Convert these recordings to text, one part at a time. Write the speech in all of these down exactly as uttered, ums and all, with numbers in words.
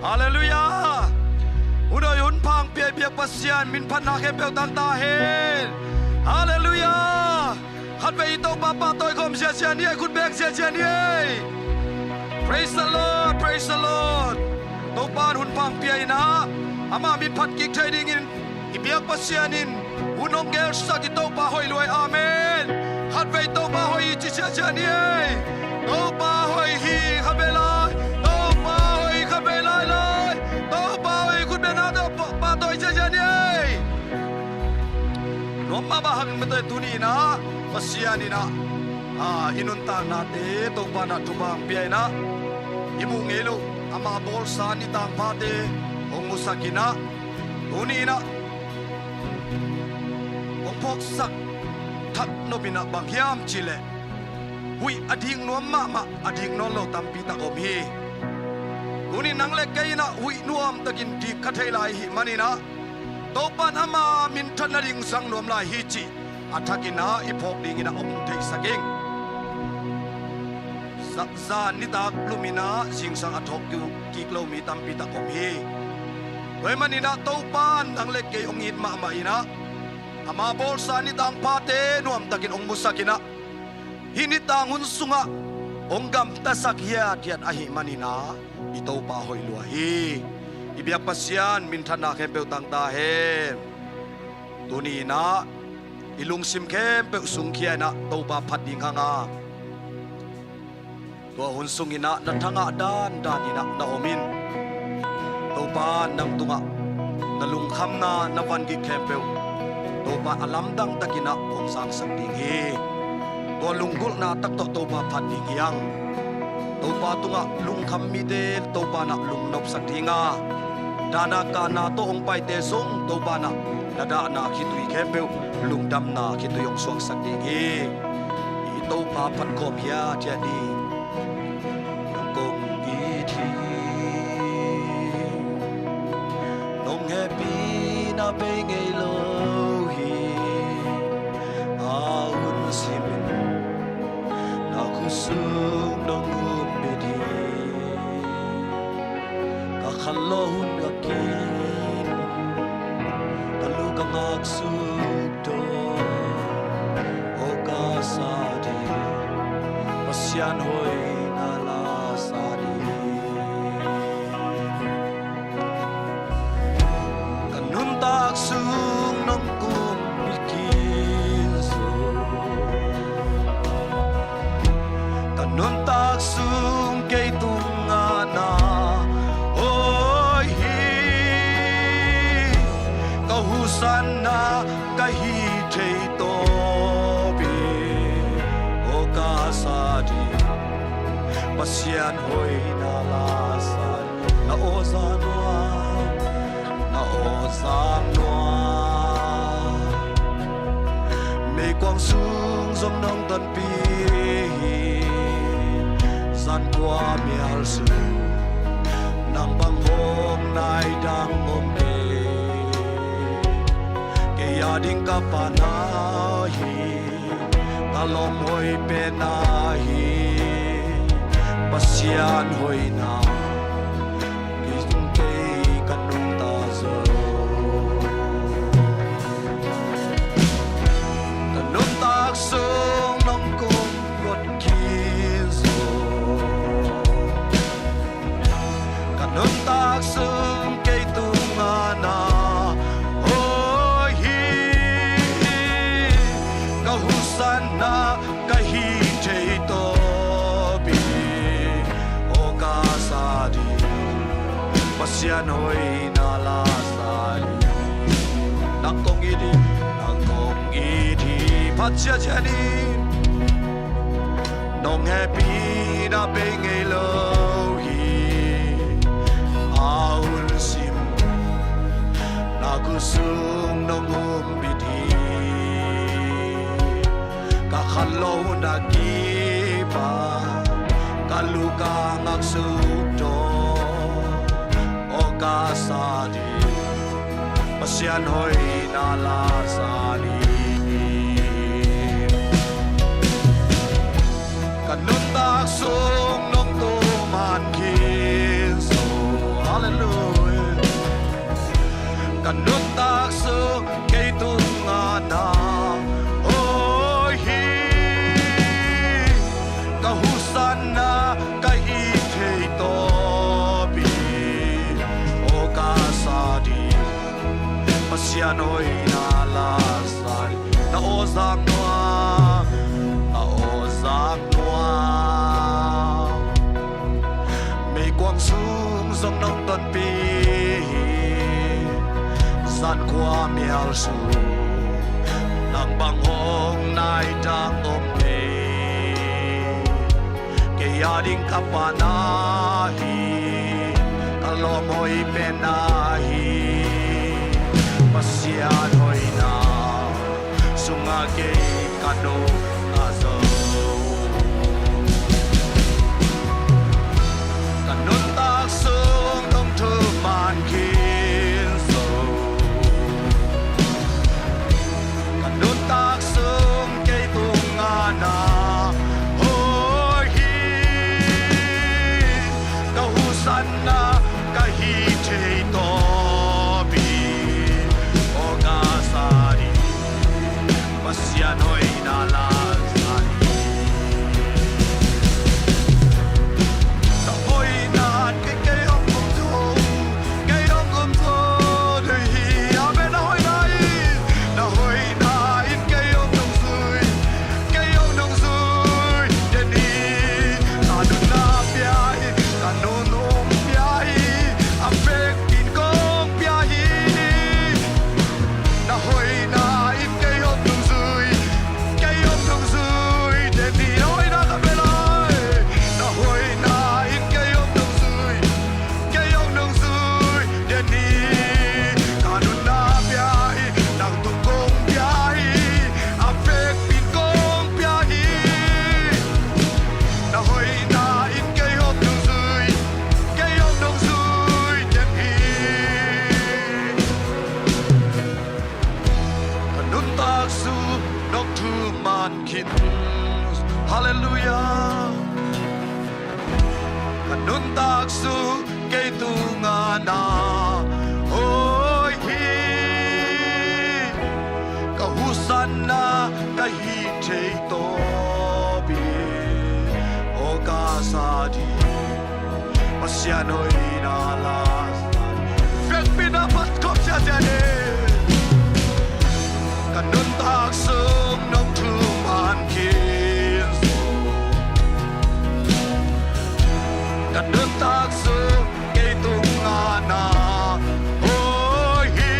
Halleluiah. Hun hoih hun pha hong pia i biak Pasian min phatna khempeuh tang ta hen. Halleluiah. Khatvei Topa pahtawi khawm ziazia ni ei, khut beng ziazia ni ei. Praise the Lord, praise the Lord. Topa in hun pha hong pia in ah, ama min phat kik thei dingin i biak Pasian in hun hong gelsak i Topa hoih lua hi. Amen. Khatvei Topa hoih hi ci ziazia ni ei. Topa hoih hi khatvei lai. Topa hoih hi khatvei lai lai. Topa hoih hi, khut beng a Topa pahtawi ziazia ni ei. Nuam mahmah hang mite, tuni in ah Pasian in ah, ah, i nuntaknate Topa in ah thupha hong pia in ah, i muh ngei loh ama bawlsa nitang phate hong musak in ah, tuni in ah hong phawksak thak nop in ah bang hiam cih leh, huih a dik nuam mahmah, a dik nawn lo tampi tak om hi. Tuni nang le kei in ah huih nuamtakin dik kha thei lai i hih manin ah, Topa in ama minthan nading zang nuam lai hi cih a thak in ah i phawk dingin ah hong theisak ing. Za-, zan nitak lum in ah zingsang a thawk kik, kik lo mi tampi tak om hi. Tua ahih manin ah Topa in nang le kei hong it mahmah in ah, ama bawlsa nitang phate nuamtakin hong musak in ah, hih nitang hun sungah hong gamtasak hiathiat ahih manin ah, i Topa hoih lua hi. I biak Pasian minthanna khempeuh tang ta hen. Tuni in ah i lungsim khempeuh sungkhia in ah Topa phat ding hang a, tua hun sung in ah na thangah dandan in ah na om in, Topa in nang tungah na lungkhamna, na vangik khempeuh Topa in a lamdang takin ah hong zangsak ding hi. Tua lunggulhna tak tawh Topa phat ding hi hang. Topa tungah lungkham mite Topa in ah lungnopsak ding a, dahna kahna tawh hong paite zong Topa in ah na dahna khitui khempeuh lungdamna khitui hong suaksak ding hi. I Topa phat khawm hiathiat ni. Nang kong it hi. Nong hehpihna bei ngei lo hi. A hun simin na khutsung nong humbit hi. Ka khanlawh hun ka kin, ka lu ka ngak suk tawh, aw ka sa ding, Pasian hoihna la sa ding. Ka nuntak sung nong kum i kin zo. Ka nuntak sung kei tungah na hoih hi. Ka husanna ka hih thei tawp hi. Aw ka sa ding, Pasian hoihna la sa ding. Na aw za nuam, na aw za nuam. Meikuang sung zong nong tonpih hi. Zan kua mial sung nang bang hong nai dang om kei. Kei a ding ka pa na hi. Ka lawm hoih pen ahi Pasian hoihna. Kei sung kei ka nuntak zo. Ka nuntak sung nong kum kei zo. Ka nuntak sung kei tungah na hoih hi. Ka husanna ka hih thei tawp hi. Aw ka sa ding, Pasian hoihna la sa ding. Nang kong it hi, nang kong it hi. Phat ziazia ni. Nong hehpihna bei ngei lo hi. A hun sim na khutsung nong humbit hi. Ka khanlawh hun a kipan ka lu ka ngak suk tawh, aw ka sa ding, Pasian hoihna la sa ding. Ka nuntak sung nong tum man khin zo. Halleluiah. Pasian hoihna la sa ding. Na aw zak nuam, na aw zak nuam. Meikuang sung zong nong tonpih hi. Zan khua mial sung nang bang hong nai tak om thei. Kei a ding ka pan ahi, ka lawm hoih pen ahi, Pasian hoihna sungah kei ka nuntak zo. Ka nuntak sung nong thuman khin zo. Ka nuntak sung kei tungah na hoih hi. Ka husanna ka hih thei tawp hi. Aw ka sa ding, Pasian hoihna la sa ding. Ka hoihna in kei, kei hong um zo, kei hong um zo ding hi. Amen. Na hoihna in, na hoihna in kei hong nungzui, kei hong nungzui den hi. Ka nunna pia hi, ka nunna pia hi, a vekpi in kong pia hi. Na hoihna in kei hong nungzui, kei hong nungzui den hi. Na hoihna ka pia lai. Na hoihna in kei hong nungzui, kei hong nungzui den hi. Ka nunna pia hi, nang tung kong pia hi, a vekpi in kong pia hi. Na hoihna in kei hong nungzui, kei hong nungzui den hi. Ka nuntak sung nong thuman khin. Halleluiah. Ka nuntak sung kei tungah na hoih hi. Ka husanna ka hih thei tawp hi. Aw ka sa ding, Pasian hoihna la sa ding. Vekpi in a pat khop ciacia ni. Ka nuntak sung nong thuman khin zo. Ka nuntak sung kei tungah na hoih hi.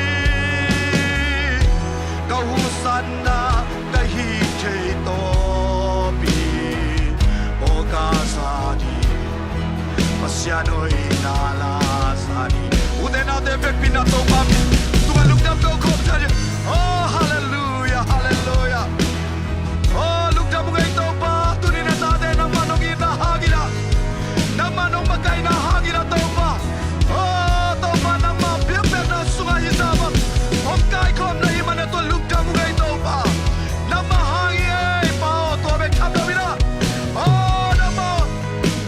Ka husanna ka hih thei tawp hi. Aw ka sa ding, Pasian hoihna la sa ding. Ute naute, vekpi in a Topa min tungah lungdam ko khop ciat ni. Oh, halleluiah, halleluiah. Oh, lungdam ung ei Topa, tuni na tate nangmah nong itna hangin ah, nangmah nong makaihna hangin ah Topa. Oh, Topa nangmah biakpiakna sungah hih zah bang hong kaikhawm na hih manin tua lungdam ung ei Topa. Nangmah hangin ei Pa aw, tua bek tham lo in ah. Oh, nangmah,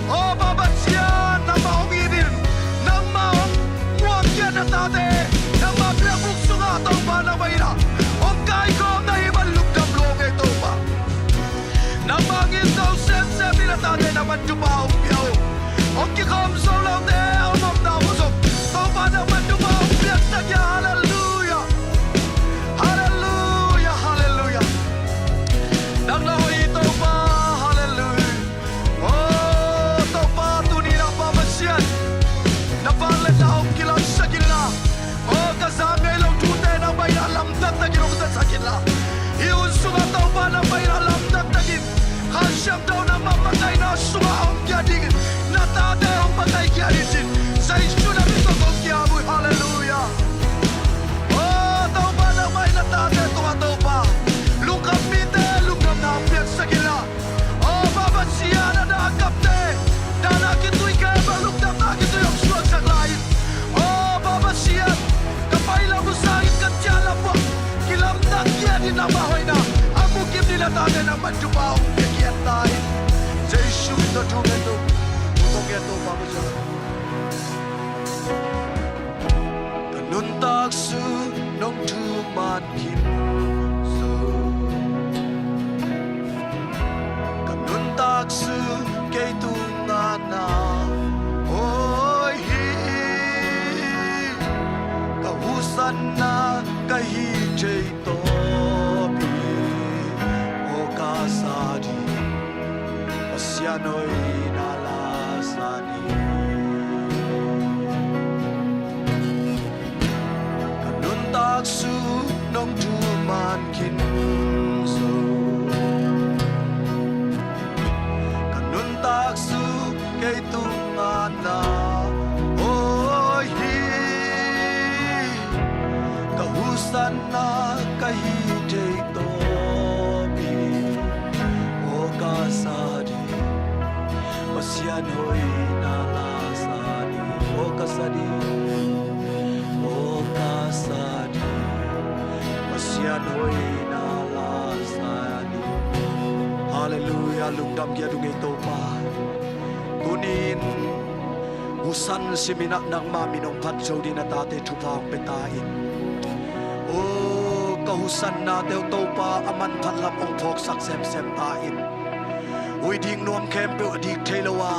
oh Pa Pasian, nangmah hong it in, nangmah hong muangkhia na tate, nangmah biakbuk sungah Topa nangmah in ah hong kaikhawm na hih man lungdam lua ung ei Topa. Nangmah hong it zo semsem in na tate nangmah thupha hong pia uh. Hong kikhawm zo lote a om om ta uh zong Topa nangmah thupha hong piaksak hi. Halleluiah. Halleluiah, halleluiah. Nang na hoih hi Topa. Halleluiah. Oh Topa, tuni na Pa Pasian, na vangliatna hong kilamsak inla, oh ka za ngei lo thute nangmah in ah lamdang takin hong zasak inla, hih hun sungah Topa nangmah in ah lamdang takin Kha Siangtho nangmah makaihna sungah hong kia dingin na tate hong makaih kia ding ci-in Jesu na min tawh kong kiam uh hi. Halleluiah. Oh Topa, nangmah in na tate tungah Topa, lungkham mite lungkhamna hong piaksak inla, oh Pa Pasian, a dah a kapte, dahna kitui kei bang lungdamna kitui hong suaksak lai in, oh Pa Pasian, ka pailam uh sangin ka ciahlam uh ah kilamdang kia dingin nangmah hoihna a mu kim dingin na tate nangmah thupha hong pia khiat ta in. Jesu min tawh thu ngen uh, thu ngen uh Pa Pasian. Ka nuntak sung nong thuman khin zo. Ka nuntak sung kei tungah na hoih hi. Ka husanna ka Hi thei tawpi, aw ka sa ding, Pasian hoihna la sa ding. Ka nuntak sung nong thuman khin zo. Ka nuntak sung kei tungah na awi hi. Ka husanna ka hi thei tawpi, aw ka sa ding, Pasian hoihna la sa ding, aw ka sa ding, aw ka sa ding, Pasian hoihna la sa ding. Halleluiah, lungdam kiat ung ei Topa. Tuni-in husan simin ah nangma min hong phat zo dingin na tate thupha hong pia ta in. Aw ka husannate uh Topa a manphat lam hong phawksak semsem ta in. Ui ding nuam khempeuh a dik thei lo a,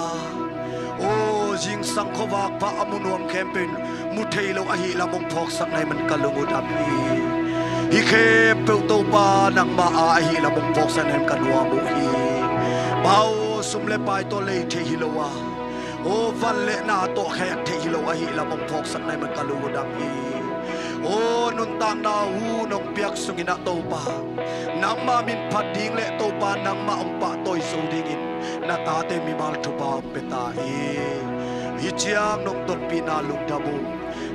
aw zingsang khuavak pha a mu nuam khempeuh in mu thei lo ahih lam hong phawksakna hih man ka lung uh dam hi. Hih khempeuh Topa nangma a ahih lam hong phawksakna hih man ka nuam uh hi. Pa aw, sum le pai tawh lei theih hi lo a, aw van le na tawh khek theih hi lo ahih lam hong phawksakna hih man ka lung uh dam hi. Aw nuntakna hun hong piak sungin ah Topa nangma min phat ding le Topa nangma hong pahtawi zo dingin na tate mimal thupha hong pia ta in. Hih ciang nong tonpihna lungdam ung.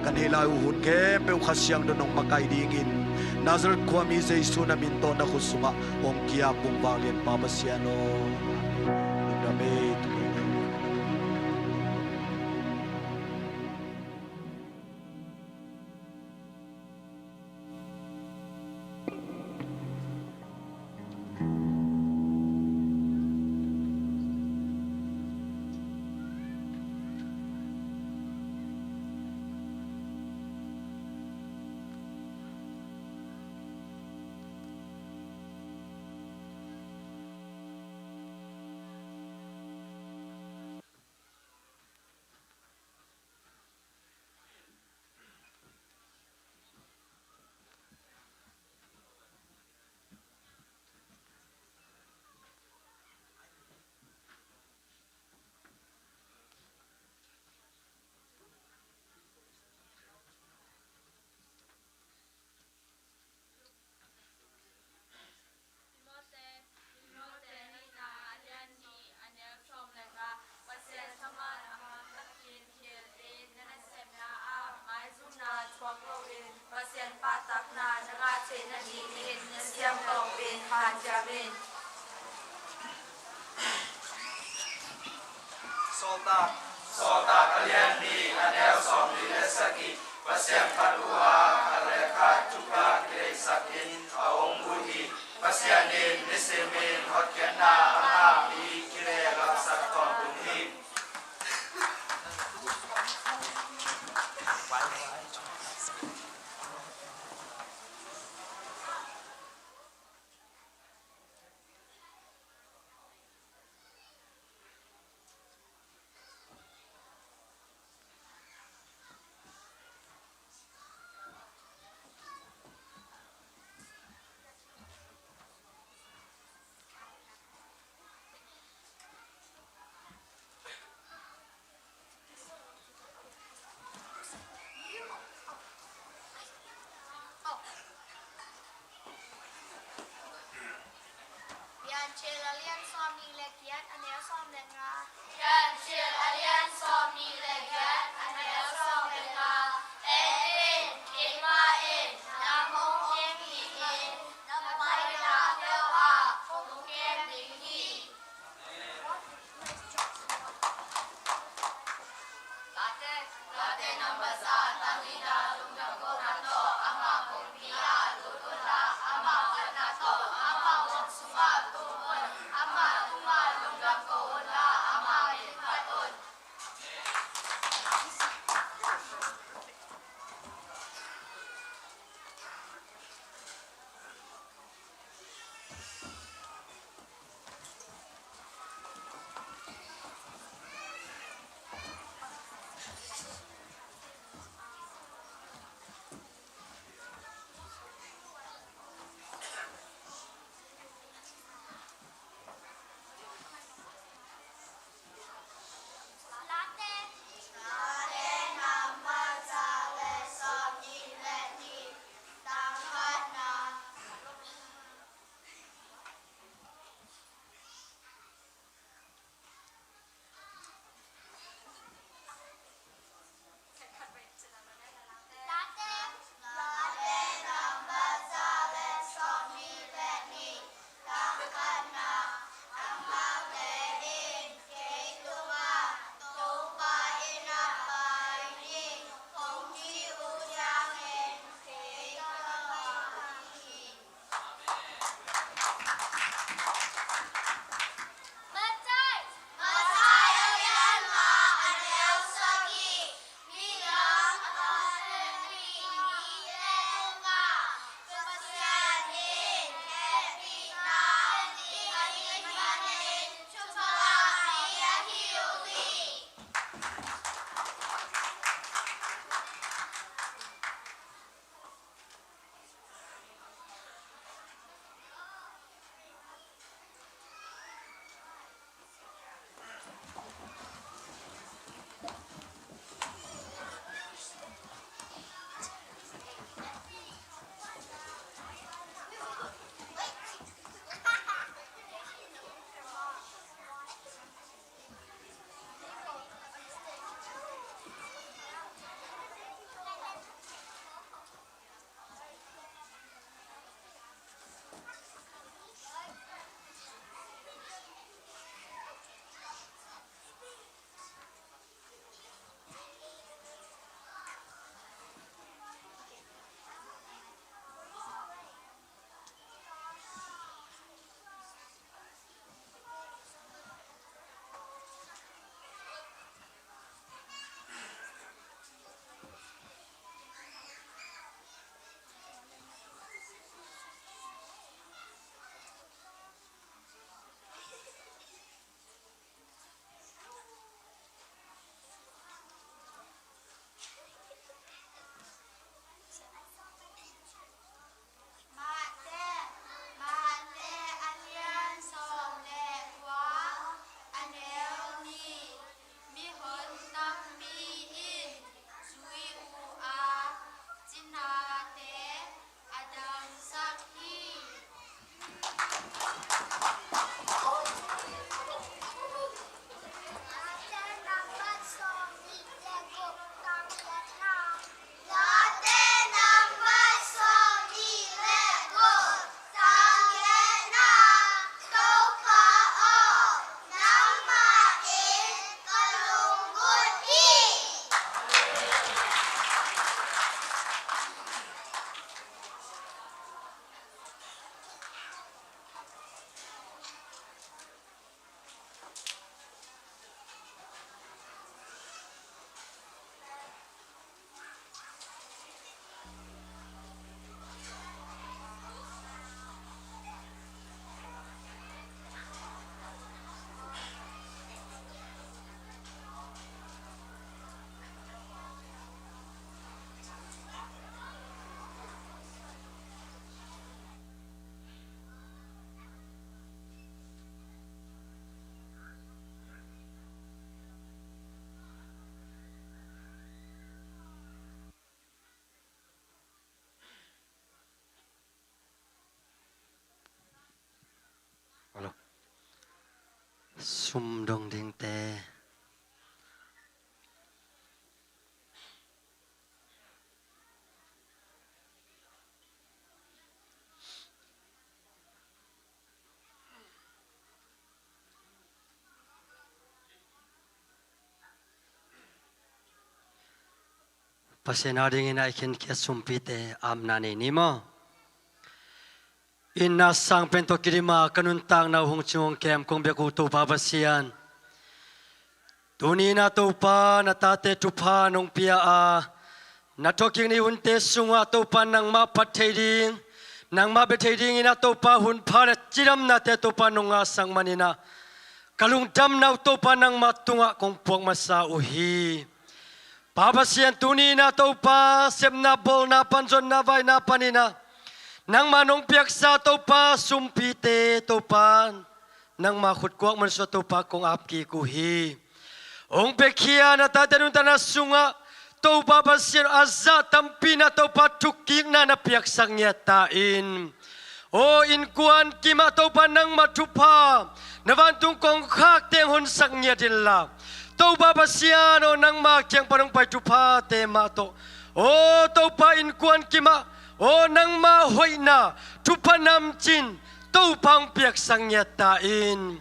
Ka neih lai uh hun khempeuh Kha Siangtho in hong makaih dingin Nazareth khuami Jesu na min tawh na khut sungah hong kiap ung, vanglian Pa Pasian aw. Lungdam ei. Timote, Timote nihna a lian nih a neu sawm le nga. Pasian thaman a man takin khialin na nasepna ah maizumna thuak loin Pasian pahtakna na ngah theih nadingin na siangtho in hanciam in. Sawltak, Sawltak a lian nih a neu sawmli le sagih. Pasian phat uh a khat le khat thupha kileisak in a hong buh hi. Pasian in nisimin hotkhiatna a ngah mi kilelsak tawntung hi. sum dong dingte. Pasian a dingin a i khinkhiat sumpite apna nei ni maw? Itna sang pen tawh kidima ka nuntakna uh hong cing hong kem kong biak uh Topa Pasian, tuni-in ah Topa na tate thupha nong pia a, na thawhkik ni hunte sungah Topa nangmah phat thei ding, nangmah bia thei dingin ah Topa hun pha le cidamnate Topa nong ngahsak manin ah ka lungdamna uh Topa nangmah tungah kong puak masa uh hi. Pa Pasian, tuni-in ah Topa sepna bawlna pan, zonna vaina panin ah nangmah nong piaksa Topa sumpite Topa nangmah khutkuak mansuah Topa kong ap kik uh hi. Hong piakhia na tate nuntakna sungah Topa Pasian a zah tampi-in ah Topa thukikna na piaksak ngiat ta in. Aw innkuan kimah Topa nangmah thupha na vantung kongkhakte hong honsak ngiat inla, Topa Pasian aw nangmah kiang pan hong pai thuphate mah tawh, aw Topa innkuan kimah aw nangmah hoihna thupha namcin Topa hong piaksak ngiat ta in.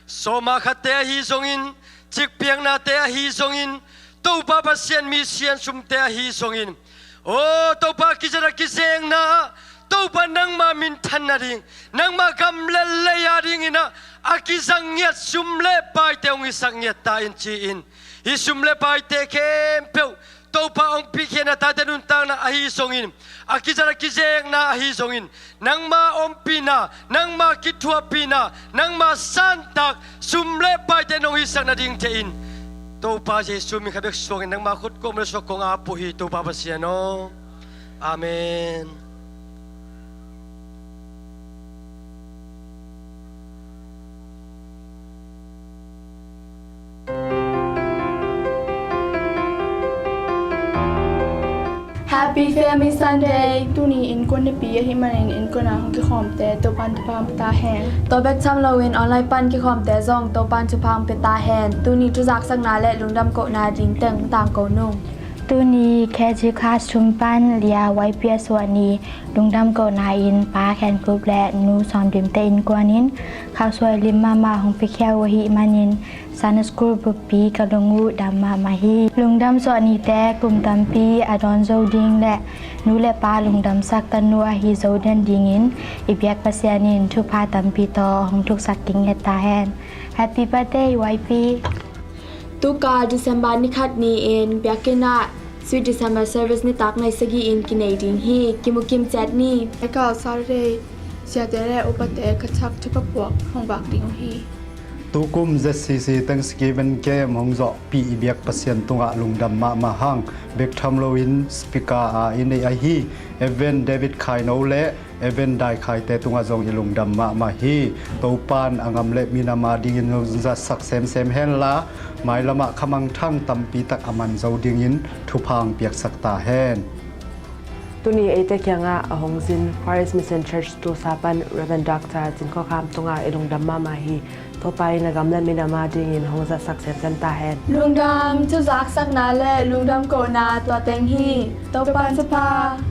Sawma khatte ahi zongin, cikpiaknate ahi zongin, Topa Pasian misian sumte ahi zongin, aw Topa kizat a kizekna Topa nangmah minthan nading, nangmah gam le lei a dingin ah a kizang ngiat sum le paite hong hisak ngiat ta in ci-in, hih sum le paite khempeuh Topa hong piakhia na tate nuntakna ahi zongin, a kizat a kizekna ahi zongin, nangmah ompihna, nangmah kithuahpihna, nangmah santak sum le paite nong hisak nading thei in, Topa Jesu min khat bek suangin nangmah khutkuak mansuah kong ap uh hi Topa Pasian aw. Amen. Happy Family Sunday. Tuni innkuan nipi ahih manin innkuan a hong kikhawmte Topa'n thupha hong pia ta hen. Tua bek tham loin online pan kikhawmte zong Topa'n thupha hong pia ta hen. Tuni thuzaksakna le lungdam kohna ding teng tangko nung. Tuni K G classroom pan Lia Y P S suah ni, lungdam kohna in Pa Khen Kup le Nu Sawm Dim te innkuan in khausuai lim mahmah hong piakhia uh ahih manin Sunday School buppi ka lung uh dam mahmah hi. Lungdam suah nite kum tampi a dawn zo ding le nu le pa lungdamsak tanu ahi zo den dingin i biak Pasian in thupha tampi tawh hong thuksak ding hi ta hen. Happy birthday Y P. Tukal December ni khat ni-in biakinn ah Sweet December service nitak nai sagih in kinei ding hi. Kimu kim ciat ni. Aikal Saturday siate le upate ka thak thupha puak hong vak ding uh hi. Tukum Z C C Thanksgiving Camp hong zawhpih i biak Pasian tungah lungdam mahmah hang. Bek tham loin speaker a i neih ahi Evan David Khaino le Evan Dai Khaite tungah zong i lungdam mahmah hi. Topa'n a ngam le minam a dingin hong zatsak semsem henla, mailamah khamangthang tampi tak a man zo dingin thupha hong piaksak ta hen. Tuni eite kiangah a hong zin Far East Mission Church Tulsa pan Reverend Doctor Cin Khua Kham tungah i lungdam mahmah hi. Topa in a ngam le minam a dingin hong zatsak semsem ta hen. Lungdam thuzaksakna le lungdam kohna tua teng hi. Topa'n thupha.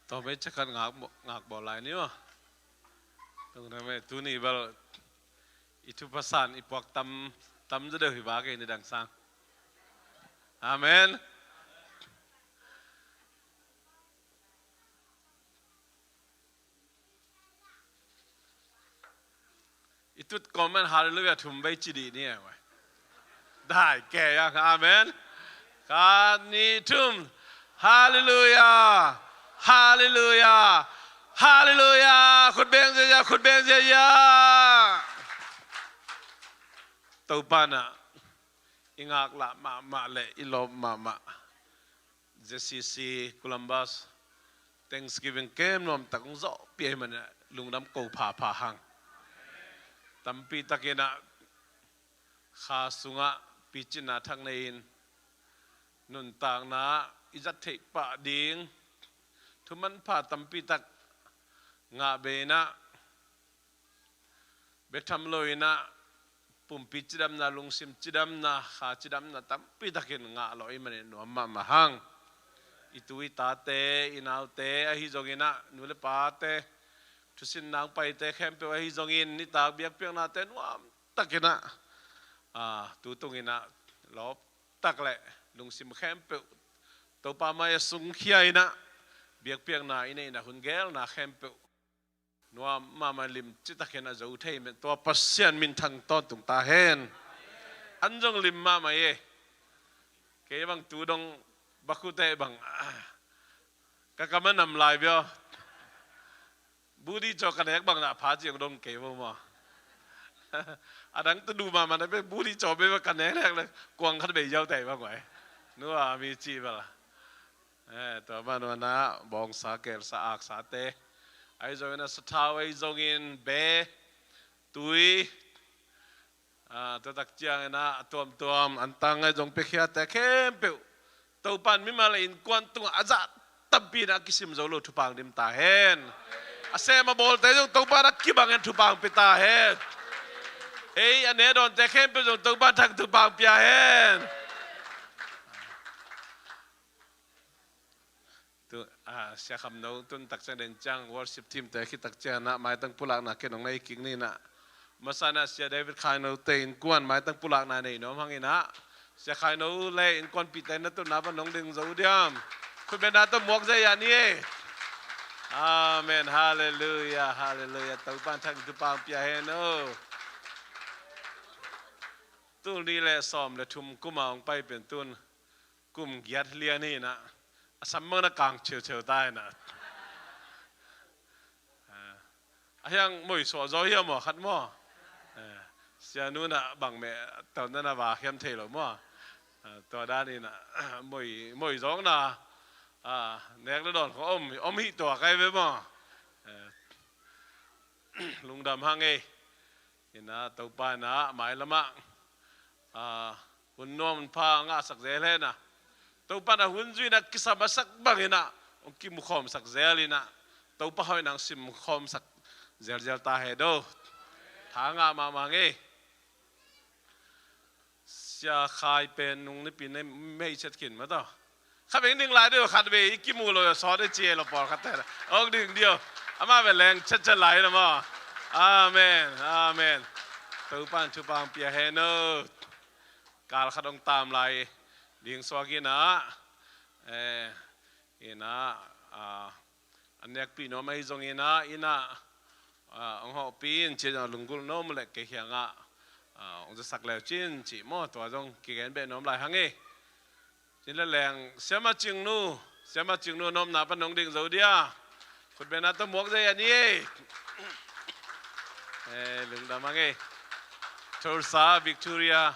Tawm ei cakhat ngak, ngak bawl lai ni maw. Tung na me tuni bel i thupha san i puak tam, tam zaw deuh hi ba kei ni dang sang. Amen. I Tut kawm man halleluia thum vei ci dih ni e. Dai ke yang, amen. Khat, nih, thum. Halleluia. Halleluia. Halleluia. Khut beng ziazia, khut beng ziazia. Topa na i ngaklah mahmah le i lawp mahmah Z C C Columbus Thanksgiving kem nuam tak hong zawhpih ahih manin lungdam ko phapha hang. Tampi takin ah kha sungah picina thak nei-in nuntakna i zat theih pah ding thuman pha tampi tak ngah bei-in ah bek tham lo-in ah pumpi cidamna, lungsim cidamna, kha cidamna tampi takin ngah lo ahih manin nuam mahmah hang. I tu i tate, i naute ahi zongin ah, nu le pate, thusin nang paite khempeuh ahi zongin nitak biakpiaknate nuam takin ah, ah, tu tungin ah lawp tak le lungsim khempeuh Topa mai-ah sungkhia-in ah biakpiakna i neihna hun gelna khempeuh nuam mahmah, limci takin a zo thei mah tua Pasian minthang tawntung ta hen. An zong lim mahmah e. Kei bang tu dong bakhute bang ka kam a nam lai bia. Budi caw ka nek bang na pha ciang dong kei bo maw? A dang tu du mahmah na be budi caw be ka nek nek le kuang khat bei yau tai bang wai. Nua mi ci bala. Eh, tua manuana bawngsa, kelsa, aksate ahi zongin ah sathau ahi zongin be, tui, ah, tua tak ciangin ah a tuamtuam antang ahi zong piakhiate khempeuh Topan mimal le innkuan tungah a zah tampi in a kisim zo lo thupha dim ta hen. A sem a bawlte zong Topan a kibangin thupha pia ta hen. Ei a ne dawnte khempeuh zong Topan thak thupha pia hen. Tu, ah, Sia Kham No tun tak ciang den ciang worship team te khit tak ciang ah maitang pulakna ken hong nei kik ni na. Masa na Sia David Khai No te innkuan maitang pulakna nei nuam hang in ah. Sia Khai No le innkuanpihte na tun na pan hong ding zo diam. Khut beng na tawh muak zia ni e. Amen. Halleluia. Halleluia. Topan thak thupha pia hen o. Tul nih le sawm le thum kum a hong pai pen tun kum giat lian hi na, a sam bang na kang chiuchiu ta hi na. A hiang moi suah zaw hiam maw khat maw? Sianu na bang meh tau na na va hiam thei lo maw? Tua dan hi na, moi, moi zawng na, nek le dawn khong om, om hi tua kai ve maw? Lungdam hang ei. Ina Topa ina mailamah, ah, hun nuam hun pha ngahsak zel hen a, Topa ina hun zui ina kisam a sak bang ina hong kimukhawmsak zel ina, Topa hoih nang simkhawmsak zelzel ta he do. Tha ngah mahmah ngei. Sia Khai pen nung nipi nei mei chet khin ma tawh. Kha beng ding lai deuh khat vei i kimu lo sawt i ci lo pawlkhat te la. Ong ding deuh. Ama ve leng chet chet lai na maw. Amen. Amen. Topan thupha pia hen o. Kal khat ong tam lai ding suak ina. Eh, ina, ah, an nekpih nuam ahi zongin ah, ina, ah, hong hawhpih in ci zong a lunggulh nuam le kei hiangah, ah, hong zasak leu cin cih maw, tua zong kigen beh nuam lai hang e. Cin le leng, Siama Cingnu, Siama Cingnu nopna pan hong ding zo dia. Khut beng na tawh muak zei a ni e. Eh, lungdam hang e. Tulsa, Victoria,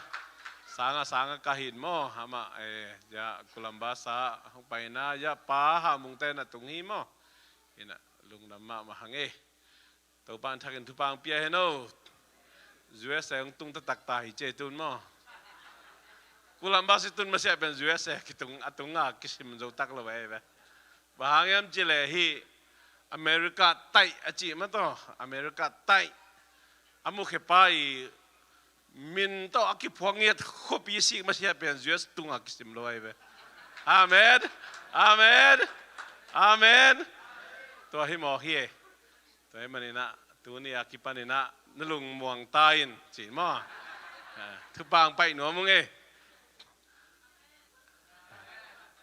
sanga, sanga ka hin maw, amah, eh, ya, Columbus ah hong paina, ya, pa, ha mungte na tung hi maw. Ina, lungdam mahmah hang e. Topan thakin thupha pia hen o. U S A hong tung taktak ta hi ci tun maw. Columbus i tun masiah pen U S A kitung, a tunga kisim zo tak lo ve ve. Bang hang hiam ci le hi America taih a ci ma tawh. America taih. A mukhepa i min tawh a kiphuak ngiat khuapi sik masiah pen U S tunga kisim lo ahi ve. Amen. Amen. Amen. Tua hi mawk hi e. Tua hi manin ah tuni a kipanin ah na lungmuang ta in ci maw. Ah, thupha paih nuam ung e.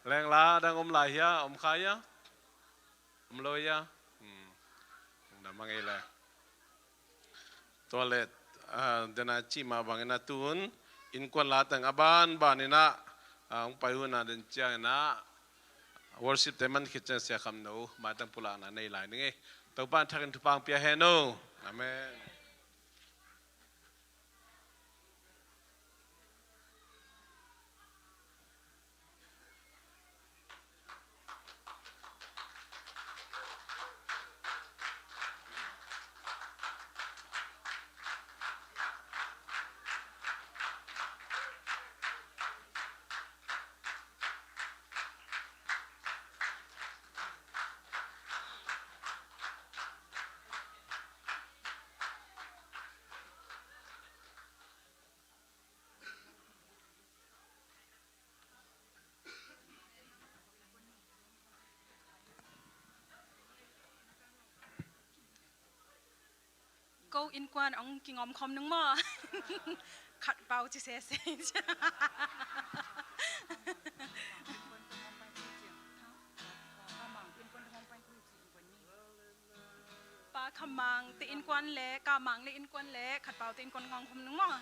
Lengla dang om lai hia, om kha hia? Om lo hia? Hmm. Lungdam hang e le. Tua le, ah, dena cih mah bangin ah tun innkuan la teng a banbanin ah, ah, hong pai hun a den ciangin ah worship te man khit ciang Sia Kham No maitang pulakna nei lai ning ei. Topa in thakin thupha hong pia hen aw. Amen. Ko innkuan hong kingawm khawm nung maw? Khat pau ci sese. Pa Khamang te innkuan le, Kamang le innkuan le, Khat Pau te innkuan ngawng khawm nung maw?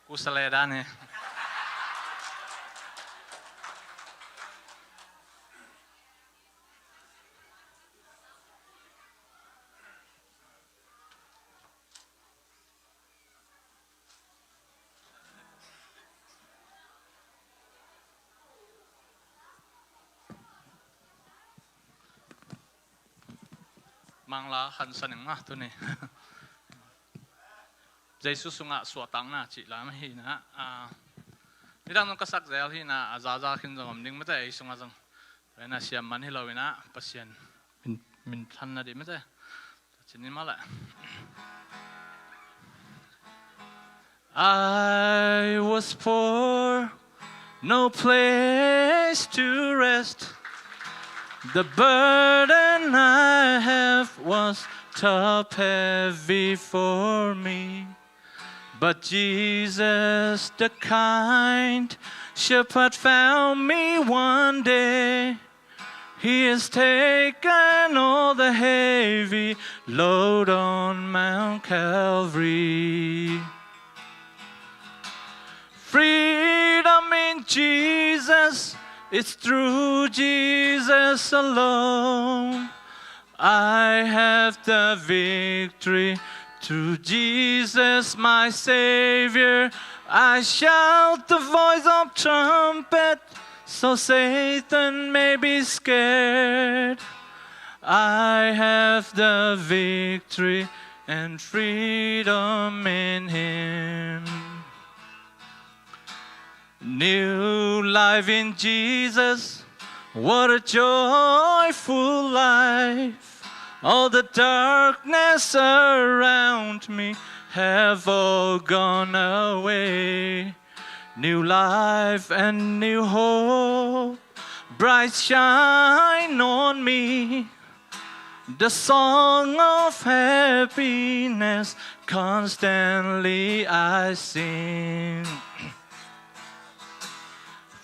Kusa le dan e. Mangla khansan ing mah tuni. Jesu sungah suahtakna cih lam hi na. Ah, nidang zong ka sak zel hi na, a zaza khin zong om ding mate ei sungah zong. Tua hi na siam man hi lo hi na, Pasian min, min thanna dih mate. Tua cih ni mah leh. I was poor, no place to rest. The burden I have was top heavy for me. But Jesus, the kind shepherd, found me one day. He has taken all the heavy load on Mount Calvary. Freedom in Jesus, it's through Jesus alone. I have the victory through Jesus, my Savior. I shout the voice of trumpet, so Satan may be scared. I have the victory and freedom in Him. New life in Jesus, what a joyful life. All the darkness around me have all gone away. New life and new hope, bright shine on me. The song of happiness constantly I sing.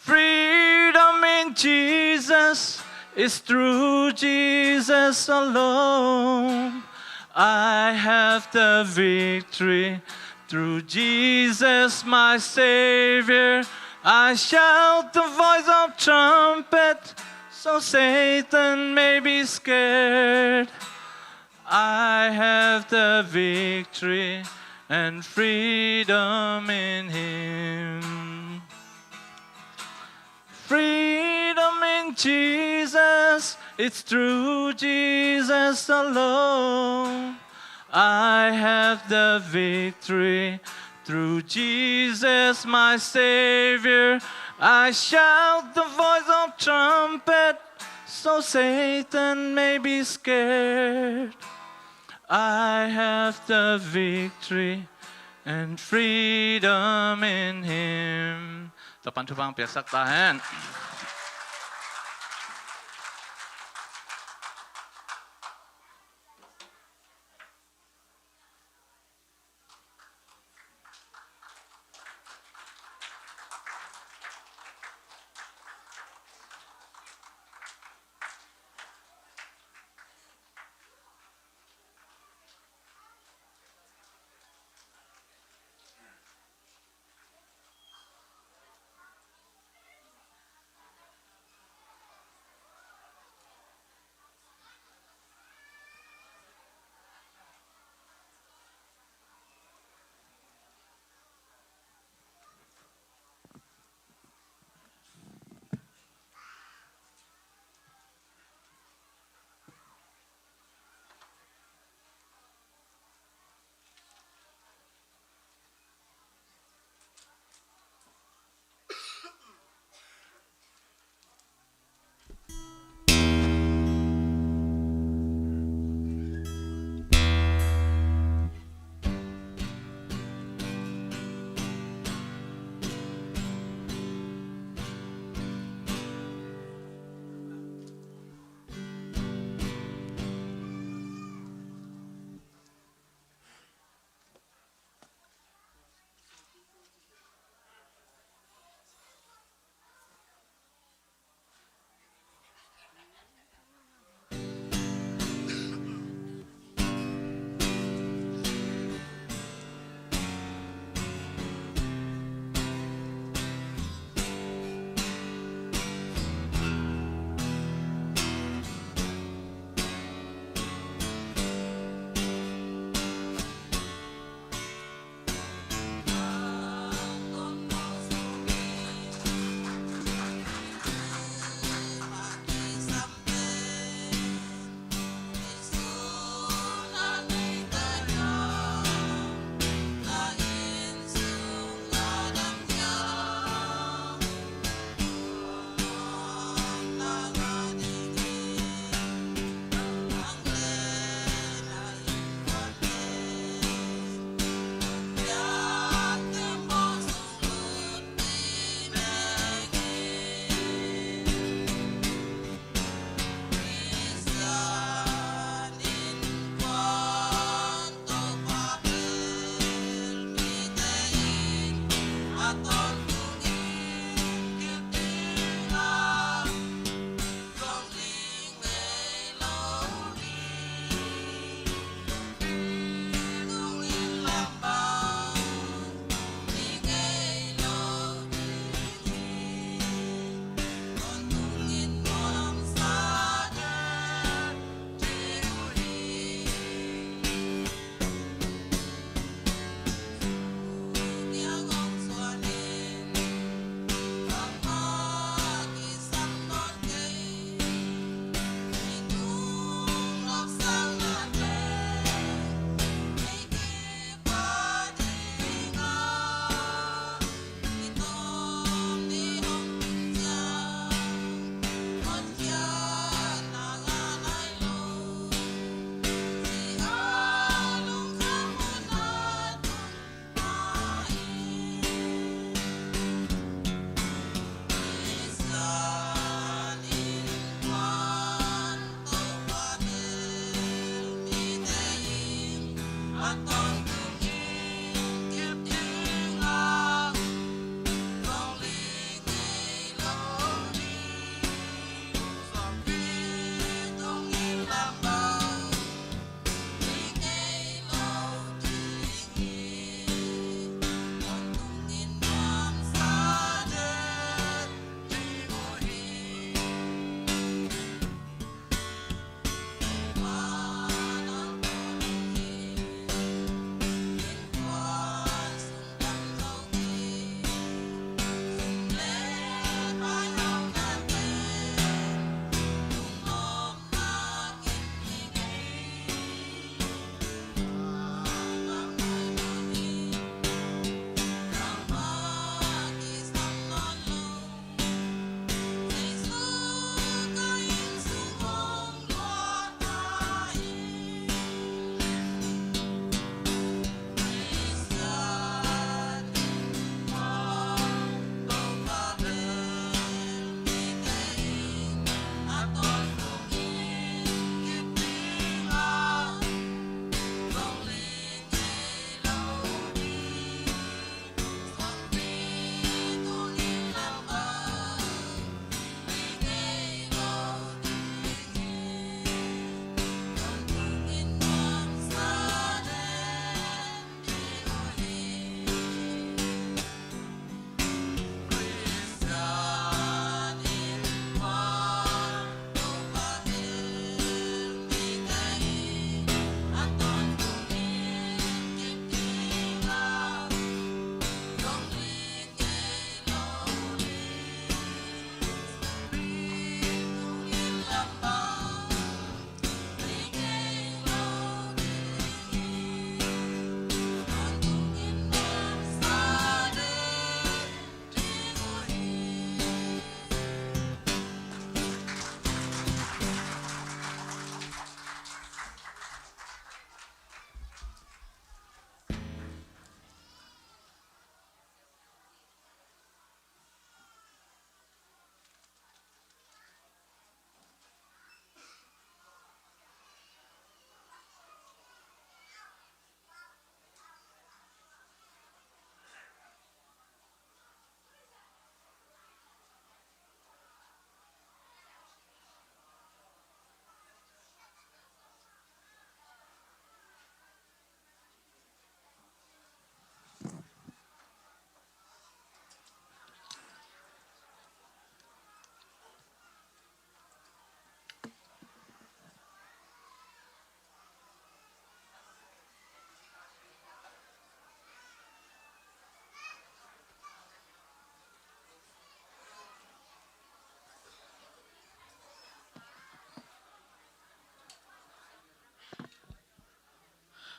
Freedom in Jesus is through Jesus alone. I have the victory through Jesus, my Savior. I shout the voice of trumpet, so Satan may be scared. I have the victory and freedom in Him. Freedom in Jesus, it's through Jesus alone. I have the victory through Jesus, my Savior. I shout the voice of trumpet, so Satan may be scared. I have the victory and freedom in Him. Topa'n thupha piaksak ta hen.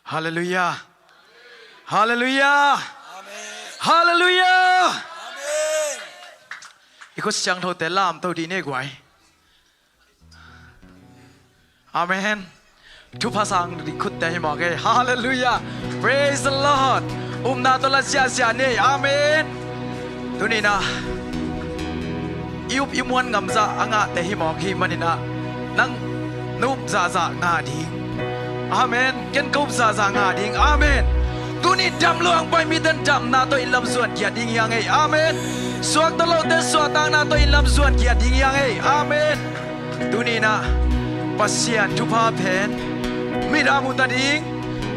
Halleluiah. Halleluiah. Halleluiah. I khut siangthote lamto dih ni guai. Amen. Thupha sang dih khutte hi mawk ei. Halleluiah. Praise the Lord. Upna tawh la siasia ni. Amen. Tuninah i up i muan ngamzah a ngahte hi mawk hi maninah nang na up zahzah ngah ding. Amen. Ken ka up zahzah ngah ding. Amen. Tuni damlo ang pai miten damna tawh in lam zuan kiat ding hiang ei. Amen. Suakta lote suahtakna tawh in lam zuan kiat ding hiang ei. Amen. Tuninah Pasian thupha pen midang uh ta ding,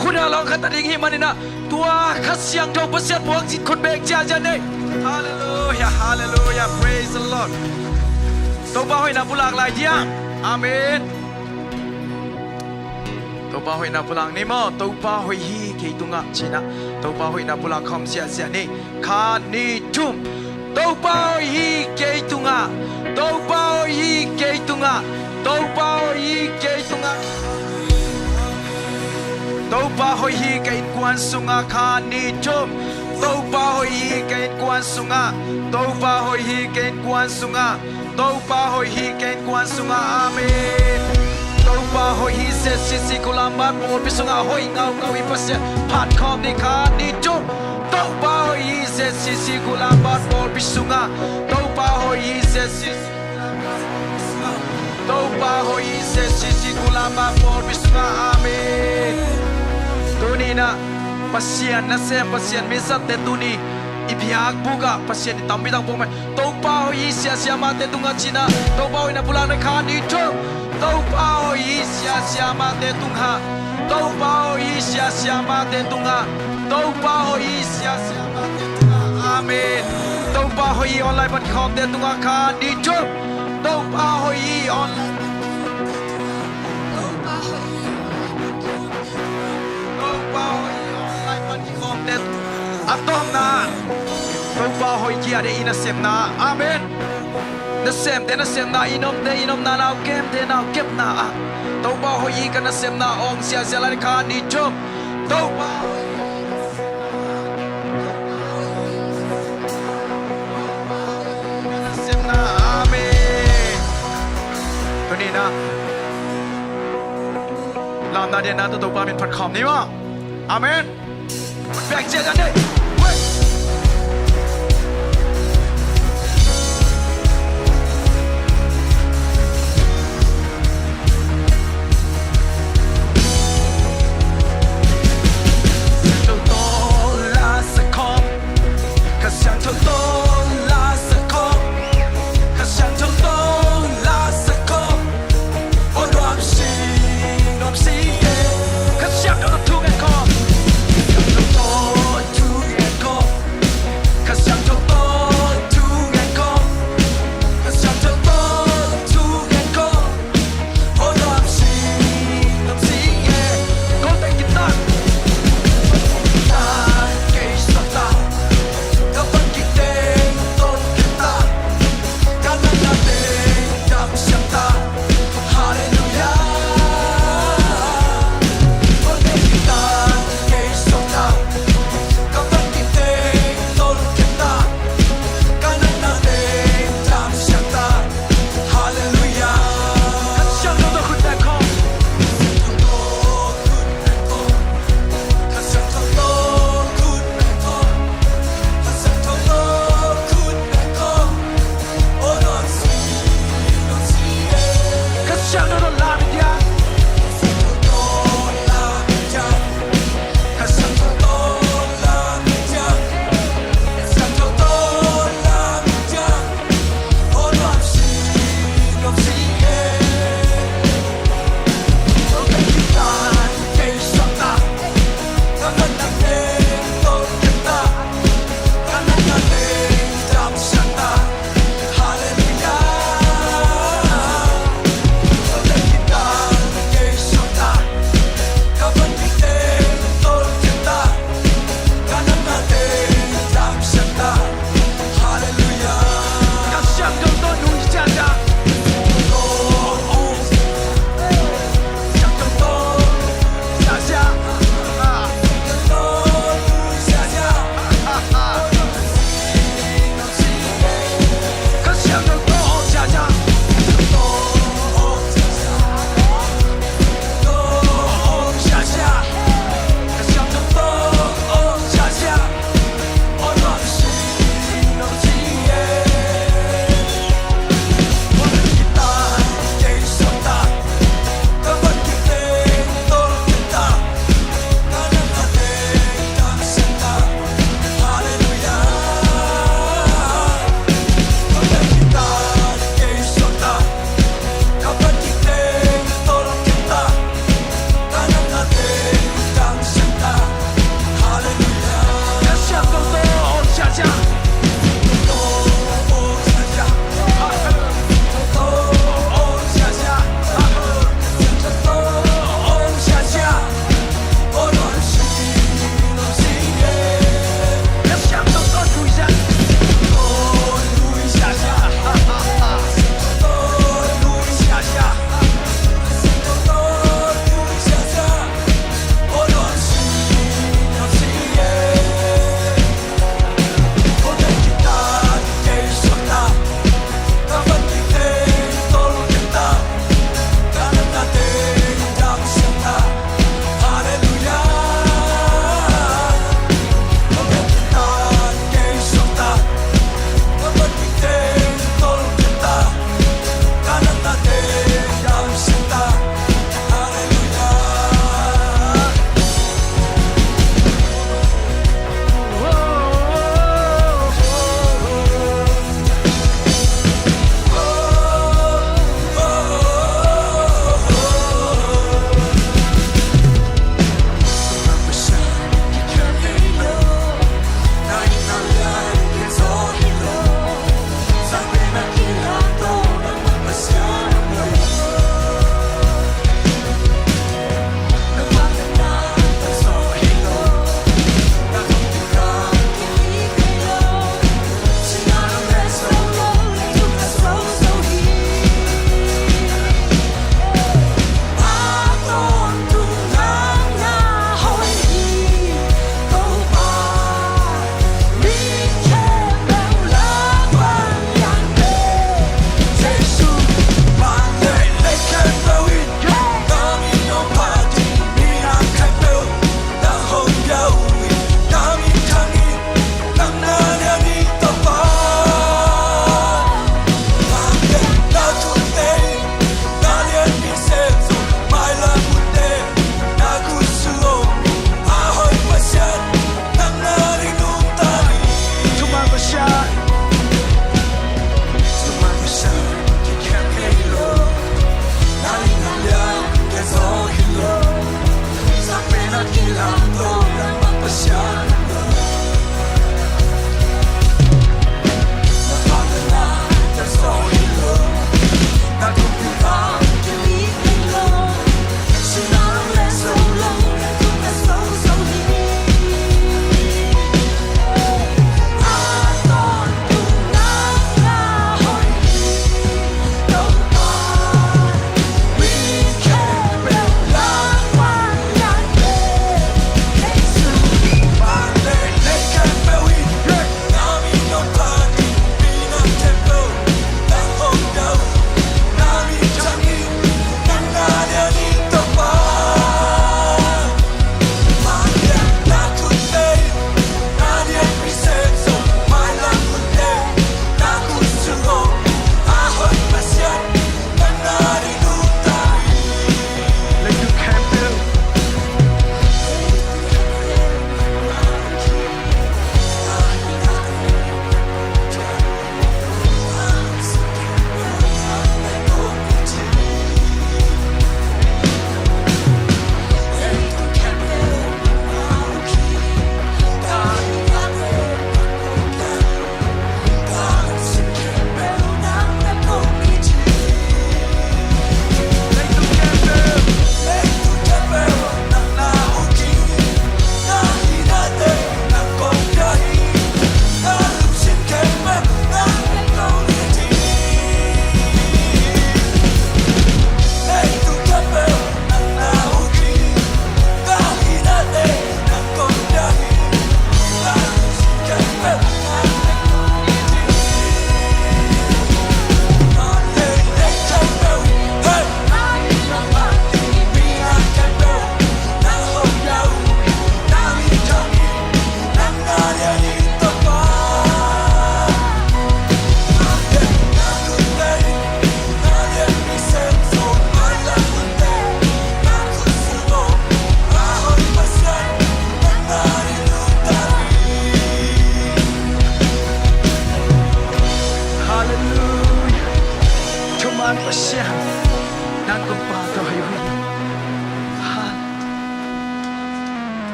khut a lawng khat ta ding hi maninah tua Kha Siangtho Pasian muak zit khut bek ciacia nei. Halleluiah, halleluiah, praise the Lord. Topa hoihna pulak lai dia. Amen. Topa hoihna pulak ni maw. Topa hoih hi kei tungah cinah Topa hoihna pulak khawm siasia ni. Kha ni thum. Topa hoih hi kei tungah. Topa hoih hi kei tungah. Topa hoih hi kei tungah. Topa hoih hi ka innkuan sungah. Kha ni thum. Topa hoih hi ka innkuan sungah. Topa hoih hi ka innkuan sungah. Topa hoih hi ka innkuan sungah. Amen. Topa hoih hi Z C C Gulaanbaatar pawlpi sungah hoih ngaungau hi Pasian phat khawm ni. Kha ni thum. Topa hoih hi Z C C Gulaanbaatar pawlpi sungah. Topa hoih hi Z C C. Topa hoih hi Z C C Gulaanbaatar pawlpi sungah. Amen. Tuninah Pasian nasem, Pasian mizatte tuni i biakbukah Pasian i tampi tang pawh mai. Topa hoih hi siasia mahte tungah cinah Topa hoihna pulak ni. Kha ni thum. Topa hoih hi siasia mahte tungah. Topa hoih hi siasia mahte tungah. Topa hoih hi siasia mahte tungah. Amen. Topa hoih hi online pan kikhawmte tungah. Kha ni thum. Topa hoih hi online pan kikhawmte tungah. Topa hoih hi online pan kikhawmte tungah. A tawpna Topa hoih kiat ei i nasemna. Amen. Nasemte nasemna, i nomte i nomna, nau kemte nau kemna ah Topa hoih hi ka nasemna awng siasia lai. Kha ni thum. Topa hoih hi ka nasemna. Amen. Tuninah lamna dianna tawh Topa min phat khawm ni maw. Amen. Bek ciacia nei. Siangtho tawh la sak khawm. Kha Siangtho tawh la sak khawm. Kha Siangtho tawh la sak khawm. Aw nuam si, nuam si e. Kha Siangtho tawh thu ngen khawm. Kha Siangtho tawh thu ngen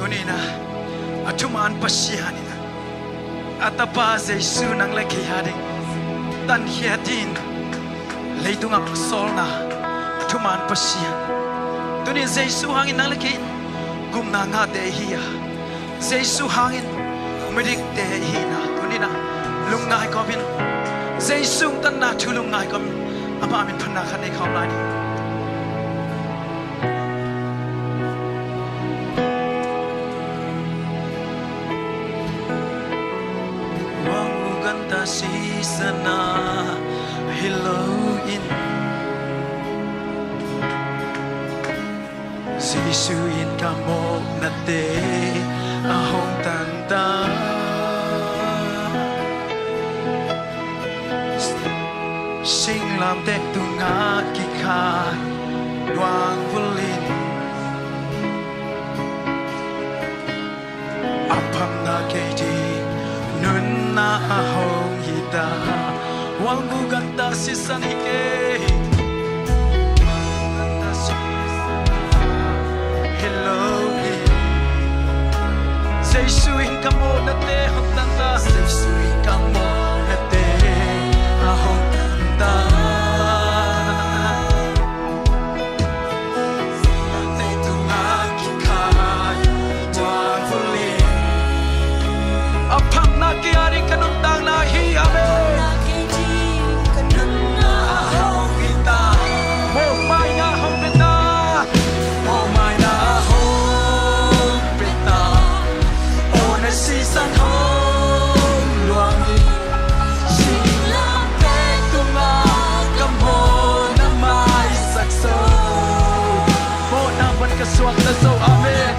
Tuni-in ah, a thuman Pasian in ah, a Tapa Jesu nang le kei a ding tankhiat in leitungah sawlna a thuman Pasian. Tuni-in Jesu hangin nang le kei in gupna ngahte i hi a, Jesu hangin midikte i hihna tuni-in ah lungngai kawmin, Jesu hong tanna thu lungngai kawmin, amah min phatna khat nei khawm lai ni. Wang u ganta sisan ah hi loin, Jesu in ka mawhnate a hong tanta. Singlamteh tungah kikhai luangvulin, a phamna kei ding nunna a hong hita. Wang u ganta sisan hi kei, hi loin, Jesu in ka mawhnate hong tanta. Jesu in ka mawhnate a hong tanta. A phamna kei a ding ka nuntakna hi, amen. Mawhmaina hong pia ta. Mawhmaina hong pia ta. Awna sisan hong luang in, singlamteh tungah ka mawhna maisak zo. Mawhna pan ka suakta zo, amen.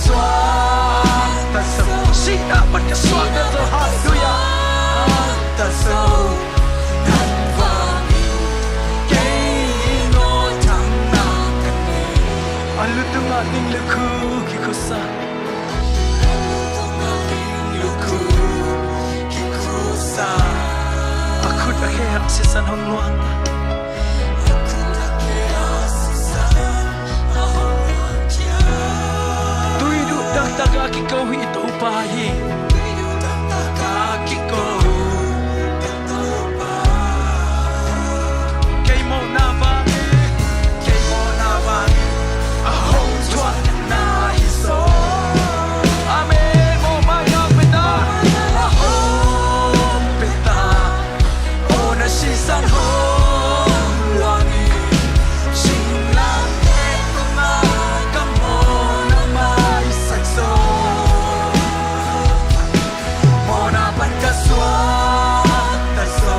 Suakta zo. Sihna pan ka suakta zo, halleluiah. Suakta zo. Nang vangin kei nawltangna ka nei. A lu tungah ning lukhu kikhusa. A khut a khe ah sisan hong luang. Tuiduh taktak a kiko hi Topa hi. Kei mawhna vangin, kei mawhna vangin a hong thuakna hi zaw. Amen. Mawhmaina pia ta. A hong pia ta. Awna sisan hong luang in, singlamteh tungah ka mawhna maisak zaw. Mawhna pan ka suakta zo,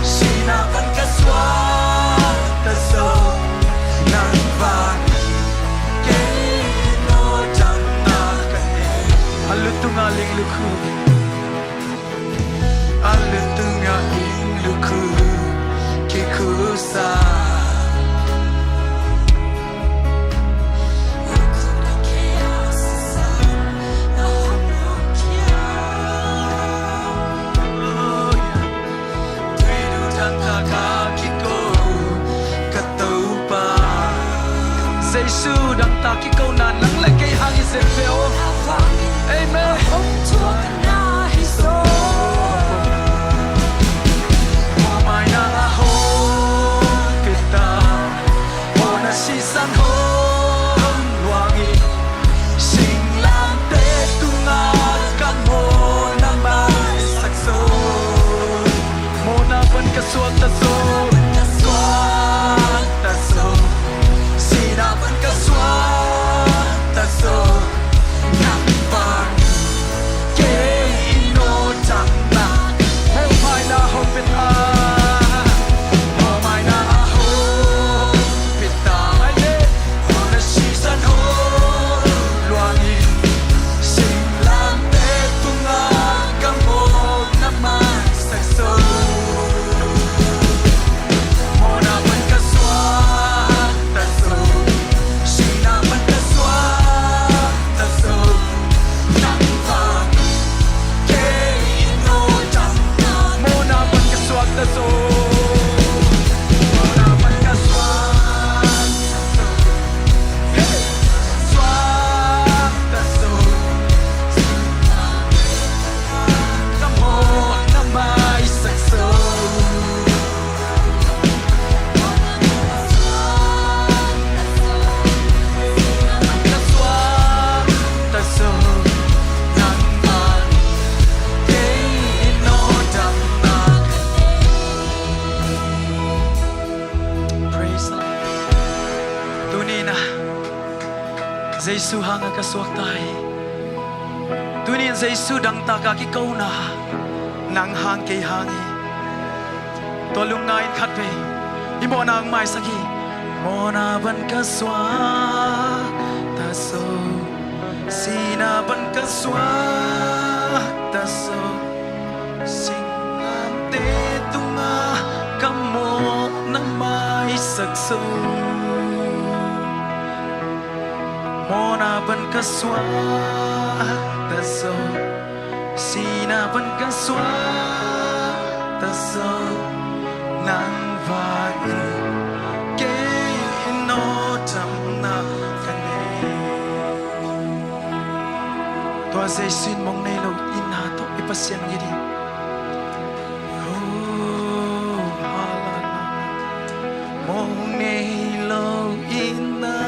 sihna pan ka suakta zo. Nang vangin kei nawltangna ka nei. A lu tungah ning lukhu, a lu tungah ning lukhu kikhusa. Jesu dangtak kiko na nang le kei hang hi zen ve aw. Amen. Mawhmaina a hong pia ta. Awna sisan hong luang in, singlamteh tungah ka mawhna maisak zaw. Mawhna pan ka suakta zaw. Suakta zaw. Sihna pan ka suakta zaw. Nang vangin kei Jesu hanga ka suakta hi. Tunin Jesu dangtaka kikona nang hang kei hang hi. Tua lungngai in khat vei i mawhna hong maisak hi. Mawhna ban ka suakta zo, sihna ban ka suakta zo, singlamteh tunga ka mawhna maisak zo. Mawhna ban ka suakta zo, sihna ban ka suakta zo, nang vai in kei in awtamna ka nei. Tua Jesu in mong nei lo itna tawh i Pasian ngiat hi. Oh, hallelujah. Mong nei lo itna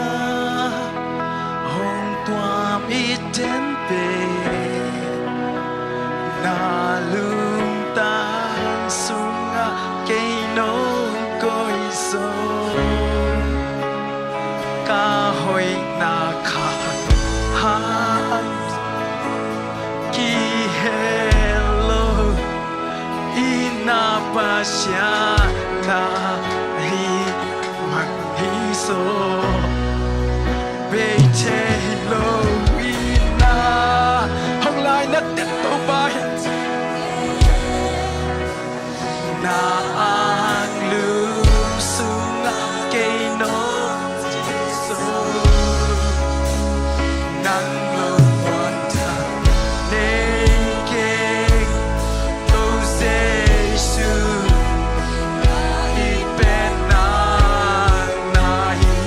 hong tuam i den pen, na lungtang sungah kei nong koih zo. Ka hoihna khat hang kihel lo, itna Pasian na hi man hi zaw. Bei thei lo itna, hong lai na tet to pai. Na anglum sungah kei nong ci zo, nang lo muan thang nei keng, Topa Jesu, i pen nang na hi.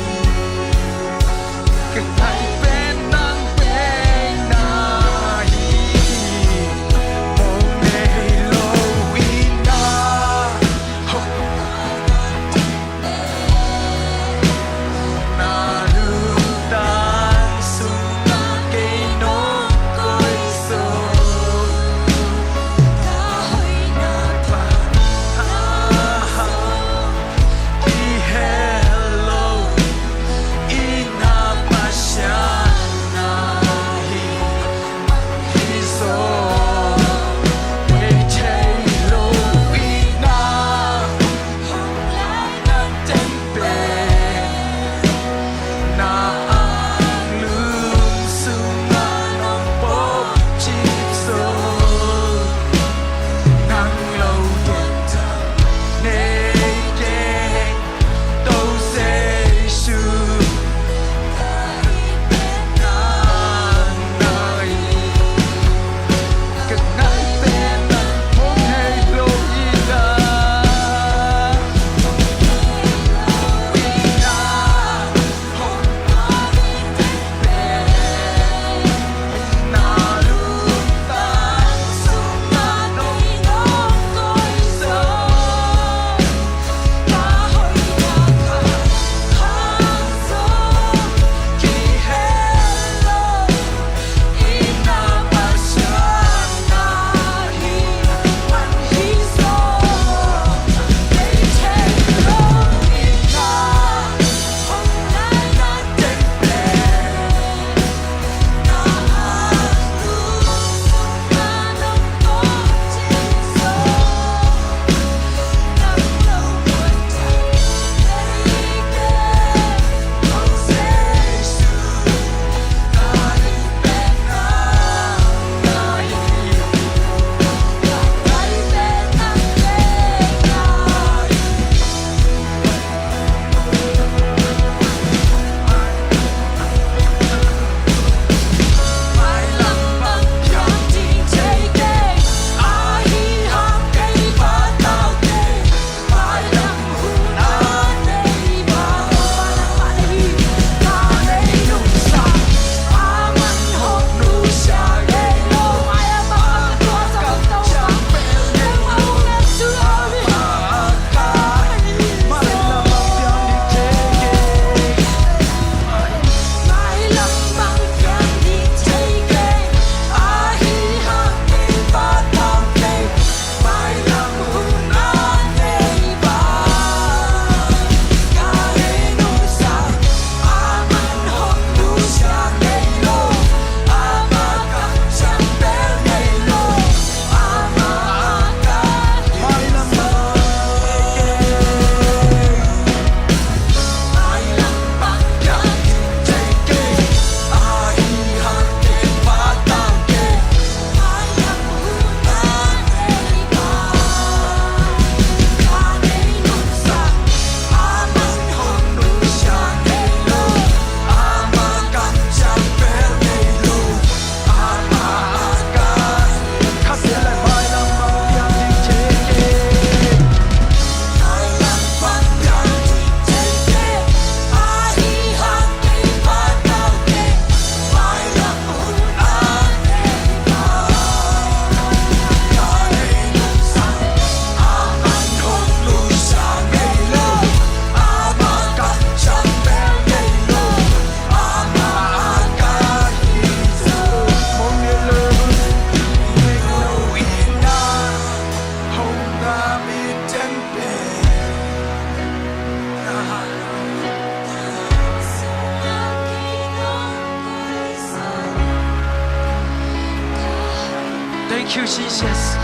Thank you, Jesus.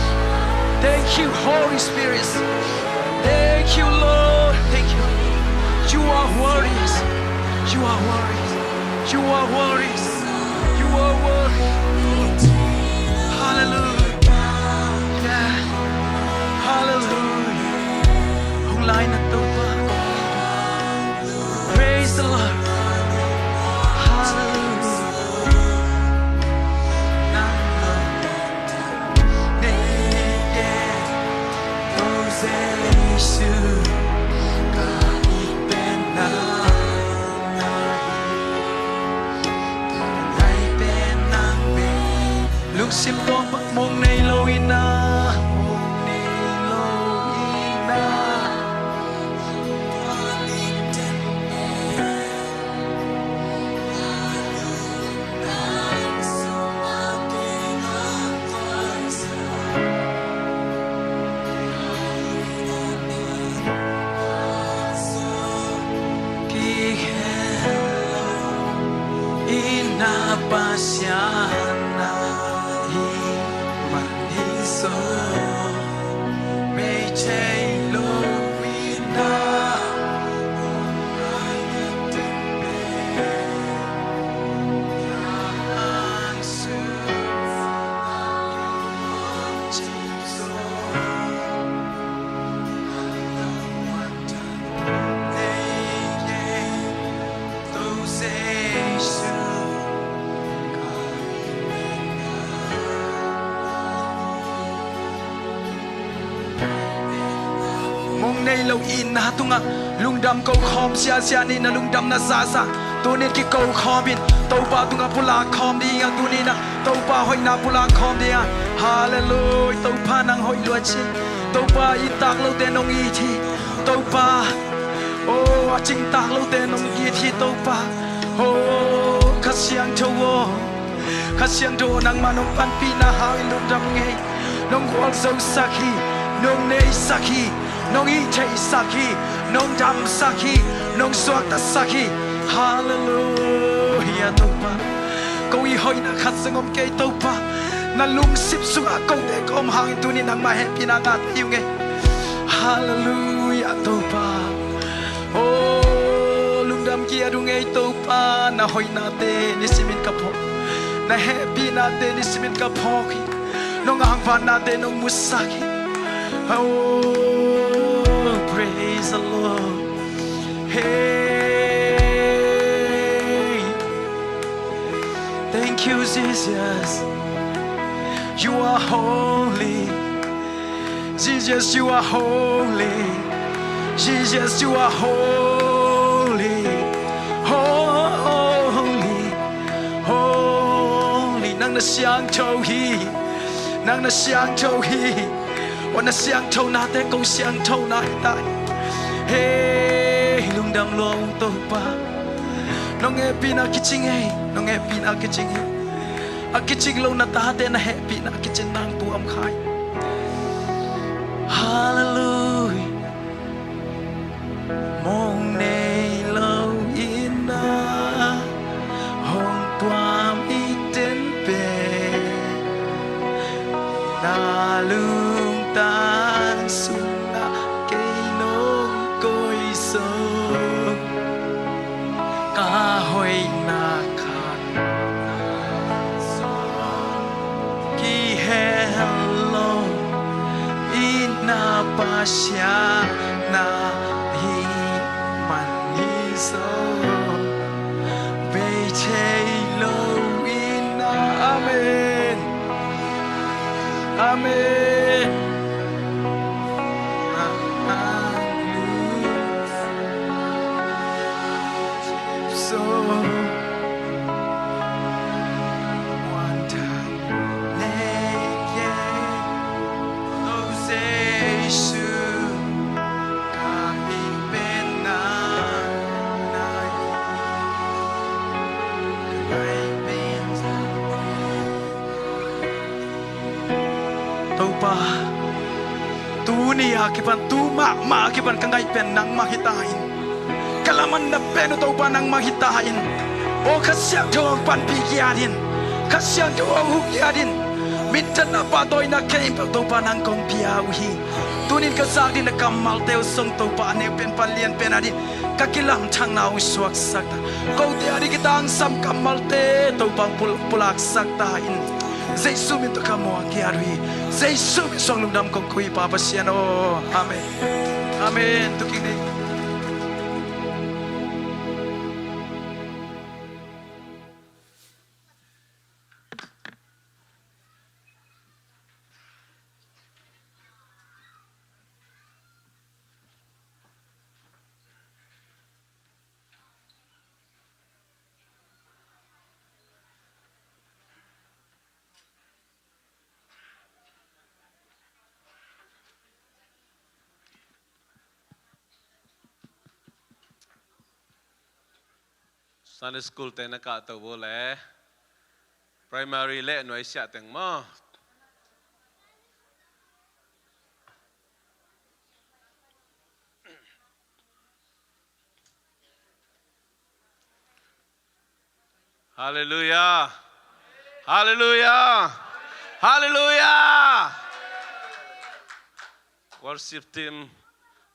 Thank you, Holy Spirit. Thank you, Lord. Thank you. You are worthy. You are worthy. You are worthy. You are worthy. Hallelujah. Yeah. Hallelujah. Hong laina Topa. Praise the Lord. Hallelujah. Lungsim tuam bang mong nei lo in ah, mong nei lo in ah. Mong nei lo itna tungah lungdam ko khawm siasia ni, na lungdamna zahzah tuni-in kiko khawm in, Topa tungah pulak khawm ding a, tuni-in ah Topa hoihna pulak khawm ding a. Halleluiah. Topa nang hoih lua ci. Topa i tak lote nong it hi. Topa, oh, a cingtak lote nong it hi Topa. Oh, Kha Siangtho aw, Kha Siangtho aw, nangmah nong panpihna hangin lungdam ing ei. Nong gualzosak hi, nong neisak hi, nong ihtheihsak hi, nong damsak hi, nong suaktasak hi. Halleluiah Topa. Ko i hoihna khat zong om kei Topa. Na lungsim sungah kote ka om hangin tuni nangmah hehpihna ngah thei ung ei. Halleluiah Topa. Oh, lungdam kiat ung ei Topa, na hoihnate nisimin ka phawk, na hehpihnate nisimin ka phawk hi. Nong angvannate nong musak hi. Oh, praise the Lord. Hey, thank you, Jesus. You are holy. Jesus, you are holy. Jesus, you are holy. Holy, holy. Nang na siangtho hi. Nang na siangtho hi. Aw, na siangthonate ko siangthona hi ta hi. Hey, lungdam lua ung Topa. Nong hehpihna kicing ei. Nong hehpihna kicing ei. A kicing lo na tate na hehpihna kicin nang tuam khai. Halleluiah. Mong nei lo in ah, hong tuam i ten pen, na lungtang sungah kei nong koih sawm. Ka hoihna khat kihel lo, i na Pasian na hih man hi zaw. Bei thei lo in ah. Amen. Amen. Topa, tuni a kipan, tu mahmah a kipan ka ngaih pen nangmah hi ta in. Ka lamanna pen uh Topa nangmah hi ta in. Aw Kha Siangtho hong panpih kiat in. Kha Siangtho hong huh kiat in. Minthang na pahtawina khempeuh Topa nang kong pia uh hi. Tunin ka zak ding na kammalte uh zong Topa a neu pen pan lian pen a ding ka kilamthangna uh suaksak ta. Kote a ding kitangsam kammalte Topa pul- pulaksak ta in. Jesu min tawh ka muak hiat uh hi. Jesu min suang lungdam kong ko hi Pa Pasian aw. Amen. Amen. Tukin ni. Sunday school te na kahto bo le primary le nuaisiah teng maw? Halleluiah. Halleluiah. Halleluiah. Worship team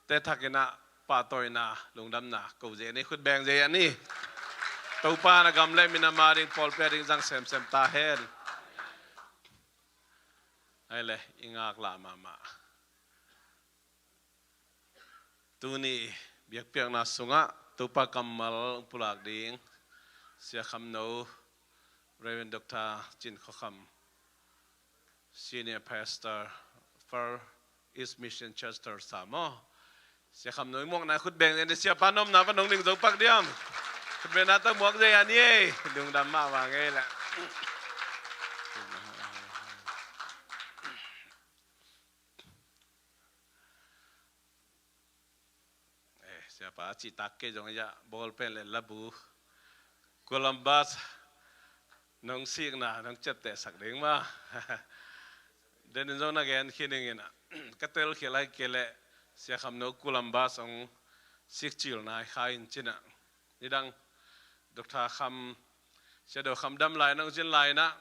te thakin ah pahtawina lungdamna ko zia ni, khut beng zia ni. Topa na gam le minam a ding pawlpi a ding zang semsem ta hen. Ai le i ngaklah mahmah. Tuni biakpiakna sungah Topa kammal pulak ding Sia Kham No, Reverend Doctor Cin Khua Kham, Senior Pastor, Far East Mission Church Tulsa maw? Sia Kham No i muakna khut beng ni, Siapa nopna pan hong ding zo pak diam? Khut bengna tawh muak zia ni ei. Lungdam mahmah ngei la. Eh, Siapa a cihtak kei zong ia bawlpen le labu Columbus nong sikna nong ciaptehsak ding ma. Denin zong na gen khin ing ina ka telkhial ai kei le Sia Kham No Columbus hong sikcilna i kha in cina. Nidang Doctor Kham, Sia Do Kham dam lai nong zin lai na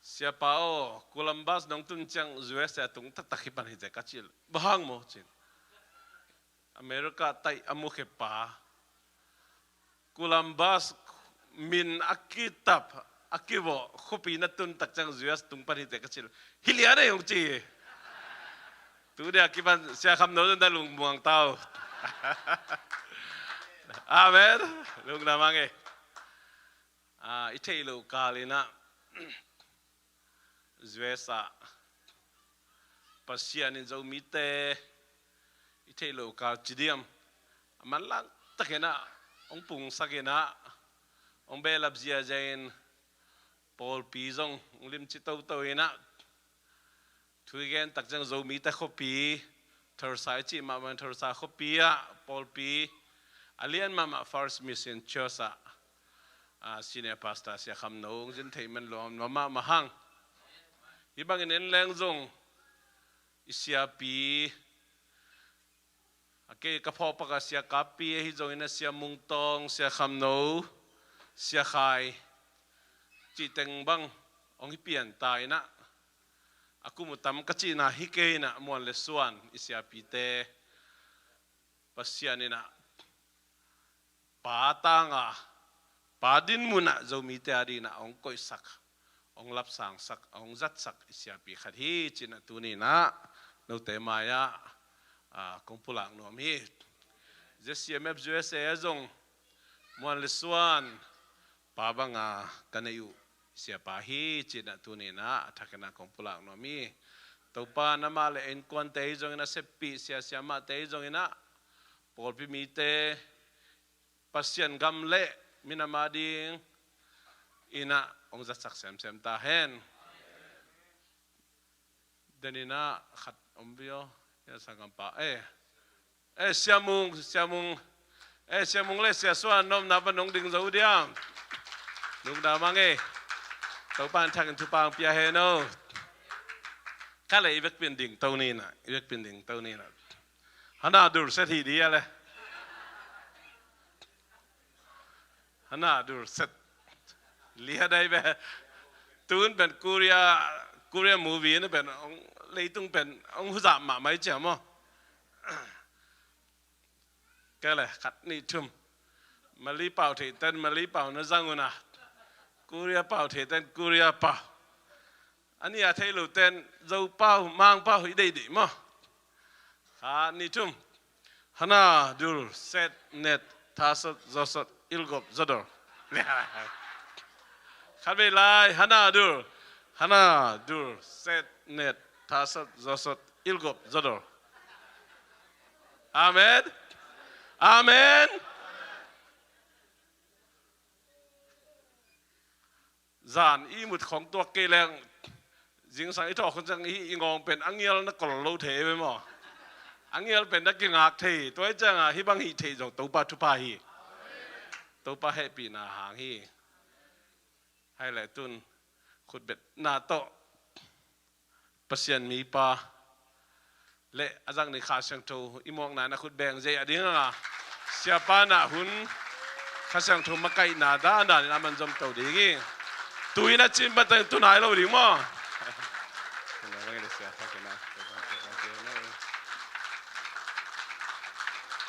Siapa aw, Columbus nong tun ciang U S A tung taktak hi pan hi te ka cil. Bang hang maw cin. America taih a mukhepa Columbus min a kitap a kivawh khuapi na tun tak ciang U S tung pan hi te ka cil. Hi lian ei hong ci hi. Tu dia kipan Sia Kham No zong da lungmuang tau. Amen. Lungdam a ngei. Ah, i theih loh kal inah U S A Pasian in Zomite i theih loh kal ci diam a manlang takinah hong pungsak inah hong behlap ziazia in pawlpi zong hong limci toto inah thu i gen tak ciang Zomite khuapi, Tulsa i cih mahmah in Tulsa khuapi ah pawlpi a lian mahmah First Mission Church ah, ah, Senior Pastor Sia Kham No hong zin theih man lawm mahmah hang. Hih bangin en leng zong i siapi a kei ka phawkpak a Sia Kapi ahi zongin a Sia Mung Tawng, Sia Kham No, Sia Khai cih teng bang hong hi pian ta inah a kum uh tam ka cihna hi kei inah Muan le Suan i siapite Pasian inah pa tanga pa dinmunah Zomite a dinah hong koihsak hong lapsangsak hong zatsak i siapi khat hi cinah tuninah note mai-ah, ah, kong pulak nuam hi. Zia C M F U S A a zong Muan le Suan pa banga ka neih uh siapa hi cinah tuninah a thakinah kong pulak nuam hi. Topa namah le innkuante hi zongin a seppih sia siamahte hi zonginah pawlpi mite Pasian gam le minam a ding inah hong zatsak semsem ta hen. Deninah khat om vio. Ina sanggampa eh, eh, Sia Mung, Sia Mung, eh, Sia Mung le Sia Suan nopna pan hong ding zo diam? Lungdam a ngei. Topa in thakin thupha hong pia hen o. Ka le i vekpin ding to ninah, i vekpin ding to ninah. Hana dur set hi dia le. Hana dur set. Lia dai be. Tun pen Korea, Korea movie na pen hong, leitung pen hong huzap mahmah hi cia maw. Kei le khat nih thum. Mali pau thei ten Mali pau na zang una. Korea pau thei ten Korea pau. A nih a thei lo ten Zo pau, Mang pau i deih deih maw. Khat nih thum. Hana dul set net thasot zosot ilgop zodor. Khat vei lai, hana dul. Hana dul set net thasot zosot ilgop zodor. Amen. Amen. Zan i mut khong tuak kei leng, zingsang i thawh khun ciang i, i ngawng pen a ngial na kol lo thei ve maw. A ngial pen na kingak thei, tua hi cianga hih bang hih theih zong Topa thupha hi. Topa hehpihna hang hi. Hai le tun khutbetna tawh Pasian mipa le a zang ni Kha Siangtho i muakna na khut beng zei a ding a. Siapa na hun Kha Siangtho makaihna dan dan in a man zom to ding hi. Tuin a cin patang tunai lo ding maw.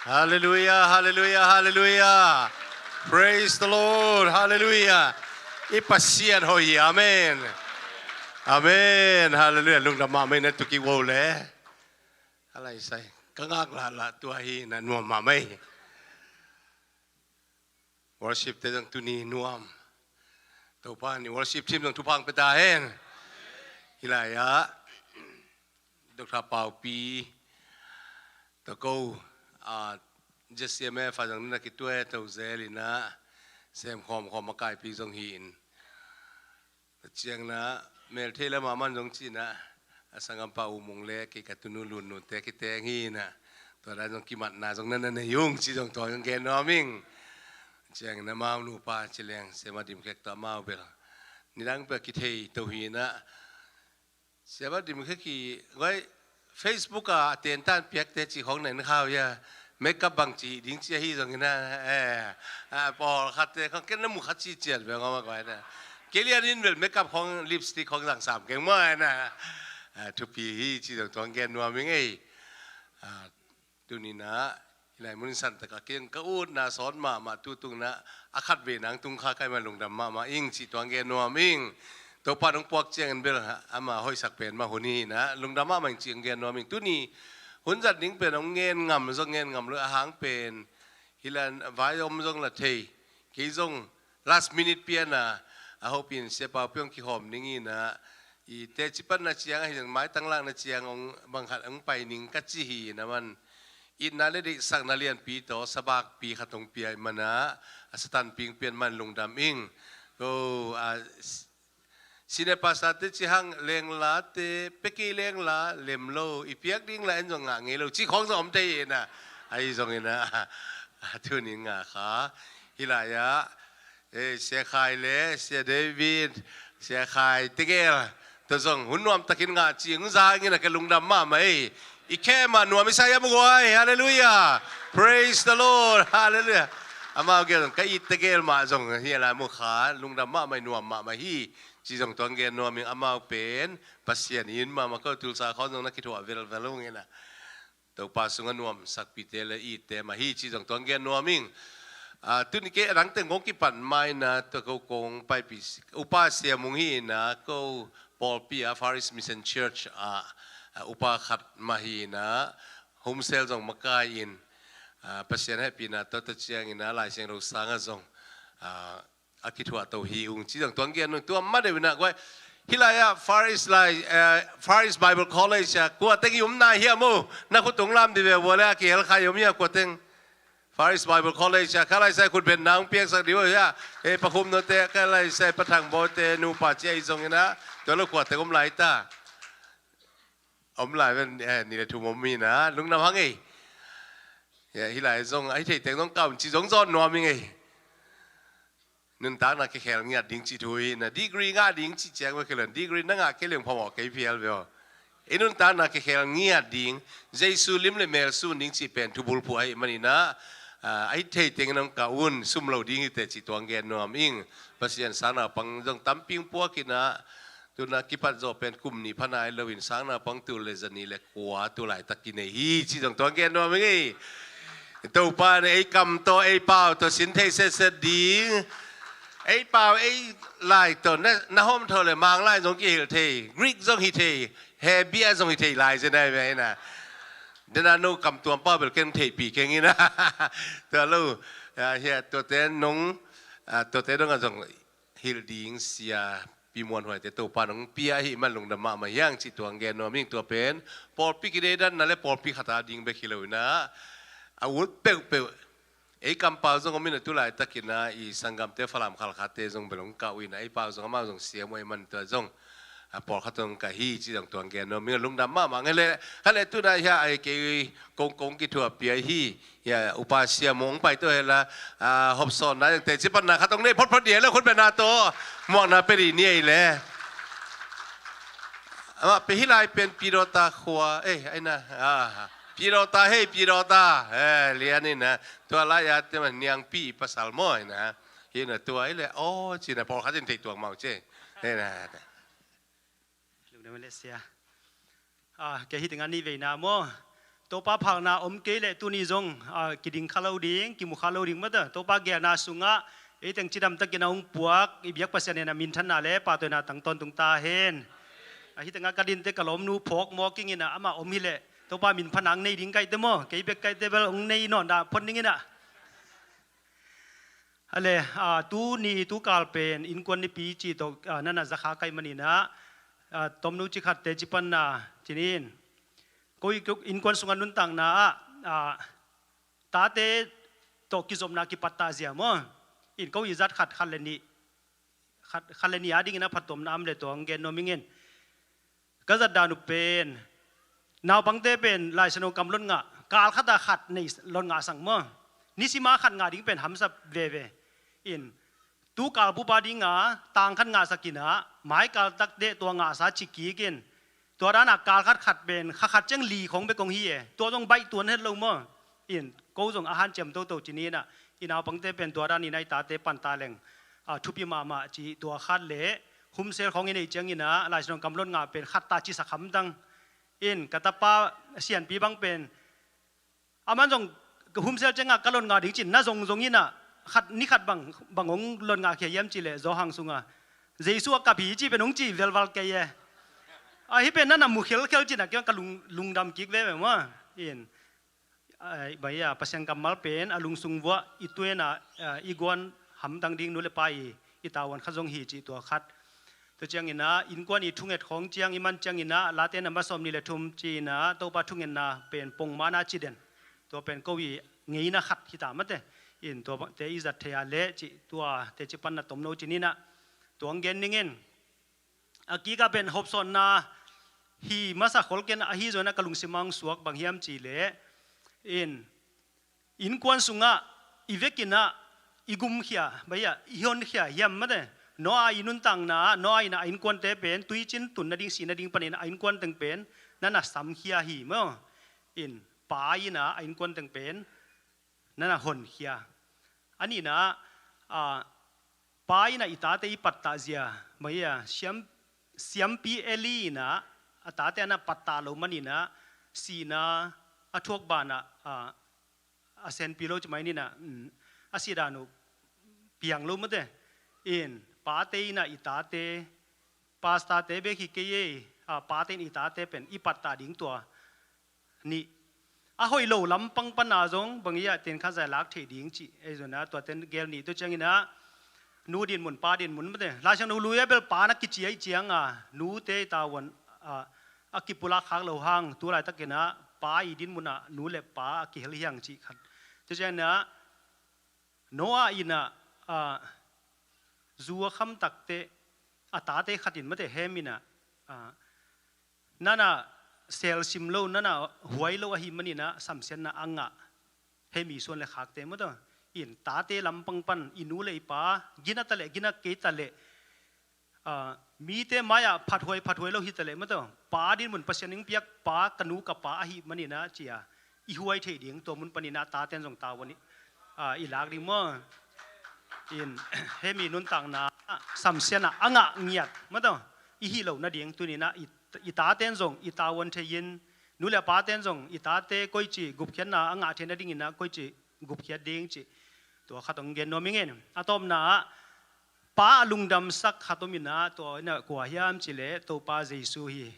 Halleluia, halleluia, halleluia. Praise the Lord, halleluia. I Pasian hoih hi, amen. Amen, halleluia. Lungdam mahmah na tuki wo le. Alai sai. Ka ngak lah lah tua hi na nuam mahmah. Worship te zong tuni nuam. Topa ni worship team zong thupha pia ta hen. Hi lai ah Doctor Paupi, toko, a, Z C M F a zong na kituai to zel in a, sem khawm khawm a kaipi zong hi in. Ciang na, mel thei le mahmah zong ci na, a sanggam pa U Mung le kei ka tunu Lun Nun te kiteng hi na, tua dan zong kimatna zong na na nei ung ci zong tua zong gen nuam ing. Ciang na mau nupa ci leng, Siama Dim Khek tua mau bel. Nidang bel kithei to hi na, Siama Dim Khek hi, guai, Facebook a tentan piakte ci khong na in khau ia, makeup bang ci ding ci ahi zong ina, eh, a, pawl khatte khong ken na mu khat ci ciat ve ngom a guai na. Kei lian in bel makeup khong lipstick khong zang sam keng maw na. A, thupi hi ci zong tuang gen nuam ing ei. A, tuni na, hilai mun in san taka keng ka utna sawn mahmah tu tung na, a khat ve nang tung kha kai ma lungdam mahmah ing ci tuang gen nuam ing. Topa nong puak ciangin bel ama hoihsak pen mah hun hi na, lungdam mahmah ing ci ang gen nuam ing. Tuni hun zat ding pen ong ngen ngam zong ngen ngam lo a hang pen, hilan vai om zong la thei, kei zong last minute piana, a hopin Sia Pau Piong kihawm ding hi na, i teci panna ciang ahi zong maitang lakna ciang ong bang khat ong pai ning ka ci hi na man, itna le deihsakna lianpi tawh sabakpi khat ong pia i mana, a Satan ping pian man lungdam ing. Ko, a, Senior pastor te ci hang lengla te, peki lengla, lem lo, i piak ding la en zong ngah ngei lo, ci khong zong om thei ina, ahi zong ina, a, tuni ngah kha, hilai ah, eh, Sia Khai le, Sia David, Sia Khai tegel, to zong, hun nuam takin ngah ci, hong za ngina ka lungdam mahmah ei, i khe mah nuam i sa ia muguai, hallelujah, praise the Lord, hallelujah, amau gel zong, ka it tegel mah zong, hi ala mu kha, lungdam mahmah, nuam mahmah hi, ci zong tuang gen nuam ing amau pen, Pasian in mahmah ko Tulsa khon zong na kithuah velvel ung ina. Topa sungah nuam sakpite le itte mah hi ci zong tuang gen nuam ing. A, tuni kei a dang teng kong kipan mai na tua ko kong paipi si-, upa Sia Mung hi ina ko pawlpi a Far East Mission Church a, a upa khat mah hi ina homsel zong makai in, a, Pasian hehpihna tawh tua ciang ina Lai Siangtho sangah zong, a, a kithuah to hi ung ci zong tuang gen nung tua ma deuh ina guai. Hilai ah Far East lai, eh, Far East Bible College ah kua teng i om nai hiam uh? Na khutung lam di ve vua le a kihel khai om hia kua teng? Far East Bible College ah ka lai sai khut ben nang piangsak di uh hia? Eh, Pakhum no te, ka lai sai Pathang bo te, nupa ci ahi zong ina tua lo kua teng om lai ta. Om lai ven, eh, ni le thum om mi na, lungdam hang ei. Ya, hilai zong, ahi thei teng zong kaun ci zong zon nuam ing ei. Nuntakna kikhel ngiat ding ci thu hi na, degree ngah ding ci ciang ve kelen, degree na ngah kei leng phamawh kei phial ve aw. I nuntakna kikhel ngiat ding, Jesu lim le mel sun ding ci pen thubulphuh ahi manina, a, a i thei tengin hong kah un, sum lo ding hi teh cih tuang gen nuam ing. Pasian sang naupang zong tampi hong puak in ah, tu-in ah kipat zawh pen kum nih pha nai lo in sang naupang tul le za nih le kua tu laitak kinei hi cih zong tuang gen nuam ing ei. Topa in ei kam tawh ei pau tawh sin thei setset ding. Ei pau ei lai tawh na, na hawm tho le Mang lai zong kihilh thei, Greek zong hi thei, Hebrew zong hi thei lai zen ai ve na. Dena no kam tuam pau bel keng theihpih keng ina. Tua lo, a, hia, tuate nong, a, tuate dong a zong hilh ding sia pi muan huaite Topa nong pia hi man lungdam mahmah hiang cih tuang gen nuam ing. Tua pen pawlpi kideidanna le pawlpi khata ding bek hi lo ina, a ut peuhpeuh ei kampau zong om ina, tu laitakin ah i sanggamte Falam Khalkhate zong bel hong kah uh ina, ei pau zong amau zong siam uh ei man tua zong, a, pawlkhat zong kah hi cih zong tuang gen nuam ing. Lungdam mahmah nge le. Kha le tu-in ah hia, ai kei kongkong kithuah pia hi. Hia, upa sia mong pai to hela, a, hopsawnna zong teci panna khat hong nei photphot dih le khut bena to muakna pe dih ni ei le. Amah pe hi lai pen Pidawta khua, eh, aina, a, Pidawta hei, Pidawta, eh, lian ina. Tua lai-a te man niangpi pasal maw ina. Hi na tua i le, aw, cina pawlkhat in thei tuang mau ce. Hi na. Lungdam le sia. A, kei hi tengah nih veina maw. Topa phakna om kei le tuni zong, a, kiding kha lo ding, kimu kha lo ding mata. Topa gelna sungah ei teng cidam takin a hong puak i biak Pasian in a minthanna le pahtawiina tang tawntung ta hen. A, hi tengah ka dinte ka lawmnu phawk mawk ing ina, amah om hi le Topa min phanang nei ding kaite maw. Kei bek kaite bel hong nei nawn dah phot ning ina. A le, a, tuni tukal pen innkuan nipi cih tawh, a, nana zakha kaih man ina, a, tomnu ci khat teci panna cinin. Ko i, ko innkuan sungah nuntakna ah, a, tate tawh kizopna kipattah zia maw. In ko i zat khat, khat le nih, khat, khat le nih a dingin a phattuamna om le tuang gen nuam ing in. Ka zat dan uh pen, naupangte pen Lai Siangtho kam lot ngah, kal khat a khat nei lot ngah sang maw. Nisima khat ngah ding pen hamsa veve. In, tukal pupa dinga tang khat ngahsak ina, mai kal takte tua ngahsa ci kik in. Tua dana kal khat khat pen kha khat ciang li khong bek kong hi e. Tua zong baih tuan het lo maw. In, ko zong a hanciam toto ci ni ina, i naupangte pen tua dan ina i tate panta leng, a, thupi mahmah ci tua khat le, humsel khong i neih ciang ina, Lai Siangtho kam lot ngah pen khat ta cisak hamtang. In, ka tapa sianpi bang pen, aman zong ka humsel cianga ka lot ngah ding cin, na zongzong ina, khat, ni khat bang, bang hong lot ngah khia hiam ci le, Zawhang sunga Jesu a kap hi ci pen hong ci velval kei e. A, hi pen nana mu khelkhel cina, kei ka lung, lungdam kik veve maw. In, a, bai a, Pasian kammal pen a lungsung vuah i tuena, a, i guan hamtang ding nu le pa i, i tavuan khat zong hi cih tua khat. Tua ciang ina, innkuan i thunget khawng ciang, i man ciang ina, Late na masawm ni le thum ci ina, Topa thungetna pen pongmana ci den. Tua pen ko i ngeina khat hi ta mate. In tua bangte i zat thei a le cih tua teci panna tomno ci ni ina. Tuang gen ning in. A kika pen hopsawnna hi masa khol ken ahi zongin a ka lungsim a hong suak bang hiam ci le. In, innkuan sungah i vekin ah i gumkhia, bai a, i honkhia hiam mate. Noah i nuntakna, Noah in a innkuante pen, tuicin tun nading, si nading panin a innkuan teng pen, nana samkhia hi maw. In, pa in a innkuan teng pen, nana honkhia. A nihna, a, pa in a i tate i pattah zia, bai a, siam, siampi Eli in a, a tate ana pattah lo man in a, sihna a thuak banah, a, a senpi lo ci mai ni ina, mm, a sih dan uh piang lo mate. In, pate in a i tate, pastorte bek hi kei ei, a, pate in i tate pen i pattah ding tua nih. A hoih lo lampang pana zong bang i a ten khat zai lak thei ding cih ei zona tua ten gel nih. Tua ciang ina, nu dinmun, pa dinmun mate. Lai Siangtho lui a bel pa na kici a i cianga, nute i tavuan, a, a kipulak khak lo hang, tu laitak ina, pa i dinmun ah, nu le pa a kihel hiang cih khat. Tua ciang ina, Noah in a, a, zu a kham takte, a tate khat in mate Hem in a, a, nana selsim lo, nana huai lo ahi man in a, samsiatna a ngah. Hemi suan le khakte mate. In tate lampang pan, i nu le i pa, gina ta le, gina kei ta le, a, mite mai-ah phathuai, phathuai lo hi ta le mate. Pa dinmun Pasian in piak pa, ka nu ka pa ahi man in a ci a, i huai thei ding, tua mun pan in a taten zong tavuan i, a, i lak ding maw? In, hemi nuntakna samsiatna a ngah ngiat maw taw, i hih loh nading tuninah i, i taten zong i tavuan thei-in, nu le paten zong i tate koici gupkhiatna a ngah thei nadinginah koici gupkhiat ding cih tua khat hong gen nuam ing. A tawpna ah pa a lungdamsak khat om inah, tua inah kua hiam cihleh Topa Jesu hi.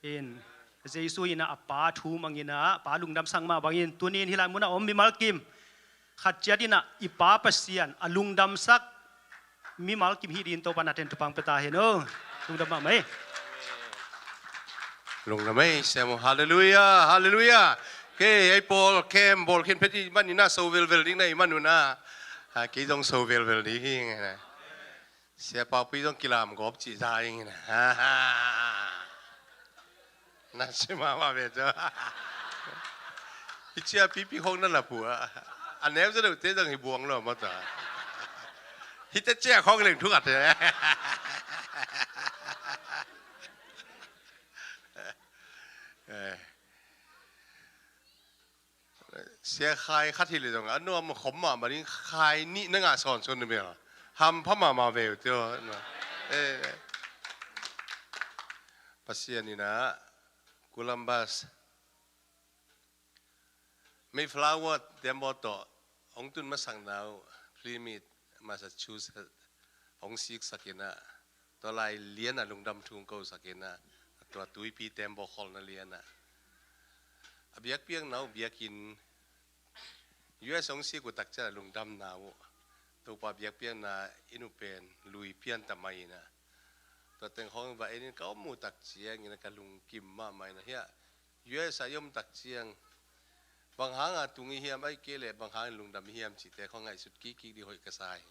In, Jesu inah a pa thu manginah pa lungdamsak mah bangin tunin hih lai munah om mimal kim khat ciat inah i pa Pasian a lungdamsak mimal kim hih dingin Topa naten thupha pia ta hen aw. Lungdam mahmah ei. Lungdam ei, Siamo. Halleluia, halleluia. Kei ei pawl kem bawl khin phet i maninah so velvel ding na i manunah, a, kei zong so velvel ding hi ngai na. Sia Paupi zong kilam gawp cih za ing na. Na si mahmah ve tua. Hi cia pipi khong na lap uh a, a neu za deuhte zong hi buang lo maw tua. Hi te cia khong leng thuk a te. Eh. Sia khai khat hi le zong a nuam khom mahmah ding, khai nih na ngah sawnsawn na bel hampha mahmah ve uh tio. Eh, Pasian inah Columbus, Mayflower tembaw tawh hong tun masakna uh Plymouth, Massachusetts hong siksak inah, tua lai lianah lungdam thu hong kosak inah, tua tuipi tembaw kholna lianah a biakpiakna uh biakinn, U S hong sik uh takcianah lungdamna uh, Topa biakpiakna inn uh pen lui pian ta mai inah, tua teng khawng va en in ka om uh takciangin ka lungkim mahmah inah, hiah U S ah i om takciang bang hanga tung i hiam, ahih kei leh bang hangin lungdam i hiam cihte khawng ngaihsut kikkik ding hoih ka sa hi.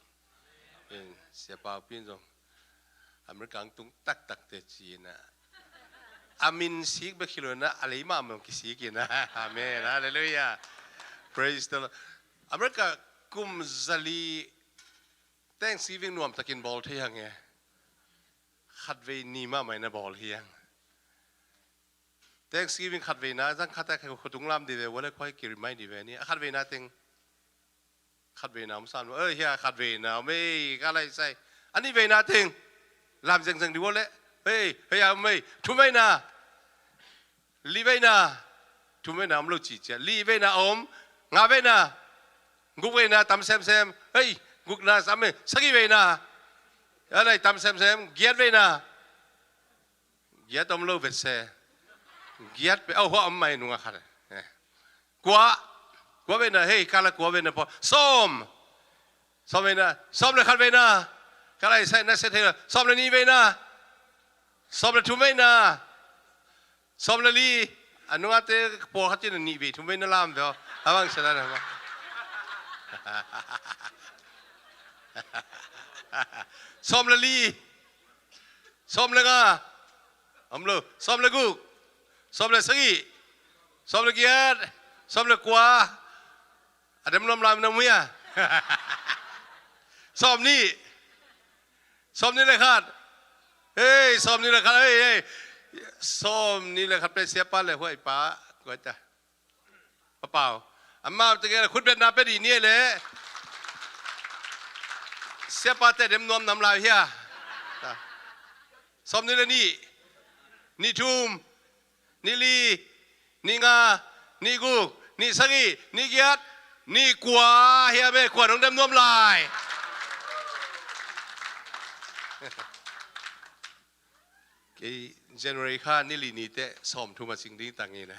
In, Sia Paupi in zong America hong tung taktakte ci inah, a min sik bek hi lo inah a lei mahmah hong kisik inah. Amen, halleluia. Praise the Lord. America kum zali Thanksgiving nuamtakin bawl thei hang e. Khatvei ni mahmah inah bawl hi hang. Thanksgiving khatveina zang khat a khutung lam di ve, wale khuai ki remind di ve ni. A khatveina teng, khatveina om sam lo. Oi, hia khatveina om ei, ka lai sai. A nihveina teng lam zengzeng di wale. Hei, hei a om ei. Thuveina. Liveina. Thuveina om lo ci cia. Liveina om. Ngaveina. Gukveina tam semsem. Hei, gukna sam ei. Sagihveina. A lai tam semsem. Giatveina. Giat om lo vetse. Giat pe, au, hua om mai nunga khat. Eh. Kua. Kua veina, hei, kala kua veina po. Som. Som veina, som le khat veina. Kala i sai na se thei. Som le ni veina. Som le thum veina. Som le li. A nunga te pawl khat in a nih vei thum veina lam veo. A bang se na na. Som le li. Sawm le nga. Om lo. Sawm le guk. Sawm le sagih. Sawm le giat. Sawm le kua. A dem nuam lam na om hia? Sawm nih. Sawm nih le khat. Hei, sawm nih le khat. Hei, hei. Sawm nih le khat pe siapa le huai pa. Kua ta. Papau. Amau tegel khutbetna pe dih ni e le. Siapa te dem nuam nam lai hia. Sawm nih le nih. Nih thum. Nih li. Nih nga. Nih guk. Nih sagih. Nih giat. Nih kua. Hia me kua nong dem nuam lai. Kei January kha ni li ni teh sawmthum a cing ding tang in a.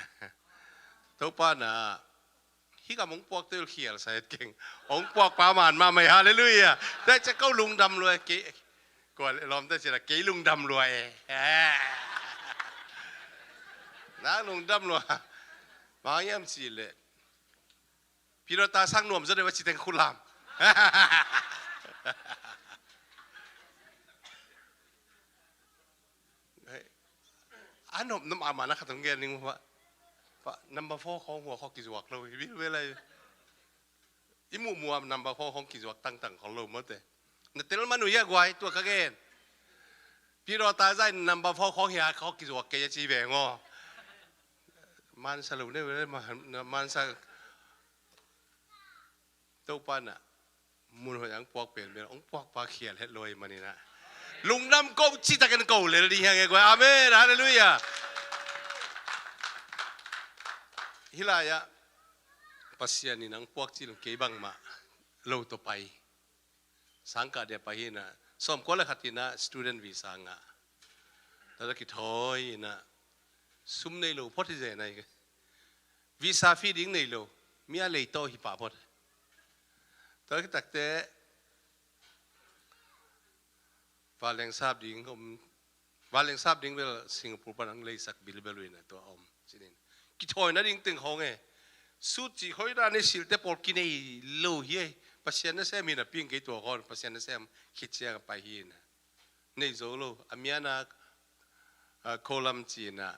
Topa na, hih kam hong puak tel khial sa het keng. Hong puak pa man mah mai, halleluiah. Tua ciang ko lungdam lua kei. Kua leh lawmte ci la kei lungdam lua e. Nang lungdam lua. Bang hiam cih leh Pilota sang nuam zaw deuh a ci teng khut lam. A nop nop a mana khat hong gen ning uh. Number four khawng hua khawng kizuak lo hi bil ve lai. I muhmuh a number four khawng kizuak tangtang khol lo mawte. Na tel man uh hia guai tua ka gen. Pilota zai number four khawng hia khawng kizuak kei a ci ve ngaw. Mansa lo ne, mansa. Topa in ah mun hoih ah hong puak pen bel hong puak pa khial het lo ahih manin ah, lungdam ko citakin ko lel ding hi hang e guai. Amen, halleluiah. Hih lai-ah Pasian in hong puak cil kei bangmah lo tawh pai. Sangkah dia pai hi in ah, sawmkua le khat in ah student visa ngah. Tua tawh kithawi in ah, sum nei lo phot hi zen ahi. Visa fee ding nei lo, mi a lei tawh hi pah phot. Tua khit takteh vanleng sap ding om, vanleng sap ding bel Singapore pan hong leisak bilbel uh in ah tua om cin in. Kithawi nading teng khawng e. Sut cih hoih dan i silhte pawl kinei lo hi e. Pasian nasem hi napi in kei tua khawng Pasian nasem khit ciang a pai hi in ah. Nei zo lo, a miana, a, Kolam ci in ah,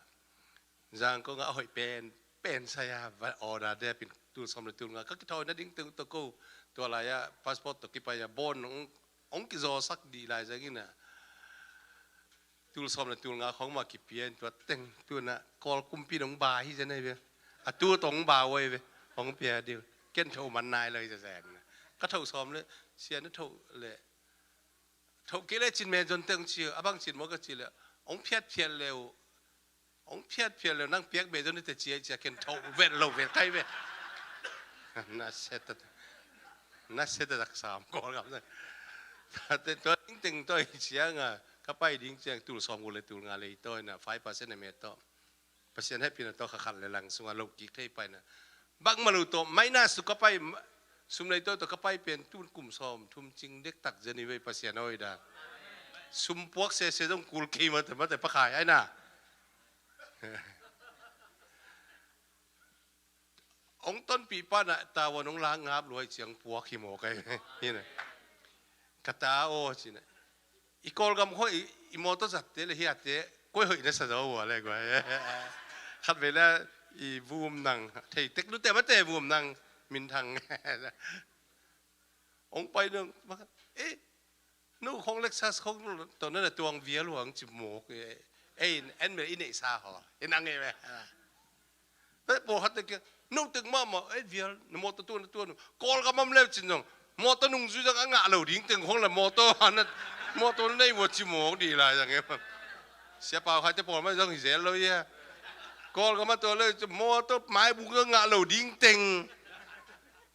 Zangkong ah a hoih pen pen sai a va order dep in tul sawm le tul nga. Ka kithawi nading teng tawh ko, tua lai-ah passport tawh kipai a bond hong, hong kizawsak dih lai zang in ah, tul sawm le tul nga khawng mah kipia in tua teng tu in ah Kawl kumpi in hong ba hi zen ahi ve. A tu tawh hong ba uh ahi ve. Hong pia dih uh. Ken thoh man nai lo hi zen. Ka thoh sawm le, sia na thoh le, thoh kei le cin me zon teng ci, a bang cin maw ka ci le, hong phiatphiat le uh, hong phiatphiat le uh, nang piak be zon ni te ci a, ci a ken thoh vet lo vet kai ve. Na se ta, na se ta dak sam Kawl gam na. Tua teng tua i ciang a, ka pai ding ciang tul sawm guk le tul nga lei tawh in ah five percent a me tawh. Pasian hehpihna tawh kha khat le lang sungah lo kik thei pai na. Bangmah lo tawh minus tawh ka pai, sum lei tawh tawh ka pai pen tun kum sawm thum cing dektak zen hi ve Pasian hoih dan. Sum puak sese zong kul kei mate mate pakhai ai na. Hong tonpih pa na tavuan hong la ngap luai ciang puak hi mawk ai. Hi na. Ka ta aw ci na. I Kawlgam khawng i, i mawtaw zatte le hiate koi hoih na sa zaw ua le guai. Khat vei le i vum nang thei tek lute mate vum nang minthang. Hong pai nang, eh, no khawng Lexus khawng tawh na na tuang vial huang ci mawk, eh, eh, en mel i neihsa haw. I nang eh, eh. Pawlkhat te kia, no tek mahmah, eh, vial, na mawtaw tuan, na tuan. Kawlgam om leu cin zong, mawtaw nungzui zong a ngah lo ding teng khawng le mawtaw, a na, mawtaw na nei vua ci mawk dih lai zang e. Sia Pau Khai te pawl mai zong hi zel lo ia. Kawlgam a tua leu cin mawtaw maibuk zong ngah lo ding teng.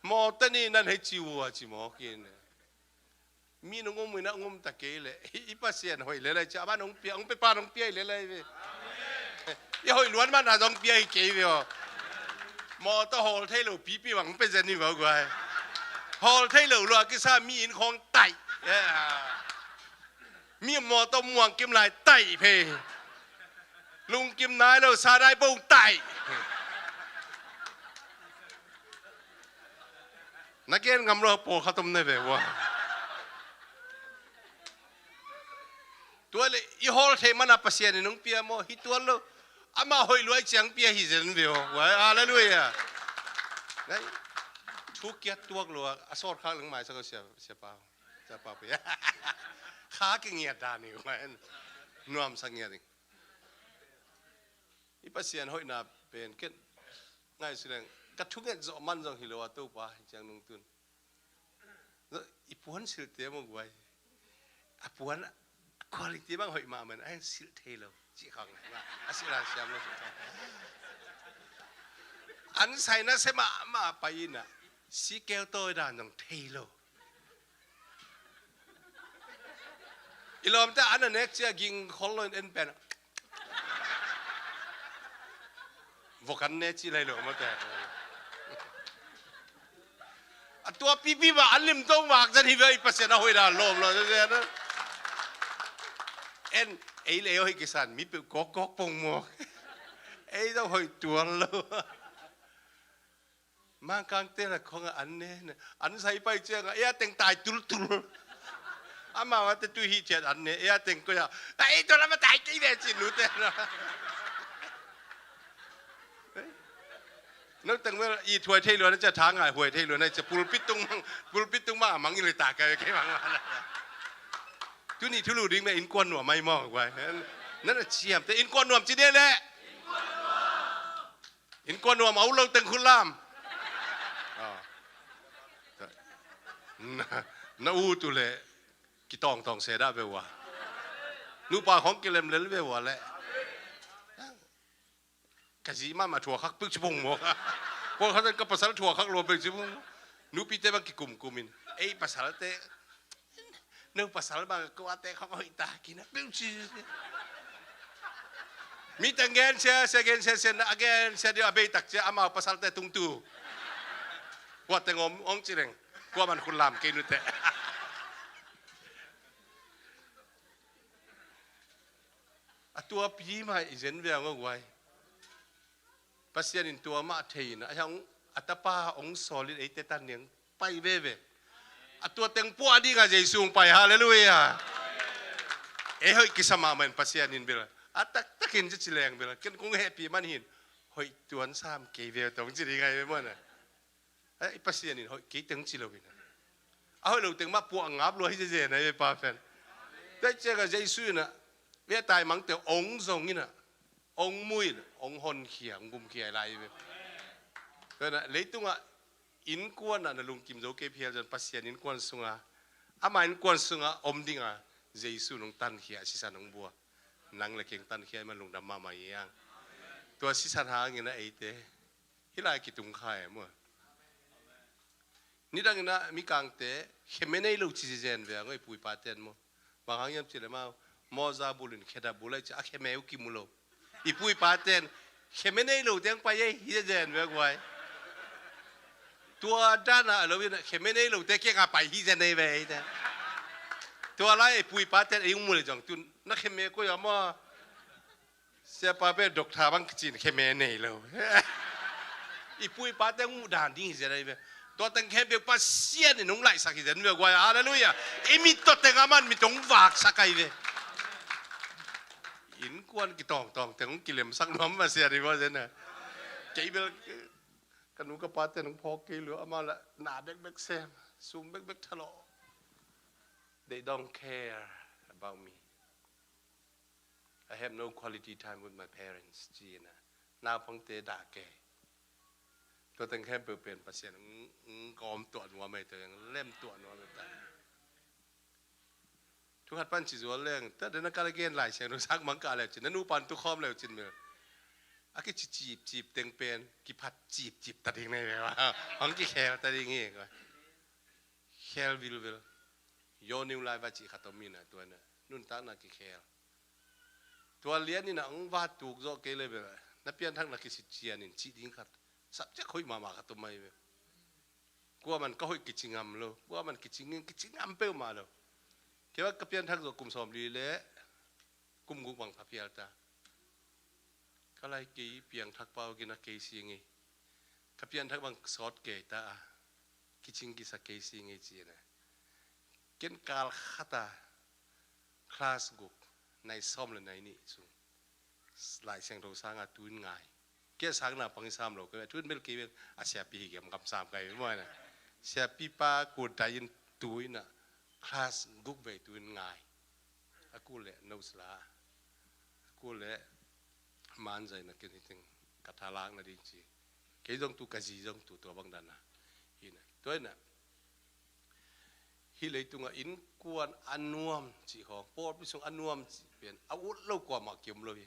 Mawtaw ni nan hei ci vua ci mawk in. Mi nung um ina ngum ta kei le. I Pasian hoih le lai cia, a ban hong pia, hong pia pan hong pia hi le lai ve. I hoih luan man a zong pia hi kei ve aw. Mawtaw hawl thei lo pipi bang pe zen hi vau guai. Hawl thei lo lua kisa mi inn khawng taih. Mi mawtaw muang kim lai taih phei. Lungkim nai lo sa nai bong taih. Na gen ngam lo pawlkhat om na ve ua. Tua le i hawl thei mana Pasian in hong pia maw hi tuan lo. Ama hoih luai ciang pia hi zen ve aw. Halleluiah. Thu kiat tuak lo a sawt khak leng mai sa ko sia, sia pau. Sia pau pia. Kha kingiat dan hi ua. Nuam sa ngiat ding. I Pasian hoihna pen ken ngaihsut leng ka thunget zawh man zong hi lo a Topa hi ciang nungtun. I puan silhte maw guai. A puan a quality bang hoih mahmah in a heng silh thei lo. Cih khang a silh a siam lo. An saina se mahmah pai in a sikeu tawi dan zong thei lo. I lawmte an a nek cia ging khol lo in en pen. Vok an ne ci lai lo mate. A tua pipi va an lim to vak zan hi ve i Pasian a hoih dan lawm lo zan. En ei le ei hoih kisan mi peuh kawk kawk pong mawk. Ei zong hoih tuan lo. Mangkangte la khong a an ne, an sai pai ciang a, ea teng tai tultul. Amau a te tui hi ciat an ne, ea teng ko ya. Ai to la ma tai kei ve cin lu te. No teng vel i thuai thei luan cia tha ngai huai thei luan cia pulpit tung mang, pulpit tung mang mang i le ta kai kei mang. Tuni thulu ding me innkuan nuam mai maw guai. Nan a ciam te innkuan nuam ci ne le. Innkuan nuam a uh lo teng khut lam. Ah. Na, na ut uh leh kitawngtawng se dah ve uh a. Nupa khawng kilemlel ve uh a leh. Ka zi mahmah thuakhak peuh ci bong maw. Pawlkhat in ka pasal thuakhak lua peuh ci bong. Nupite bang kikumkum in, ei pasalte, no pasal bang kuate khawng hoih ta kina peuh ci. Mi teng gen sia sia, gen sia sia, na a gen sia dia a bei tak cia amau pasalte tungtu. Kuate ngom ong ci leng, kuaman khut lam kei nute. A tuapi mah i zen ve a ngawguai. Pasian in tua mah thei in a, a tapa hong sawl in eite tan niang pai veve. A tua teng puah dingah Jesu hong pai, halleluiah. Ei hoih kisa mahmah in Pasian in bel a taktakin ci ci leng bel ken kong hehpih man hin hoih tuan sam kei ve tong ci ding ai ve muan a. Eh, i Pasian in hoih kei teng ci lo in a, a hoih lo teng mah puah ngap lua hi zezen a, i pa pen. Tua ciangah Jesu in a, ve taimangte ong zong in a, ong mu in a, ong honkhia, ong gumkhia lai ve. Tua in a, leitungah innkuan ah na lungkim zo kei phial zon Pasian innkuan sungah, ama innkuan sungah om dingah Jesu nong tankhia, sisan nong bua. Nang le keng tankhia i man lungdam mahmah i ang. Tua sisan hangin a eite hih lai kitung kha e maw. Nidang in a mikangte kheme nei lo ci zenzen ve a ngawh i pu i paten maw. Bang hang hiam ci le mau, mawza bul in khedap bul ai ci a kheme uh kimu lo. I pu i paten kheme nei lo teng pai ei hi zenzen ve a guai. Tua dana a lo in a kheme nei lo te kianga pai hi zen ei ve ei te. Tua lai i pu i paten ei ung mu le zong tun na kheme koi a maw. Siapa pen doctor bang kicin kheme nei lo. I pu i pate hong muh dan ding hi zia dai ve. Tua teng khempeuh Pasian in hong laihsak hi zia dai ve guai. Halleluiah. I mit tawh teng a man mit hong vaksak ahi ve. Innkuan kitawngtawng teng hong kilemsak nuam Pasian in guai zia na. Kei bel ka nu ka pate hong phawk kei lua, amau la na bekbek sem, sum bekbek thalawh. They don't care about me. I have no quality time with my parents, ci-in a naupangte dah kei. Tua teng khempeuh pen Pasian in, in kawm tuah nuam ei, tua in lem tuah nuam ei ta. Thu khat pan ci zual leng, ta dena ka la gen Lai Siangtho sang mang ka leu cin, na nupan tu khawm leu cin mel. A kici cipcip teng pen kiphat cipcip ta ding nei ve ua. Hong kikhel ta ding hi. Khel vilvel. Yo niu lai va ci khat om in a, tua in a nuntakna kikhel. Tua lian in a hong va tuk zawh kei le bel na pianthak na kisit cian in cih ding khat sapciak hoih mahmah khat om ahi ve. Kuaman ka hoih kici ngam lo, kuaman kici ngin kici ngam peuhmah lo. Kei bang ka pianthak zawh kum sawmli le kum guk bang pha phial ta. Ka lai kei piangthak pau kina kei si ngei. Ka pianthak bang sawt kei ta a, kicing kisa kei si ngei ci-in a. Ken kal khat a class guk, nai sawm le nai nih sung Lai Siangtho sanga tu in ngai. Kei a sang naupang i sam lo, kei a tu in bel kei bel a siapi hi kiam kam sam kai maw na. Siapi pa kut dai in tu in a class guk vei tu in ngai. A kul le nose la. A kul le man zai na ken hi teng ka thalak na ding ci. Kei zong tu ka zi zong tu tua bang dan a. Hi na. Tua in a. Hih leitungah innkuan a nuam cih khawng, pawlpi sung a nuam cih pen a ut lo kuamah kiom lo hi.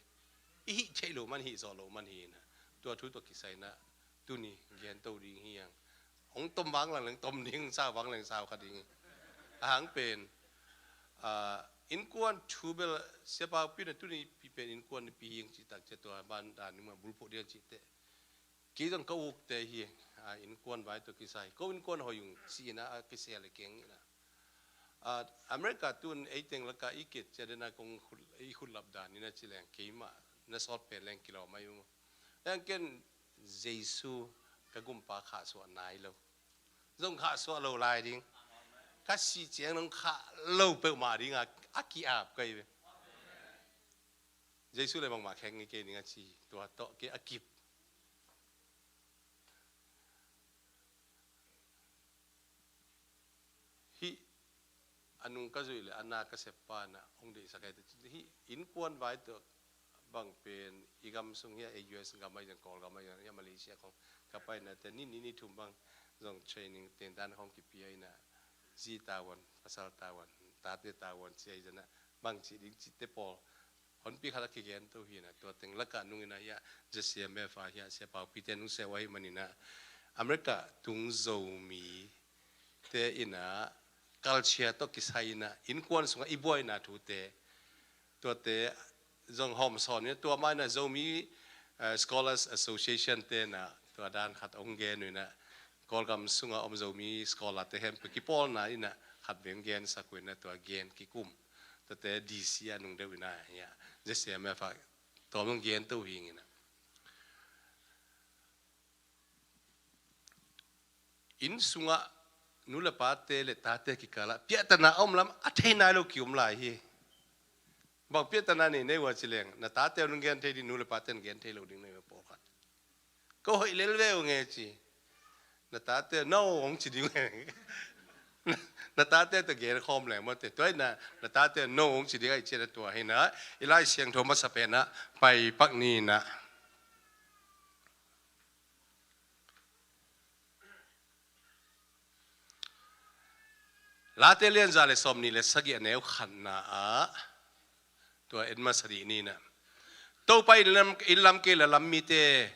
I hih theih lo man, hih zawh lo man hi na. Tua thu tawh kisai na tuni gen to ding hi ang. Hong tom vang lang leng tom ding, sau vang leng sau kha ding hi. A hang pen, ah, innkuan thu bel siapa pi na tuni pi pen innkuan pi hi ang cih tak cia tua ban dan ding mah bulphuh ding cih teh. Kei zong ka ukte hi, a, innkuan vai tawh kisai. Ko innkuan hoih ung ci-in a, a kisel hi keng in a. A, America tun ei teng laka i ket cia dena kong khut, i khut lap dan in a ci leng keimah na sawt pen leng kilawm ahi uh. Leng ken Jesu ka gumpa khahsuah nai lo. Zong khahsuah lo lai ding. Ka sih ciang nong khah lo peuhmah ding a, a ki-ap ka hi ve. Jesu le bangmah kheng ngei kei ning a ci, tua tawh kei a kip. Hih a nung ka zuih le a na ka sep pa na hong deihsak ai ta ci, hih innkuan vai tawh bang pen i gam sung hi a, ei U S gam ai zang, Kawlgam ai zang, hi a Malaysia khong ka pai na te ni, ni, ni thum bang zong training tendan khong kipia ina. Zi tavuan, pasal tavuan, tate tavuan ci a hi zan ah, bang ci ding cite pawl honpi khat a kigen to hi na, tua teng lak ah nung in ah hi a, Z C M F a hi a, Sia Pau Pi te nung sia uh ahih manin ah, America tung Zomite in ah culture tawh kisai in ah innkuan sungah i buaina thute, tuate zong hawmsawn in ah, tua mah in ah Zomi, eh, Scholars Association te in ah tua dan khat hong gen uh in ah, Kawlgam sungah om Zomi scholar te khempeuh kipawlna in ah khat vei hong gensak uh in ah, tua gen kikum, tuate D C ah nung deuh in ah hi a, Z C M F a tawm hong gen to hi ing in ah. Inn sungah nu le pate le tate kikalah piahtana a om lam a thei nai lo ki-om lai hi. Bang piahtana nei nei uh a ci leng, na tate uh nung gen thei ding, nu le pate nung gen thei lo ding nei uh a pawlkhat. Ko hoih lel ve uh nge ci. Na tate uh no hong ci ding uh nge. Na tate uh ta gen khawm leng mawte. Tua hi na, na tate uh no hong ci ding ahih cian a, tua hi na, i Lai Siangtho masa pen ah pai pak ni na. Late lian za le sawm nih le sagih a neu khatna ah, tua en masa dih ni na. Topa in lam, in lam kei le lam mite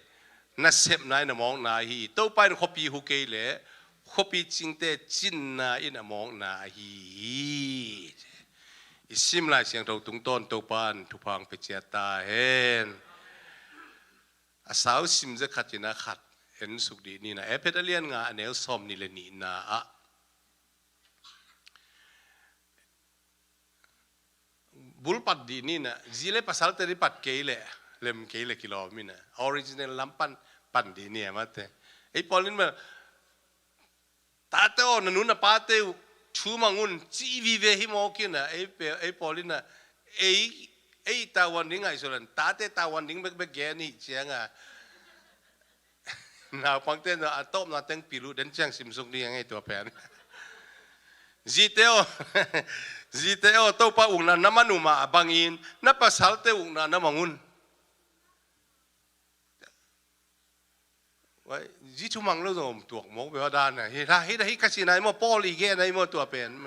nasepna in a mawkna ahi hi. Topa in khuapi hu kei le khuapi cingte cinna in a mawkna ahi hi. I sim Lai Siangtho tungtawn Topa in thupha hong pia ciat ta hen. A sau sim zia khat in a khat en suk dih ni na. Efesa a lian nga a neu sawm nih le nihna ah, bul pat dih ni na. Zi le pasalte dih pat kei le, lem kei le kilawm in a, original lam pan, pan dih ni a mate. Ei pawl in ma, tate aw, na nu na pate uh thu mang un, ci vive hi mawk in a, ei pe, ei pawl in a, ei, ei tavuan ding ngaihsut leng tate tavuan ding bekbek gen hi ciang a, naupangte na a tawpna teng pil uh, den ciang simsuk ding a ngei tua pen. Zite aw, zite aw, Topa ukna na man uh mah bangin na pasalte ukna na mang un. Wai, zi thu mang lo zong om tuak mawk bia dan a. Hi la, hi la, hi ka ci nai maw, Paul i gen nai maw tua pen.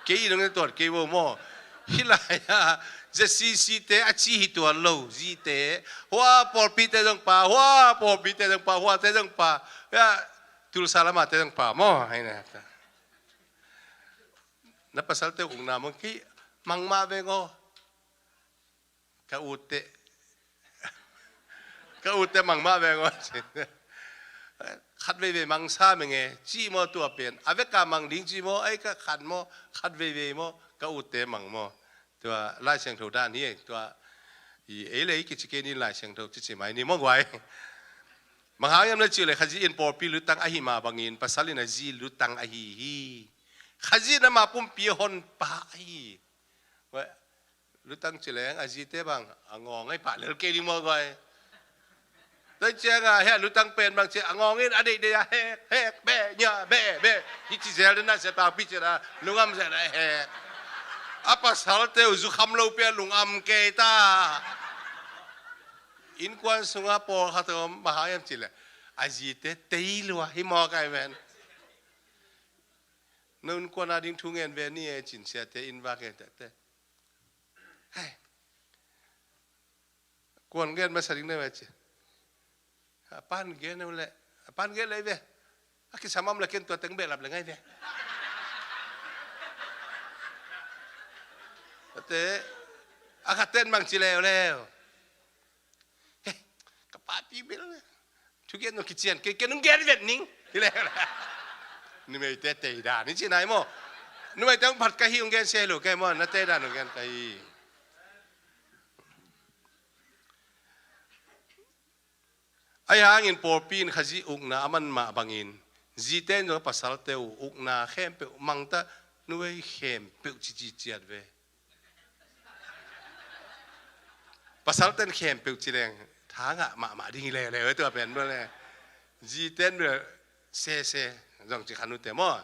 Kei i dong tuat kei bo maw. Hi la, ya, Z C C te a ci hi tuan lo, zite. Hua pawlpite zong pa, hua pawlpite zong pa, huate zong pa. Ya, Tulsa lamate zong pa maw. Hai na. Na pasalte ukna mang kei, mang mah veng aw. Ka utte. Ka utte mang mah veng aw. Khat veivei mang sa meng e, ci maw tua pen. A veka mang ding ci maw, ei ka khat maw, khat veivei maw, ka utte mang maw. Tua Lai Siangtho dan hi e, tua i ei le ei kici kei ni Lai Siangtho cici mai ni maw guai. Bang hang hiam na ci le Khazih in pawlpi lutang ahi mah bangin pasal in a zi lutang ahi hi. Khazih in ama pumpi a hon pa ahi. Lutang ci leng a zite bang a ngawng ai pah lel kei ding maw guai. Tua ciang a hia lutang pen bang ci a ngawng in a deihdeih a hek hek beh nya beh beh. Hi ci zel den a sia pau pi ci na lungam zel a hek. A pasalte uh zukham lo pia lungam kei ta. Innkuan sunga pawlkhat om bang hang hiam ci le a zite tei lua hi maw kai ven. Na innkuan a ding thu ngen ve ni e cin siate inn vak e tete. Hei. Kuan gen masa ding na ve ci. A pan gen le, a pan gen le ve. A kisam am le ken tua teng behlap le ngai ve. Ate a khaten bang ci leuleu. Hei, ka papi bel. Thugen nong kician kei, kei nong gen vet ning. Hi le. Numeite teidan i ci nai maw. Numeite hong phat ka hi hong gen sia hi lo kei maw, na teidan hong gen ka hi. Ahi hangin pawlpi in Khazih ukna a man mah bangin zite in zong pasalte uh ukna khempeuh mangta, nuei khempeuh cici ciat ve. Pasalten khempeuh ci leng tha ngah mahmah ding hi leuleu e tua pen bel le. Ziten bel sese zong ci khan uh te maw.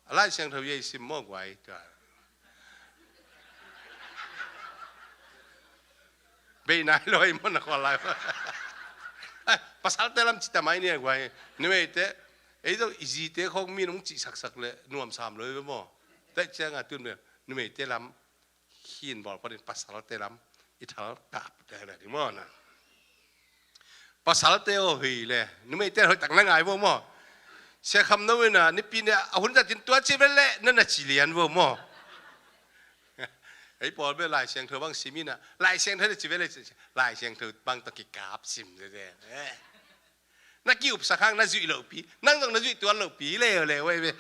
A Lai Siangtho i ei sim maw guai tua. Bei nai lo i maw na khual lai. Ai, pasalte lam ci ta mai ni a guai. Numeite Ei zong i zite khawng min hong cihsaksak le nuamsam lo i ve maw? Taih cianga tun bel numeite lam khin bawl phatin pasalte lam i thal kap dana ding maw na? Pasalte aw hei le numeite hoihtak na ngai vo maw? Sia Kham No ina nipi ne a hun zatin tua ci ve le na na ci lian vo maw? Ei pawl bel Lai Siangtho bang sim ina Lai Siangtho na ci ve le Lai Siangtho bang tawh kikap sim zeze. Na ki-upsak hang na zuih lohpi, nang zong na zuih tuan lohpi leuleu ei ve.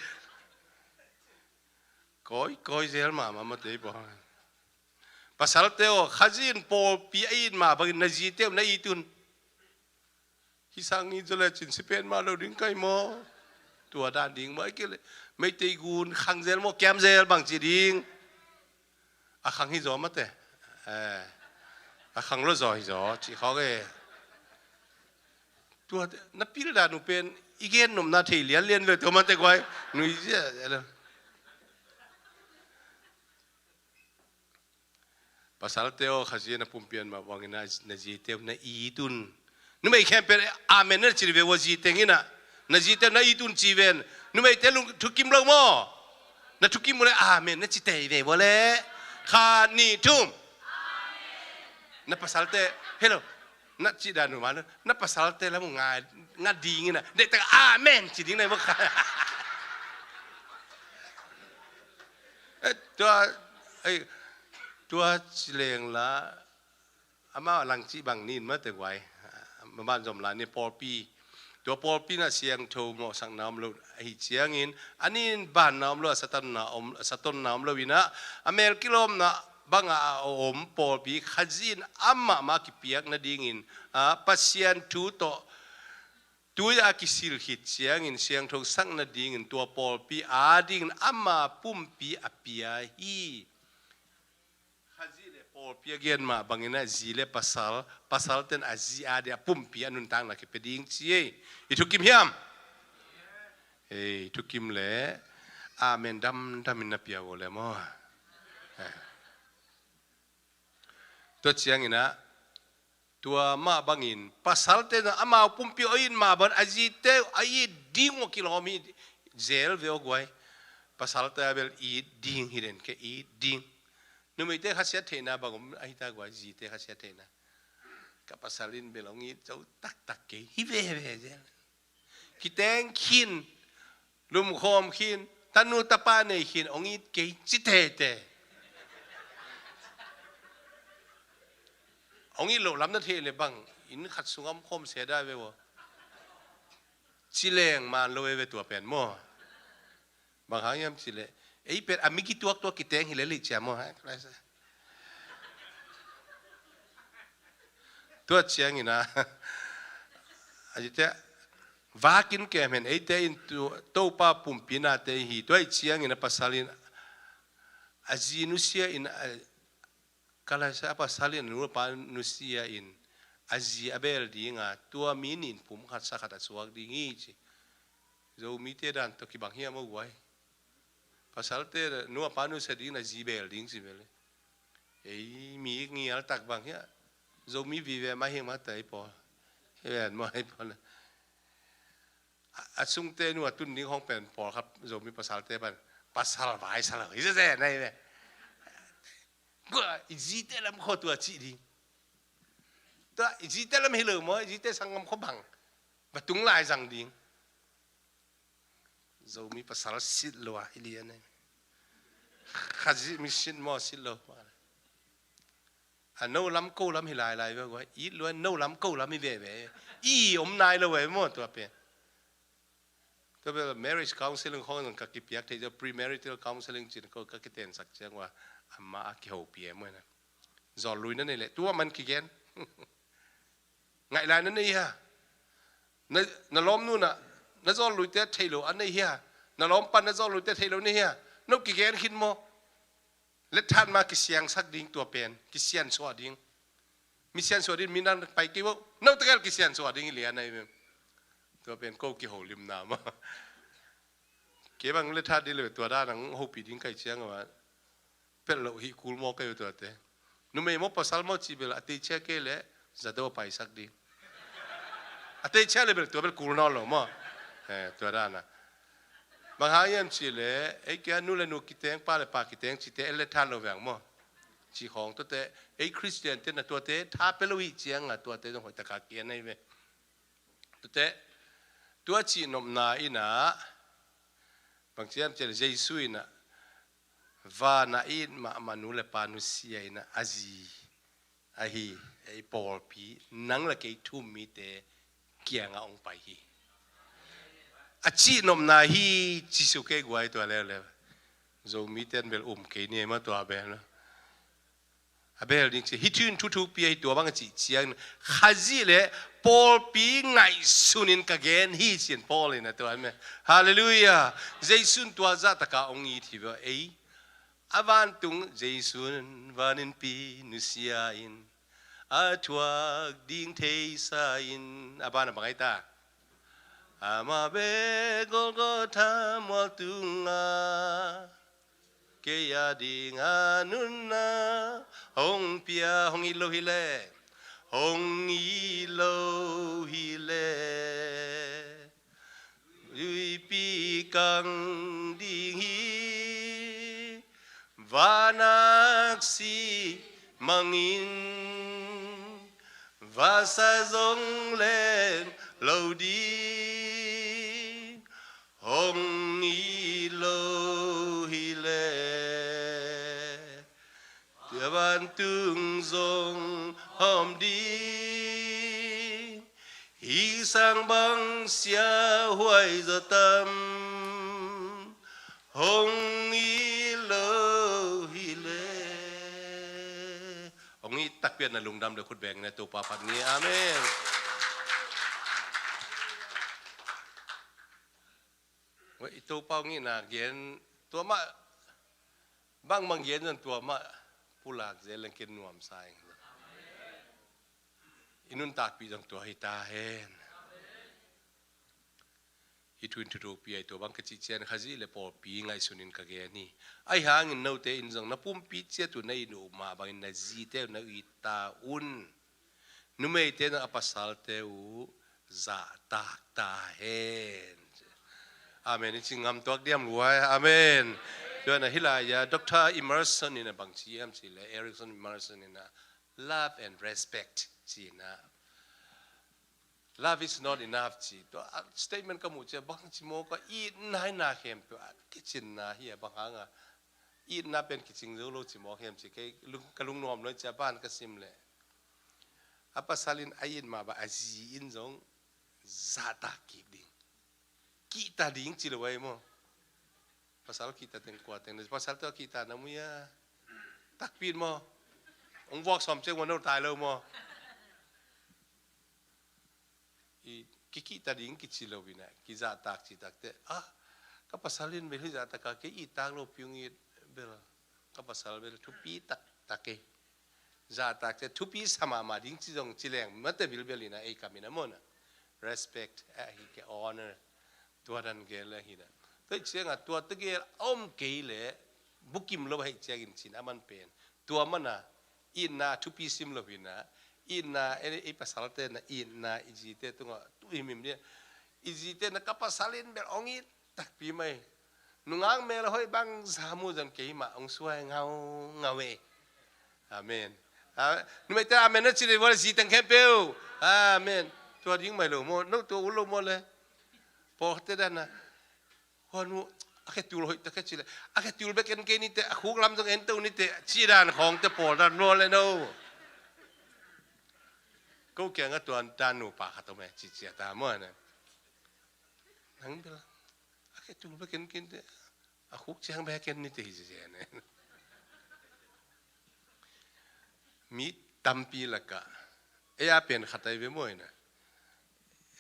Kawikawi zel mahmah mate i pawl. Pasalte aw, Khazih in pawlpi a it mah bangin na zite uh na it un. Hi sang it zaw le cin si pen mah lo ding kai maw? Tua dan ding maw, ai kei le Meitei gun khang zel maw, kiam zel bang ci ding. A khang hi zaw mate. Eh. A khang lo zaw hi zaw cih khawk e. Tua na pil dan uh pen i gen nopna thei lianlian ve tua mate guai. Nui zia lo. Pasalte aw, Khazih in a pumpi a it mah bangin na zite uh na it un. Numei khempeuh amen na ci ve ua, zite in ah na zite uh na it un ci ven. Numeite lung thukim lo maw? Na thukim uh le amen na ci tei ve ua le. Khat nih thum. Na pasalte, hello. Na cih dan uh mah na pasalte lam uh nga, nga ding in ah deihtak amen ci ding na i maw kha. Eh, tua, eh, tua ci leng la amau a lang cih bang nin mate guai. Maban zom lai ni pawlpi. Tua pawlpi na siangtho mawhsakna om lo ahi ciangin a nin banna om lo, a satonna om, a satonna om lo ina a mel kilawmna banga a om pawlpi Khazih in amah mah kipiak nadingin a Pasian thu tawh tui a kisil khit ciangin siangtho sak nadingin tua pawlpi adingin ama pumpi a pia hi. Khazih le pawlpi a gen mah bangin a zi le pasal, pasalten a zi a dia pumpi a nuntakna kipia ding ci ei. I thukim hiam? Ei, i thukim le amen damdamin na pia uh le maw? Eh. Tua ciangin ah tua mah bangin pasalte na amau pumpi a it mah bangin a zite a it ding uh a kilawm hi zel ve aw guai. Pasalte a bel it ding hi den ke it ding. Numeite khasiat theihna bang om ahi ta guai, zite khasiat theihna. Ka pasal in bel hong it zo taktak kei hi veve zel. Kiteng khin, lumkhawm khin, tanu tapa nei khin hong it kei ci tete. Hong it loh lam na thei le bang inn khat sungah om khawm se da ve ua. Ci leng man lo e ve tua pen maw? Bang hang hiam ci le ei pen a mi kituaktuak kiteng hi le lih cia maw? Tua ciangin a a zite vakin kem hen eite in Topa pumpi nate hi. Tua i ciangin a pasal in a zi nusia in a Ka laisa a pasal in a nupa nusia in a zi a bel dinga tua mi nin pum khat sa khat a suak ding hi ci. Zomite dan tawh kibang hiam aw guai? Pasalte nupa nusia ding a zi bel ding ci bel. Ei mi ngial tak bang hiam? Zomi vive mah hi mah ta i pawl. Hi ven maw i pawl. A sungte nu a tun ding hong pen pawlkhat Zomi pasalte pan pasal vai sal hi zeze na hi ve. Gua i zite lam kho tua cih ding. Tua i zite lam hi lo maw, i zite sanggam kho bang va tung lai zang ding. Zomi pasal sit lo a hi lian na hi. Khazih mi sit maw, sit lo. A no lam ko lam hi lailai ve guai. It lua no lam ko lam hi veve. I om nai lo ve maw tua pen. Tua bel marriage counseling khong zong ka kipiak thei zong premarital counseling cin ko ka kitensak ciang ua ama a kihopih e maw na. Zawl lui na nei le tua man kigen. Ngaih lai na nei hia? Na, na lawmnu na, na zawl luite thei lo a nei hia? Na lawmpa na zawl luite thei lo nei hia? No kigen khin maw? Lethat ma kisiangsak ding tua pen, kisiansuah ding. Mi siansuah ding, mi nang pai kei vo. No tegel kisiansuah ding i lian ai mem. Tua pen ko kiholimna ma. Kei bang lethat ding le tua dan ang hopih ding kai ciang a ma. Pel lo hi kul maw kei tua te. Numei maw pasal maw ci bel a tei cia kei le zato a paisak ding. A tei cia le bel tua bel kul nawn lo maw. Eh, tua dan a. Bang hang hiam cih leh, ei kia nu le nu kiteng, pa le pa kiteng cihte en le than lo veng maw. Cih khawng tuate, ei Khristian te na tuate tha pia lo hi ciang a tuate zong hoih taka ki-en ahi ve. Tuate, tua cihnopna in ah, bang ci hiam cih leh Jesu in ah, van a it mahmah nu le pa nusia in ah, a zi ahi, ei pawlpi, nang le kei thu-um mite kiangah hong pai hi. A cihnopna hi, ci suk kei guai tua leuleu. Zomite in bel um kei ni ei maw tua bel. A bel ding ci, hih thu in thu thukpi ahi tua bang a cih ciang, Khazih le pawlpi ngaihsun in ka gen hi ci-in Paul in a tua hi meh. Halleluiah. Jesu in tua zahtak a hong it hi ve ei. A vantung Jesu in van innpi nusia in, a thuak ding theisa in, a ban a bang ahi ta? Amah bek Golgotha mual tungah kei a ding a nunna hong pia, hong it lo hi leh, hong it lo hi leh, luipi kang ding hi, van aksi mangin, vasa zong leng lo ding, hong it lo hi leh, tua vantung zong hawm ding, hih sang bang siahuai zaw tam, hong it lo hi leh. Hong it takpi a na lungdam le khut beng in ah Topa phat ni. Amen. Wei, i Topa hong itna gen, tua mah, bangmah gen zong tua mah pulak zel leng ken nuamsa ing. I nuntakpih zong tua hi ta hen. Hih thu in thu thukpi ahi tua bang ka cih ciang Khazih le pawlpi ngaihsun in ka gen hi. Ahi hangin note in zong na pumpi ciat uh na it uh mah bangin na zite uh na it ta un. Numeite in a pasalte uh zahtak ta hen. Amen. I ci ngam tuak diam luai. Amen. Tua na hi lai-a Doctor Emerson in a bang ci hiam cih leh, Erickson Emerson in a, love and respect ci-in a, love is not enough ci. Tua, ah, statement ka muh ciang bang ci maw, ka itna hi na khempeuh a kicinna hi a, bang hang a itna pen kicing zo lo ci maw hiam ci, kei lung, ka lungnuam lo ci a ban ka sim leh. A pasal in a it mah bang a zi in zong zahtak kik ding. Kihta ding ci lo ei maw. Pasal kihta teng kua teng, pasal tua kihta na mu ia. Takpi in maw. Hong vuak sawm ciang ua no tai lo maw. I kikihta ding kici lo in a, kizahtak cih tak teh, ah, ka pasal in bel hih zahtak a kei it tak lo pi hong it bel, ka pasal bel thupi taktak ei. Zahtak teh thupi sa mahmah ding ci zong ci leng mate bilbel in a, ei kam in a maw na. Respect, eh, hi kei honor. Tua dan gel le hi na. Tua hi ciang a tua tegel a om kei leh bukim lo hi ciangin cin a man pen. Tua man a itna thupi sim lo hi na. Itna, ei, ei pasalte na itna i zite tungah tu himhim dia. I zite na ka pasal in bel hong it takpi mai. Nungak mel a hoih bangza mu zong keimah hong suai ngaungau ei. Amen. Ah, numeite amen na ci leh ua le zi teng khempeuh. Amen. Tua ding mai lo maw, no tua ul lo maw le. Pawlte dan a, huan uh, a khetul hoih tak e ci leh, a khetul bek en kei ni teh, a khuk lam zong en to ni teh, ci dan khawng teh pawl dan maw le no. Ko kiangah tua dan nupa khat om e, ci ciat a maw na. Nang bel a khetul bek en kei ni teh, a khuk ciang bek en ni teh hi ci ciat e. Mi tampi lakah ei a pen khat ahi ve maw na.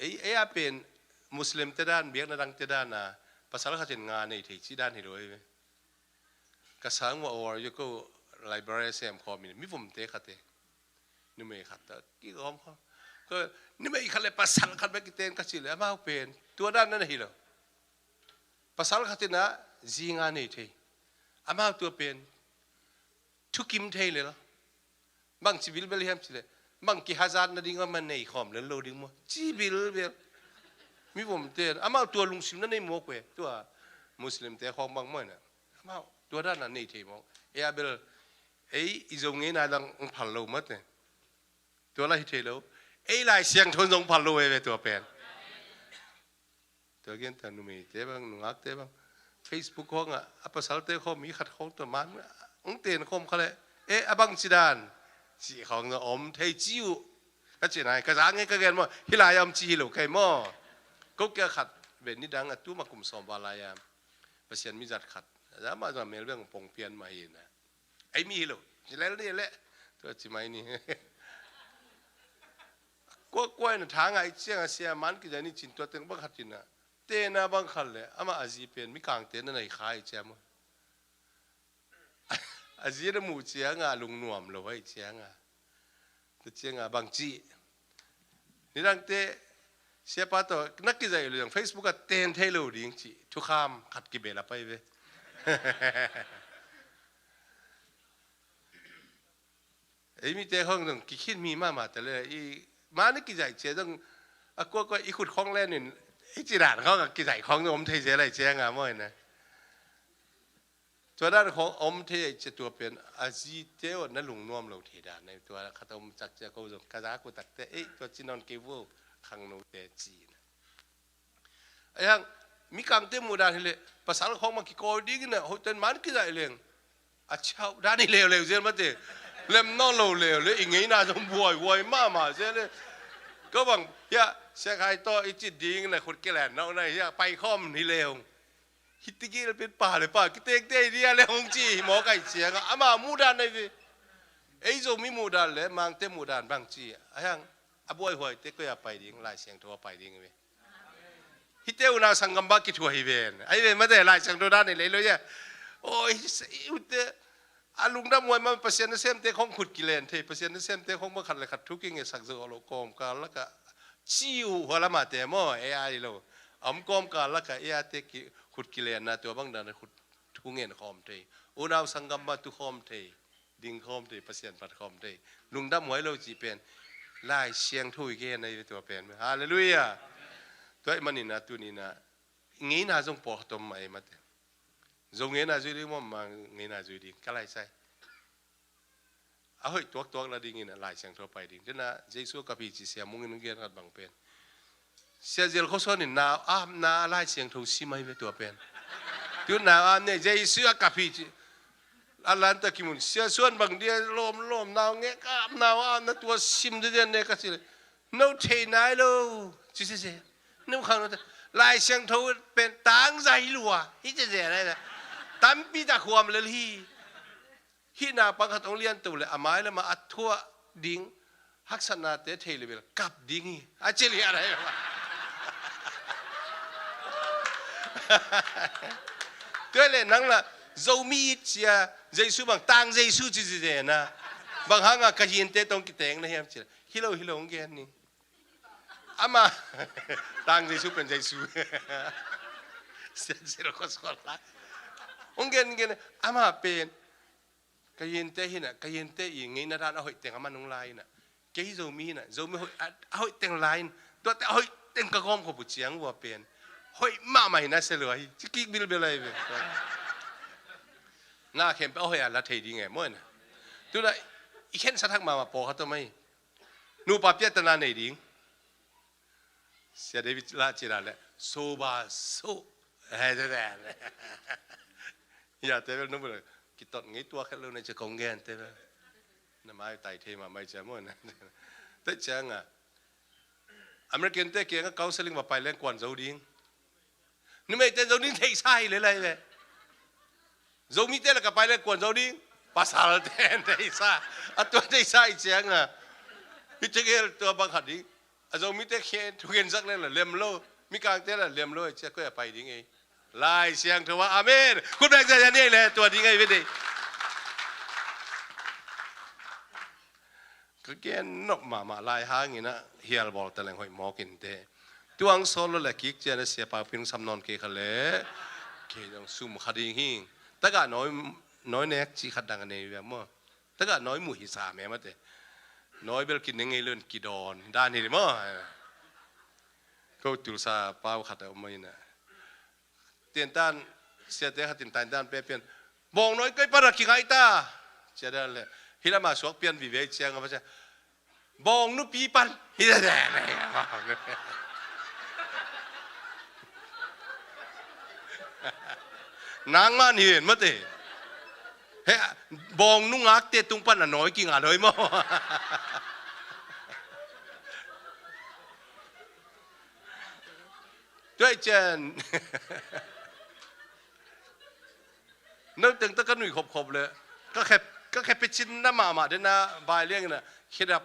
Ei, ei a pen Muslim te dan, biakna dang te dan a, pasal khat in nga nei thei ci dan hi lo ahi ve. Ka sang ua or yo ko library sem khawm in, mi vomte khat e. Numei khat ta, ki gawm khawm. Ko, numei khat le pasal khat bek kiten ka ci leh, amau pen tua dan na hi lo. Pasal khat in a zi nga nei thei. Amau tua pen thukim thei lel. Bang ci bilbel hiam ci leh, bang kihazat nading a man nei khawm lel lo ding maw, ci bilbel. Mi vomte, amau tua lungsim na nei mawk ve. Tua Muslimte khawng bang maw ina, amau tua dan a nei thei mawk. Ei a bel, ei i Zo ngeina dang hong phal lo mate. Tua la hi thei lo. Ei Lai Siangtho zong phal lo ve ve tua pen. Tua gen ta numeite bang, nungakte bang, Facebook khawngah a pasalte khawng mi khat khawng tua man hong ten khawm kha leh, e, a bang ci dan, ci khawng na om thei ci uh. Ka ci nai, ka za nge ka gen maw, hi lai a om ci hi lo kei maw. Ko kia khat ve nidang a tu ma kum sawm val lai a Pasian mi zat khat, za ma za mel beng pong pian ma hi na. Ei mi hi lo, ci lel ni leh, tua ci mai ni. Kua kua in a tha ngai ciang a sia man kizai ni cin tua teng bang khat in a, tena bang khat leh, amah a zi pen mi kangte na nai kha i ciam. A zi na muh ciang a lungnuam lo hai ciang a. Tua ciang a bang ci. Nidangte, siapa tawh na kizaih lo zong Facebook ah ten thei lo ding ci. Thukham khat kibel a pai ve. Ei mite khawng zong kikhin mi mahmah ta le, i mah na kizaih cia zong a kuakua i khut khawng len in, i ci dan khawng a kizaih khawng zong om thei zel ai ciang a maw ina. Tua dan khawng om thei ai cia tua pen a zite aw na lungnuam lo thei dan ai tua khat om cak cia ko zong ka za ku takte, ei, tua ci nawn kei vo, khangnote ci na. Ahi hang, mikangte muh dan hileh, pasal khawng mah kikawi dingin a, hoihten man kizaih leng a ciauh dan hi leuleu zel mate. Lem nawn lo leuleu, i ngeina zong buaihuai mahmah zel le. Ko bang, hiah, siakhai tawh i cit dingin a khut kilen nawh na, hiah, paikhawm hi leu. Hih tigil pen pa le pa kitengte hi dia le hong ci hi mawk ai cianga, ama muh dan ahi ve. Ei Zomi muh dan le Mangte muh dan bang ci ahi hang, a buaihuaite koi a pai ding, Lai Siangtho a pai ding hi ve. Hihte unau sanggam bang kithuah hi ven. Ahi ven mate, Lai Siangtho dan hi lei lo ia. Oi, ute, a lungdam huai mah Pasian nasemte khong khut kilen thei, Pasian nasemte khong bang khat le khat thu kingesak zo lo kawmkal laka ci uh hua lamate maw, ei a hi lo. A om kawmkal laka ei a te ki, khut kilenna tua bang dan khut thu ngen khawm thei. Unau sanggam bang tu khawm thei. Ding khawm thei, Pasian phat khawm thei. Lungdam huai lo cih pen Lai Siangtho i gen ahi ve tua pen. Halleluiah. Tua ahih manin a tuni-in a ngeina zong pawlkhat om mah ei mate. Zo ngeina zui ding maw, ma ngeina zui ding ka lai sai. A hoih tuaktuak la dingin a Lai Siangtho pai ding. Tena Jesu a kap hi ci Sia Mung in gen khat bang pen. Sia Zel Khua Suan in nau apna a Lai Siangtho sim ahi ve tua pen. Tu nau ap ne Jesu a kap hi ci. A lanta kimun Sia Suan bang dia lawmlawm nau ngek ap nau apna tua sim dede ne ka ci le. No thei nai lo ci sese. No khang no te. Lai Siangtho pen tangzai lua hi sese nai na. Tampi ta khuam lel hi. Hih naupang khat hong lianto le a mai lamah a thuah ding haksatnate thei le bel kap ding hi a ci lian ahi. Tua le nang la Zomi it cia Jesu bang tang Jesu ci ci zena bang hanga ka hinte tong kiteng na hiam ci hi lo hi lo hong gen ni. Ama tang Jesu pen Jesu. Sia Zel Khua Suan la hong gen gen ama pen. Ka hinte hi na, ka hinte i ngeina dan a hoih teng a man hong lai hi na. Kei Zomi hi na, Zomi hoih, a, a hoih teng lai in. Tuate a hoih teng ka gawm khop uh ciang ua pen. Hoih mahmah hi na sia lua hi. Ci kik bilbel ahi ve. Na khempeuh a hoih a la thei ding e, maw na. Tuna, i khensa thak mahmah pawlkhat om ahi. Nupa piahtana nei ding. Sia David lah ci dan le soba so. Hai te dan. Ya te bel no bel kitot ngei tua khat lo na ci kong gen te bel. Na mai tai thei ma mai cia maw na. Te cianga American te kianga counseling va pai leng kuan zo ding. Numei ten zo ding theihsa hi le lai ve. Zomite laka pai le kuan zo ding. Pasal ten theihsa. A tua theihsa i cianga. Hi tegel tua bang khat ding. A Zomite khen thugen zak le la lem lo. Mikangte la lem lo i cia koi a pai ding ei. Lai Siangtho a. Amen. Khut bek zia ni ei le tua ding ei ve dei. Ka gen nop mahmah lai hangin a hial bawl ta leng hoih mawk in te. Tuang sawl lo le kik cian a sia pau pin sam nawn kei kha le. Kei zong sum kha ding hi. Taka nawi, nawi nek ci khat dang a nei ve maw. Taka nawi muh hi sa me mate. Nawi bel ki neng ngei lun ki dawn dan hi maw. Ko tulsa pau khat a om a ina. Tiantan, siate khat in tantan pe pian. Bawng nawi koi para kingai ta. Cia dan le. Hila ma suak pian vive ciang a pa cia. Bawng nupi pan. Hi le le. Nangman hi en mate. He, bawng nungakte tung pan a nawi kinga nawi maw? Tuai cian. No teng ta ka nui khop khop le. Ka khep, ka khep pe cin na mama de na bai liang na. Khedap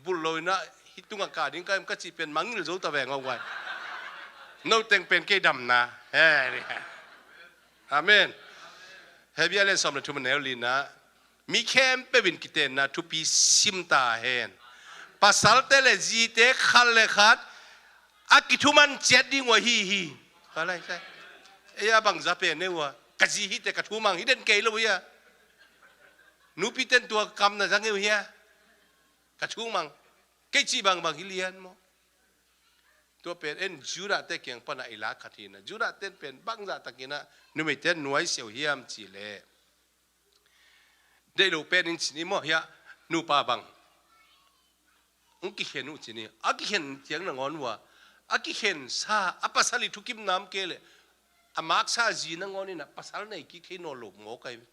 bul lo na hi tunga ka ding ka em ka ci pen mangil zo ta veng au vai. No teng pen kei dam na. He, ni. Amen. Hebia le som le thum neu li na. Mi khempeuh in kitenna thupi sim ta hen. Pasalte le zite khat le khat a kithuman ciat ding uh ahi hi. Ka lai sai. Ei a bang za pen ne uh a. Ka zi hi te ka thumang hi den kei lo hi a. Nupi ten tua kam na za ngeu hi a. Ka thumang. Kei ci bang bang hi lian maw. Tua pen en Judah te kiang pana i lak khat hi na. Judah ten pen bang za tak hi na. Numei ten nuai siau hiam ci le. Deih lo pen in cin i maw hiah nupa bang. Ung kikhen uh cin i. A kikhen tiang nangawn uh a. A kikhen sa a pasal i thukim nam ke le. A maksa zi nangawn in a pasal nei kik thei nawn lo mawk ai ve.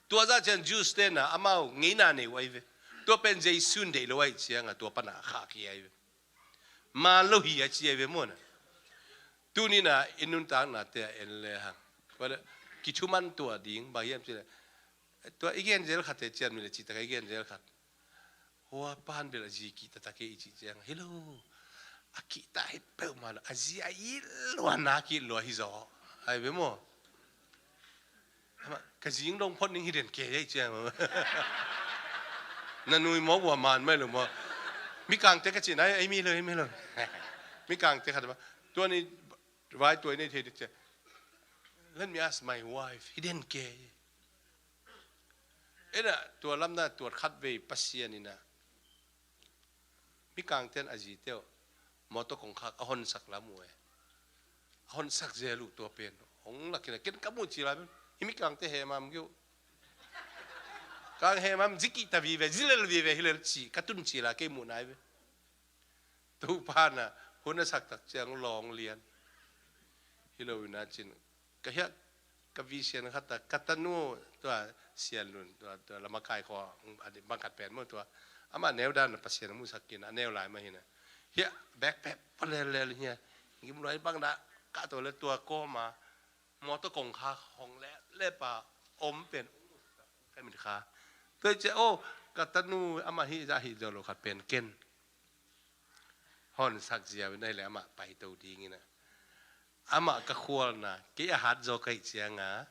Tua zah cian Jews te na amau ngeina nei uh ai ve. Tua pen Jesu in deih lo ai ciang a tua pana khah khi ai ve. Man lo hi a ci ai ve maw na. Tuni na i nuntakna te a en le hang. Tua le kithuman tua ding bang hiam ci le. Tua i gen zel khat te cian mi le ci tak a i gen zel khat. Hua pan bel a zi kihta tak e i ci ciang. Hi lo. A kihta hi peuhmah lo. A zi a it lua na kih lua hi zaw. Ai ve maw. Ama, ka zing dong phot ning hi den kei ei ciang. Na nui mawk ua man mai lo maw. Mikangte ka cin ai, ei mi lo, ei mi lo. Mikangte khat ba. Tua ni vai tua i nei thei dik ciang. Let me ask my wife. Hi den kei. Ena, tua lamna tuat khat vei Pasian ina. Mikangten a zite uh mawtaw kongkhak a honsak lam uh e. A honsak zel uh tua pen. Hong lakin a ken ka muh cila pen. Hi mikangte hemam kiu. Kang hemam zikihta vive, zilel vive, hilel ci, ka tun cila kei muh nai ve. Topa na, hun a sak tak ciang lawng lian. Hi lo ina cin. Ka hiah ka vision khat a ka tanu tua Sian Lun tua, tua Lamakai khua a dik bang khat pen maw tua. Amah neu dan Pasian a musak kina a neu lai mah hina. Hiah backpack palellel hiah. Gimluai bang dah ka tua le tua kawma mawtaw kongkha hong le le pa om pen ka mit kha. Tua cia oh ka tanu amah hi zah hi zo lo khat pen ken. Hon sak ziau in ahih leh amah paito dingin a. Amah ka khualna, kei a hat zaw ka hih cianga.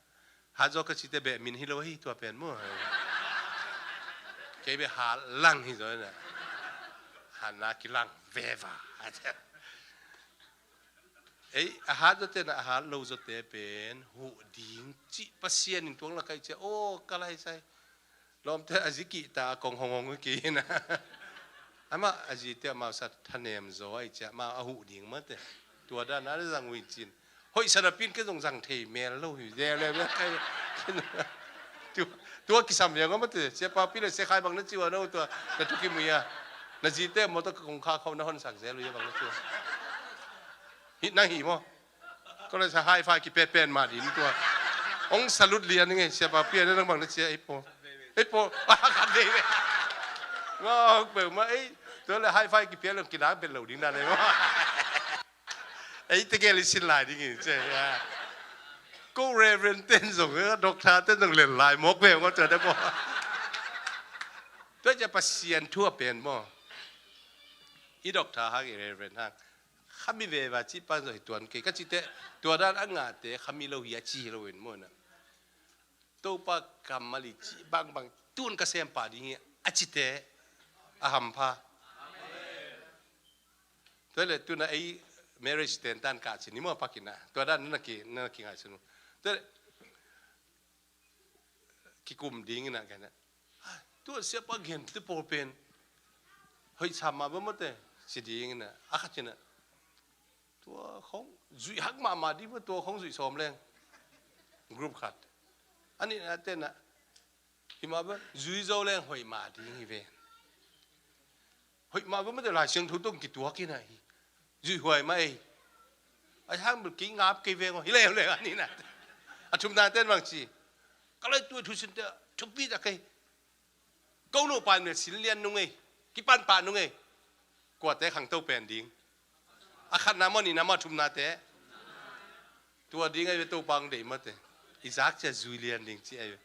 Hat zaw ka cite beh min hi lo hi tua pen mu. Kei beh hat lang hi zaw in a. Hatna kilang veva. Ei, a hat zawte na a hat lo zawte pen huh ding cih Pasian in tuang la ka hih cia. Oh, ka lai sai. Lawmte a zi kihta a kong hong hong kihna. Amah a zite amau sa thanem zaw a i cia amau a huh ding mate. Tua dan a zang uh in cin. Hoih sa na pin ke zong zang thei mel lo hi. Zia le mel kai. Tua, tua kisam liang a mate. Sia pa pi le sia khai bang na ciwa na uh tua. Na tuki muia. Na zite mawtaw ka kong kha khau na hon sak zel uh ia bang na ciwa. Hi nang hi maw. Ko le sa high five kipetpen mah din tua. Ong salute lian nge siapa pia na nang bang na cia ei po. Ei po. Khat vei vei. Ngawk peuh mah ei. Tua le high five kipia lo kinak bet lo ding dan ei maw. Ei tegel i sin lai ding i cia. Ko Reverend ten zong, Doctor ten zong len lai mawk peuh ngawk tua da maw. Tua cia Pasian thu a pen maw. I Doctor hang i Reverend hang. Khami veva cih pan zaw hi tuan kei ka cite tua dan a ngahte khami lo hi a ci hi lo in maw na. Topa kammal i cih bangbang tun ka sem pah ding hi a cite a hampha. Tua le tuna ei marriage ten tan ka ci ni maw pakin a tua dan na ki na ki ngai sunu. Tua le kikum ding ina kena. Tua siapa gen te pawl pen. Hoi sama ba mate si ding ina a khat ina. Tua khong zuih hak mahmah ding maw, tua khong zuih sawm leng. Group khat. A nihna te na, hi mah bang, zui zo leng hoih mah ding hi ve. Hoih mah bang mate, Lai Siangtho tawh kituak hi na hi. Zuih huai mah ei. A hang bel kei ngap kei veng aw, hi leu leu a nihna. A thumna ten bang ci. Ka lai tuai thusin te, thupi ta kei. Ko nupa in bel sin lian nung ei. Kipan pah nung ei. Kuate khangto pen ding. A khatna maw, nihna maw, thumna te. Tua ding ahi ve, Topa hong deih mate. I zak cia zui lian ding ci ahi ve.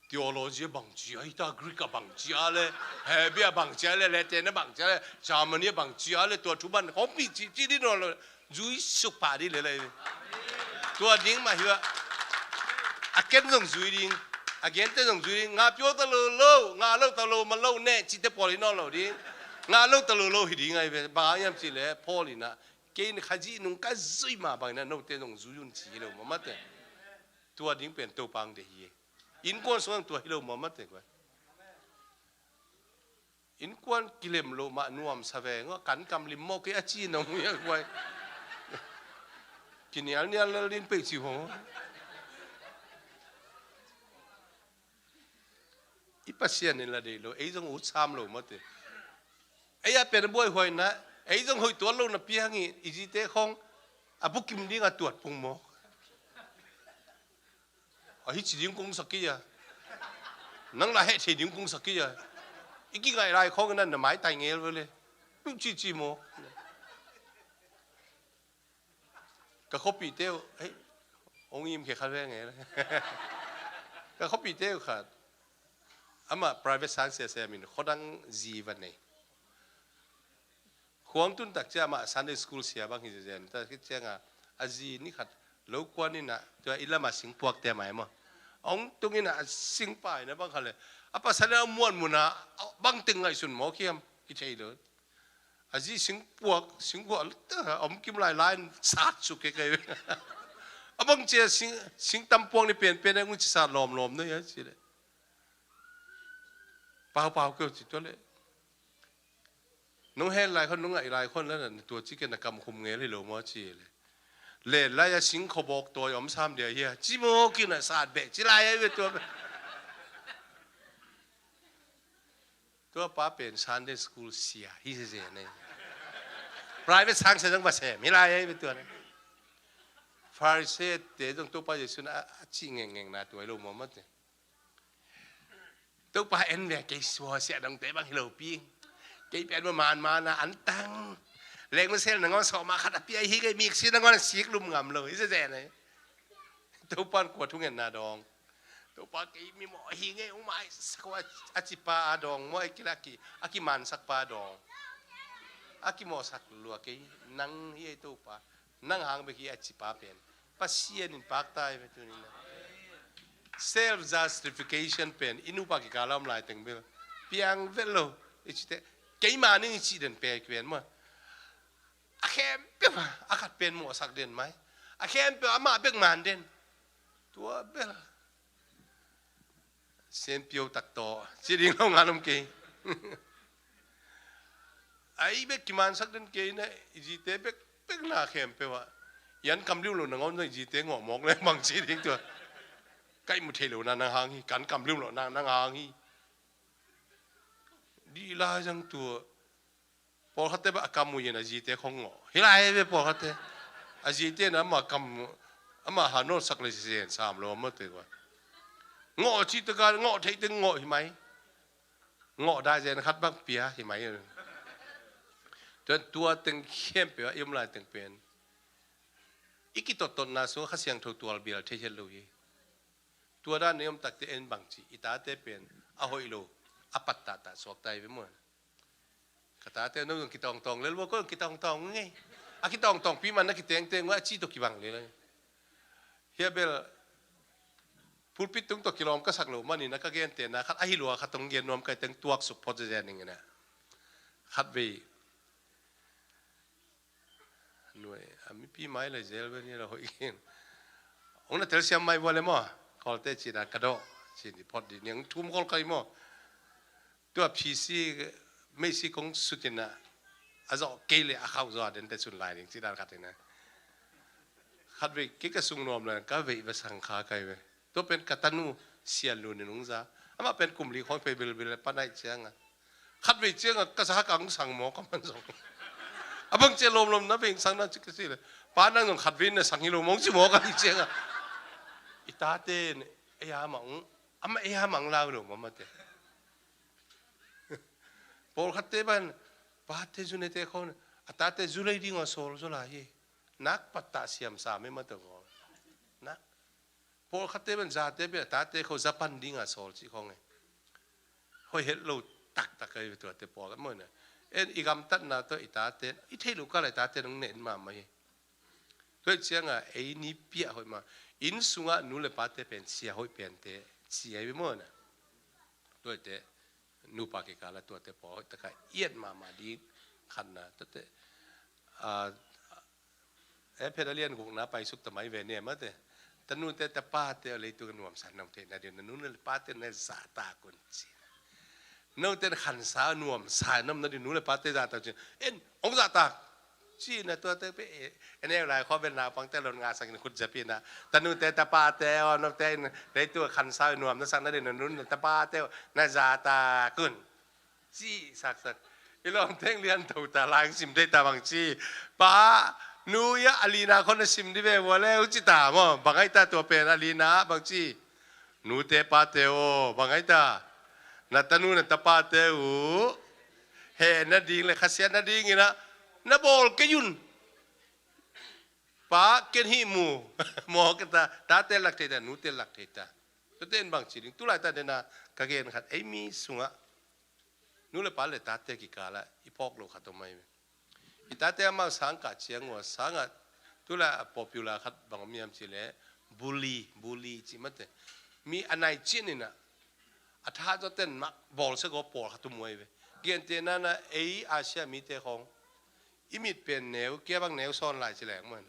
Theology a bang cia hi ta, Greek a bang cia le, Hebrew a bang cia le, Latin a bang cia le, Germany a bang cia le, tua thu ban khong pi ci, ci ding nawn lo, zui suk pah ding le le. Tua ding mah hi a. A ken zong zui ding, a gente zong zui ding, ngah pio ta lo lo, ngah lo ta lo man lo ne, cite pawl hi nawn lo ding, ngah lo ta lo lo hi ding ahi ve, bang hang hiam cih leh, Paul in ah, kei in Khazih nung ka zuih mah bangin ah, note zong zui un ci hi lo mah mate. Tua ding pen Topa hong deih hi. Innkuan sungah tua hi lo mah mate guai. Innkuan kilem loh mah nuamsa veng aw, kan kam lim mawk hi a ci na hong hi a guai. Kinialnial lel ding pei ci hong. I Pasian in la deih lo, ei zong ut sam lo mate. Ei a pen a buaihuaina, ei zong hoih tuan lo na piang hi, i zite khong a bukim ding a tuat pung mawk. A hi ci ding kong sak kei a. Nang la heh thei ding kong sak kei a. I kingaih lai khawng in na maitai ngel ve le. Tuk ci ci maw. Ka khuapihte uh, hei, hong im khia khat ve ngel. Ka khuapihte uh khat. Amah private sang sia sem in khuadang zi va nei. Khuang tun tak ciang amah Sunday school sia bang hi zen. Ta khit ciang a, a zi ni khat lo kuan in a, tua i lam a singpuak te mai maw. Hong tung in a, a singpa in a bang khat le. A pasal in a muan mun a, bang teng ngaihsun mawk hiam, kithei lo. A zi singpuak, singpuak, a om kim lai lai in sat suk kei kei. A bang cia sing, sing tampuak ni pen pen a ngun ci sat lawm lawm na hi a ci le. Pau pau keu ci tua le. Nong hen lai khon, nong ngaih lai khon la na tua ci ke na kam khum ngel hi lo maw ci le. Le lai a sing khawbawk tawi om sam dia hi a. Ci maw ki na sat beh ci lai a ve tua beh. Tua pa pen Sunday school sia hi se se nei. Private sang se zong va sem hi lai a ve tua nei. Pharisee te zong Topa Jesu na a ci ngeng ngeng na tua hi lo maw mate. Topa en ve kei sua sia dong te bang hi lo pi. Kei pen ma man man a an tang. Leng ma sel na ngon sawma khat a pia hi kei mik si na ngon a sik lum ngam lo. Hi se se nei. Topa kua thungen na dong. Topa kei mi maw hi ngei ung mai sakua a cipa a dong maw a kila ki a kimansak pa dong. A kimawhsak lua kei nang hi ei Topa. Nang hang bek hi a cipa pen. Pasian in paktai ve tunin. Self justification pen i nupa kikala om lai teng bel. Piang vet lo. I cite. Keima ning i ci den pek pen maw. A khempeuh a khat pen mawhsak den mai. A khempeuh amah bek man den. Tua bel. Sianpio tak tawh. Ci ding lo ngan om kei. Ai bek kimansak den kei na i zite bek bek na khempeuh ah. Yan kam liu lo na ngawm na i zite ngawh mawk le bang ci ding tua. Kai mu thei lo na nang hang hi. Kan kam liu lo na nang hang hi. Di lai zang tua. Pawlkhatte beh a kam uh in a zite khong ngawh. Hi lai ve pawlkhatte. A zite na amah kam, amah ha nawlsak le zen sam lo amate kua. Ngawh cih taka ngawh theih teng ngawh hi mai. Ngawh dai zen khat bang pia hi mai. Tuan tua teng khempeuh a i om lai teng pen. I kitottotna sungah Kha Siangtho tual bial thei het lo hi. Tua dan i om takte en bang ci. I tate pen a hoih lo. A pat tahtah suak tai ve maw. Ka tate no zong kitawngtawng lel bawk ko zong kitawngtawng ngei. A kitawngtawng pi man na kitengteng ua a ci tawh kibang lel. Hia bel pulpit tung tawh kilawm ka sak lo manin a ka gentehna khat ahi lua khat tong gen nuam kai teng tuak suk phot zezen ning ina. Khat vei. Nuai, a mipi mai lai zel ve ni la hoih in. Hong na telsiam mai vua le maw. Kawlte cina ka dawh. Cin i phot di niang thum kawl kai maw. Tua P C, meisi kong sutin ah. a zawh kei le a khauh zaw a den te sun lai ding ci dan khat hi na. Khat vei kei ka sung nuam le ka veih va sang kha kai ve. Tua pen ka tanu sian lu nin ung za. Amah pen kum li khawng phei bilbil le pa naih cianga. Khat vei cianga ka sa ka ang sang maw ka man zong. A bang cia lawmlawm na vei sang na ci ka si le. Pa nang zong khat vei na sang hi lo mong ci maw ka hi cianga. I tate ne ei a mang. Amah ei a mang lau lo mama te. Pawlkhatte ban pate zunete khawng a tate zulei dinga sawl zaw lai hi. Nak pattah siam sa me mata gawl. Nak pawlkhatte ban zate bia tate kho zapan dinga sawl cih khawng e. Hoi het lo taktak ai tuate pawlkhat mawina. En i gamtatna tawh i tate i theih lo kala i tate nong nen mahmah hi. Tuai cianga ei ni piah hoih ma. Inn sunga nu le pate pen sia hoih pente sia ai mawina. Tuaite nupa kikala tuate pawlkhat taka iat mahmah ding khatna tuate. E phet a lian gukna paisuk tamai ve ne mate. Tanute tapate a leitu ka nuamsa nong theihna ding na nunle pate na zahtak un ci. Note na khansa nuamsa namna ding nule pate zahtak ci. En ong zahtak ci na tuate pe. En eu lai khaw bel naupangte lon nga sakin khut zapina. Tanute tapate aw note in leitu khansa nuam na sakna ding na nunle tapate na zahtak un. Ci saksak. I lawm teng lian tho ta lang sim dei ta bang ci. Pa nu ya alina khon na sim di ve vua le u ci ta maw bang ai ta tua pen alina bang ci. Nute pate o bang ai ta. Na tanu na tapate u he na ding le khasiat na ding ina na bawl kei un. Pa ken hi mu maw ka ta tate lak thei ta nute lak thei ta. Tate in bang ci ding tulai ta dena ka gen khat ei mi sunga. Nu le pa le tate kikala i phawk lo khat om mai ve. I tate amau sangkah ciang ua sangah tula a popular khat bang om hiam ci le bully bully ci mate. Mi a nai cin ina a tha zaw ten mak bawl se gaw pawl khat um uai ve. Gentehna na ei Asia mite khawng i mit pen neu kia bang neu sawn lai ci leng muan.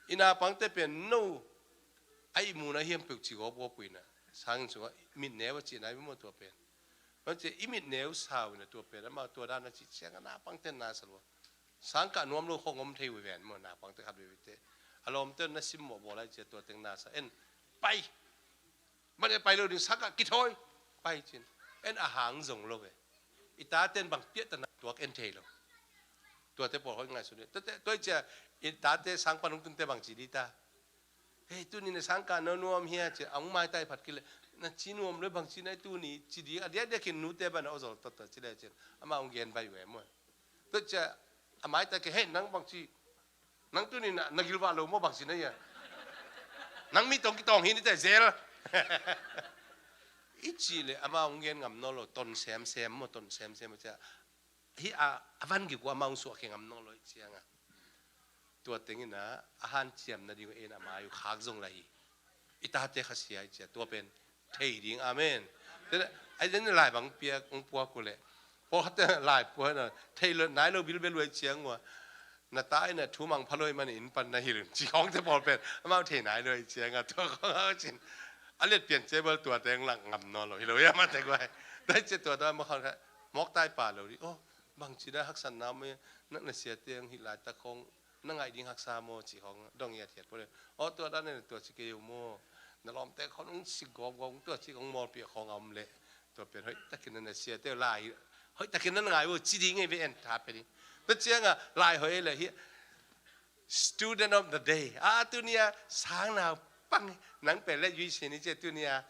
I naupangte pen no a i muna hiam peuh ci gaw buapuina sangin sungah mit neu a cihna i maw tua pen. Bang ci i mit neu sau ina tua pen amau tua dan a cih ciang a naupangte nasa lua. Sangkah nuam lo khong om thei uh ven maw naupangte khat veve te. A lawmte na sim mawh bawl ai cia tua teng nasa en pai. Mane pai lo ding sangkah kithawi pai cin. En a hang zong lo ve. I taten bang piah ta na tuak en thei lo. Tuate pawl hoi ngai su ding tuai cia i tate sang pan hong tunte bang ci di ta. Hei tuni na sangkah na nuam hia ci a hong maitai phat kile na ci nuam lo bang ci nai tuni ci di a diakdiakin nute ban a aw zol tawt ci le cin. Ama hong gen bai ve maw. Tuai cia a maitai ke hei nang bang ci. Nang tuni na gilvah lo maw bang ci na ia. Nang mi tong kitawng hi ni te zel. I ci le ama hong gen ngam naw lo ton semsem maw ton semsem cia. Hi a a van gik uh ama hong suah khe ngam naw lo i cianga. Tua tengina a hanciam na ding uh en a mai uh khak zong la hi. I tate khasia i cia tua pen thei ding amen. Tena ai den lai bang piak hong puak uh le. Pawlkhatte lai puak na thei lo nai lo bilbel uh i ciang ua. Na ta ina thu mang phaloi man in pan na hilh ci khawngte pawl pen amau thei nai lo i cianga tua khawng a cin. A let pian cebal tua teng lang ngam naw lo hi lo ia mate guai. Dai cia tua tua ma khawng kha mawk tai pa lo di. Oh bang ci da haksan na me na na sia teng hi lai ta khawng na ngai ding haksa maw ci khawng dong ia thiat pole. Oh tua da ne tua ci ke yo maw. Na lawmte khawng ung si gawm gawm tua ci khawng mawl pia khawng a om le. Tua pen hoih takin na na sia teu lai hoih takin na na ngai uh ci ding ei ve en tha pe ding. Tua cianga lai hoih ei le hi. Student of the day a tunia sang nau pang nang pen le yui sin hi cia tunia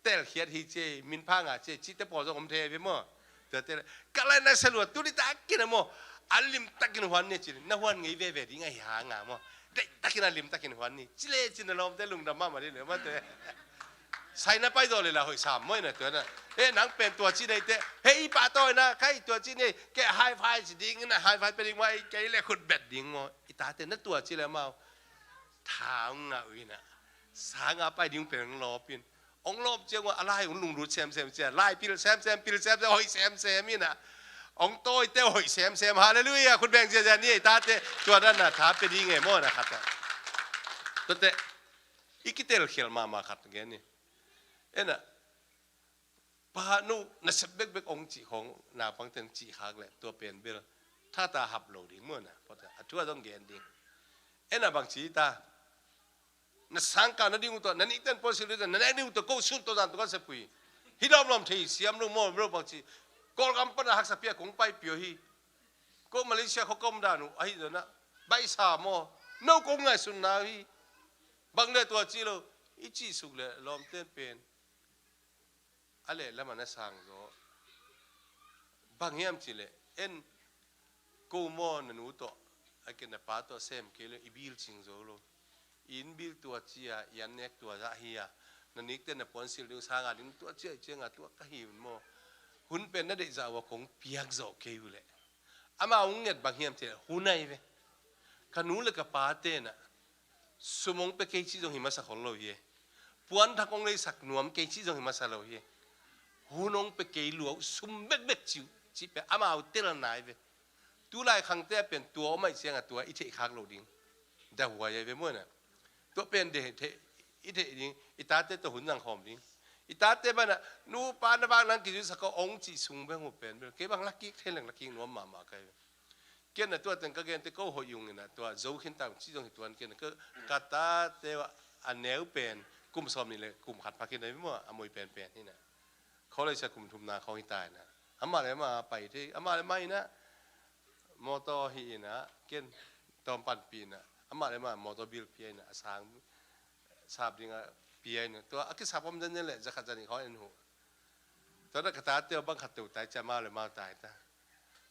telkhiat hi cia min pha nga cia ci te pawl zong om thei ve maw. Tua te ka lai na salua tuni takin a maw a lim takin huan ni ci na huan ngei veve ding a hi hanga maw. Dei takin a lim takin huan ni ci le ci na lawmte lungdam mahmah ding le maw te. Sai na pai zaw le la hoih sam maw ina tua na. E nang pen tua ci nei te hei i pah tawi na khai tua ci nei ke high five ci ding ina high five pe ding maw ei kei le khut bet ding maw. I tate na tua ci le mau. Tha ong ngah uh ina. Sanga pai ding pen ong lawp in. Ong lawp ciang ua a lai ong lunglut semsem cia lai pil semsem pil semsem hoih semsem ina. Ong tawite hoih semsem halleluia khut beng ziazia ni ei tate tua dan na tha pe ding e maw na khat a. Tuate i kitel khial mahmah khat gen ni. Ena pa nu na sep bekbek ong cih khong naupang ten cih khak le tua pen bel Thata hap lo ding maw na. A thu a zong gen ding. En a bang ci ta. Na sangkah na ding uh tawh, na nikten puansilh ding uh tawh, na nek ding uh tawh, ko sun tawh zan tawh kan sepui. Hi lawmlawm thei siam lo maw, lo bang ci. Kawlgam pan a haksa pia kong paipih uh hi. Ko Malaysia khua ka om dan uh, ahi zong na. Baihsa maw. No kong ngaihsun na uh hi. Bang le tua ci lo. I cih suk le lawmten pen. A lehlam a na sang zaw. Bang hiam cih leh, en ko maw na nu tawh, a ke na pa tawh sem kei lo, i bil cing zo lo. I inn bil tua ci a, i an nek tua zah hi a, na nikte na puansilh ding sang a ding tua ci a, i ciang a tua ka hi un maw. Hun pen na deih zah uh a kong piak zawh kei uh leh. Ama hong nget bang hiam cih leh, hun ahi ve. Ka nu le ka pa te na sum hong pia kei cih zong hi masa khol lo hi. Puanthak hong leisak nuam kei cih zong hi masa lo hi. Hun hong pia kei lua uh, sum bekbek cih uh, cih pia amau telna hi ve. Tulai khangte a pen tua om aih ciangah tua i theih khak lo ding. Dah huai ahi ve maw na. Tua pen de, i theih ding, i tate tawh hun zang khawm ding. I tate banah, nu pa na vak nang kizuisak ko hong cih sung beng uh pen bel. Kei bang lakik thei leng lakik nuam mahmah ka hi ve. Ken na tua teng ka gente ko hoih ung ina tua zo khin ta ung ci zong hi tuan ken ka, ka tate a neu pen kum sawm nih le kum khat pha khin na hi maw a moi pen pen hi na. College a kum thumna khawng hi ta ina. Amah le amah pai thei, amah le amah ina motor hi ina, ken tawm panpih ina. Amah le amah motor bill pia ina, a sang sap ding a pia ina. Tua a kisap om zen zen le zakhat zanih khawng en huh. Tua na ka tate bang khat teu tai cia mau le mau tai ta.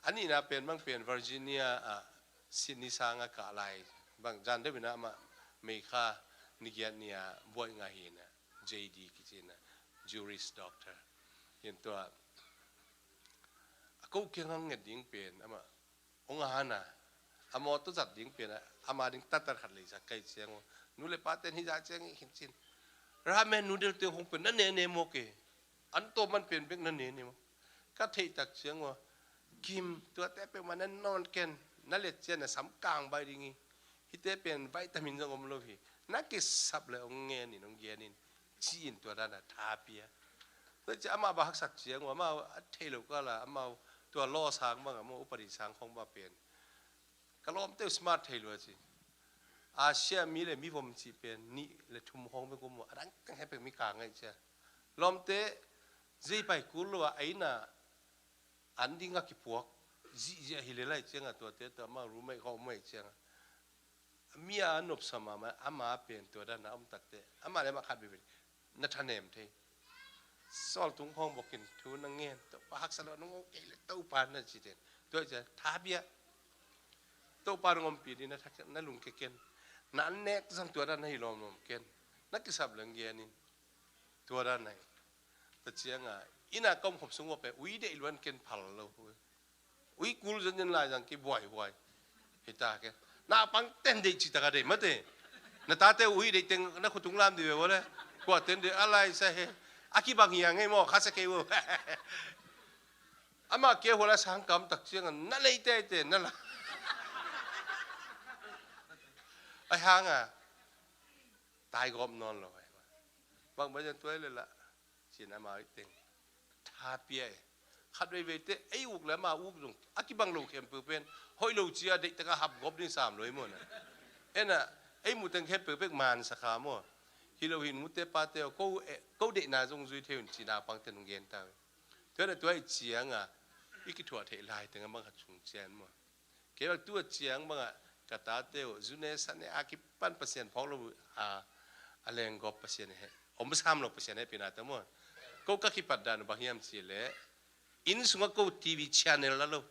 A nihna pen bang pen Virginia ah Sydney sang a kah lai. Bang zan deuh ina amah meikha nigiat nia buaih ngah hi ina J D kici ina Juris Doctor. Hin tua a ko kiang ang nget ding pen amah hong a hana a mawtaw zat ding pen a ama ding tatar khat leisak kai ciang uh. Nu le pa ten hi zah ciang i khin cin. Ramen noodle te hong pen na nene maw ke. An tawh man pen bek na nene maw. Ka theihtak ciang uh. Kim, tuate peuhmah na nawn ken, na let cian na sam kang bai ding hi. Hite pen vitamin zong om lo hi. Na kisap le hong ngen in hong gen in. Ci-in tua dana tha pia. Tua ci amah ba haksak ciang uh, amah a thei lo kala, amah tua law sang bang, amah upadi sang khong ba pen. Ka lawmte uh smart thei lua ci. Asia mi le mi vom ci pen nih le thum khong bek um uh, a dang teng he pek mi ka ngai cia. Lawmte zei pai kul lo a, a ina an ding a kipuak zihziah hi le lai cianga tuate tua amah roommate khong mai cianga. Mi a nopsa mahmah, ama pen tua dan a om takte. Ama le ama khat bibit. Na thanem thei. Sawl tung khawng bokin thu na ngen. Topa haksa lo nong kei le Topa na ci ten. Tua cia tha bia. Topa nong ompi di na thak na lung ke ken. Na nek zang tua dan na hi lawm lawm ken. Na kisap leng gen in. Tua dan na hi. Ta cianga. Ina kom khop sung wa pe. Ui de iluan ken phal lo. Ui kul zan zan lai zang ki buai buai. Hita ke. Na pang ten dei ci taka dei mate. Na tate ui dei teng na khutung lam di ve wale. Kua ten dei alai sa he. Aki bang hiang he mo khasa ke wo. Ama ke hola sang kam tak ciang na lei te te na la. Ai hanga. Tai gom non lo. Bang ba jan tuai le la. Cin ama ui teng. Tha pia e. Khat vei vei te, ei uk le ama uk zong. A kibang lo khempeuh pen. Hoih lo cia, deih taka hap gop ding sam lo i mawna. Ena, ei mu teng khempeuh pek man sa kha maw. Hi lo hin mu te pa te, ko, eh, ko deihna zong zui thei un cina pang te nung gen ta. Tua na tua i cianga, i kithuah theih lai teng a mang khat sung cian maw. Kei bang tua ciang bangah ka tate uh zune sane a kipan Pasian phawk lo a, a lenggawp Pasian he om sam lo Pasian he pina ta maw. Ko ka kipat dan bang hiam ci le inn sungah ko T V channel la lo.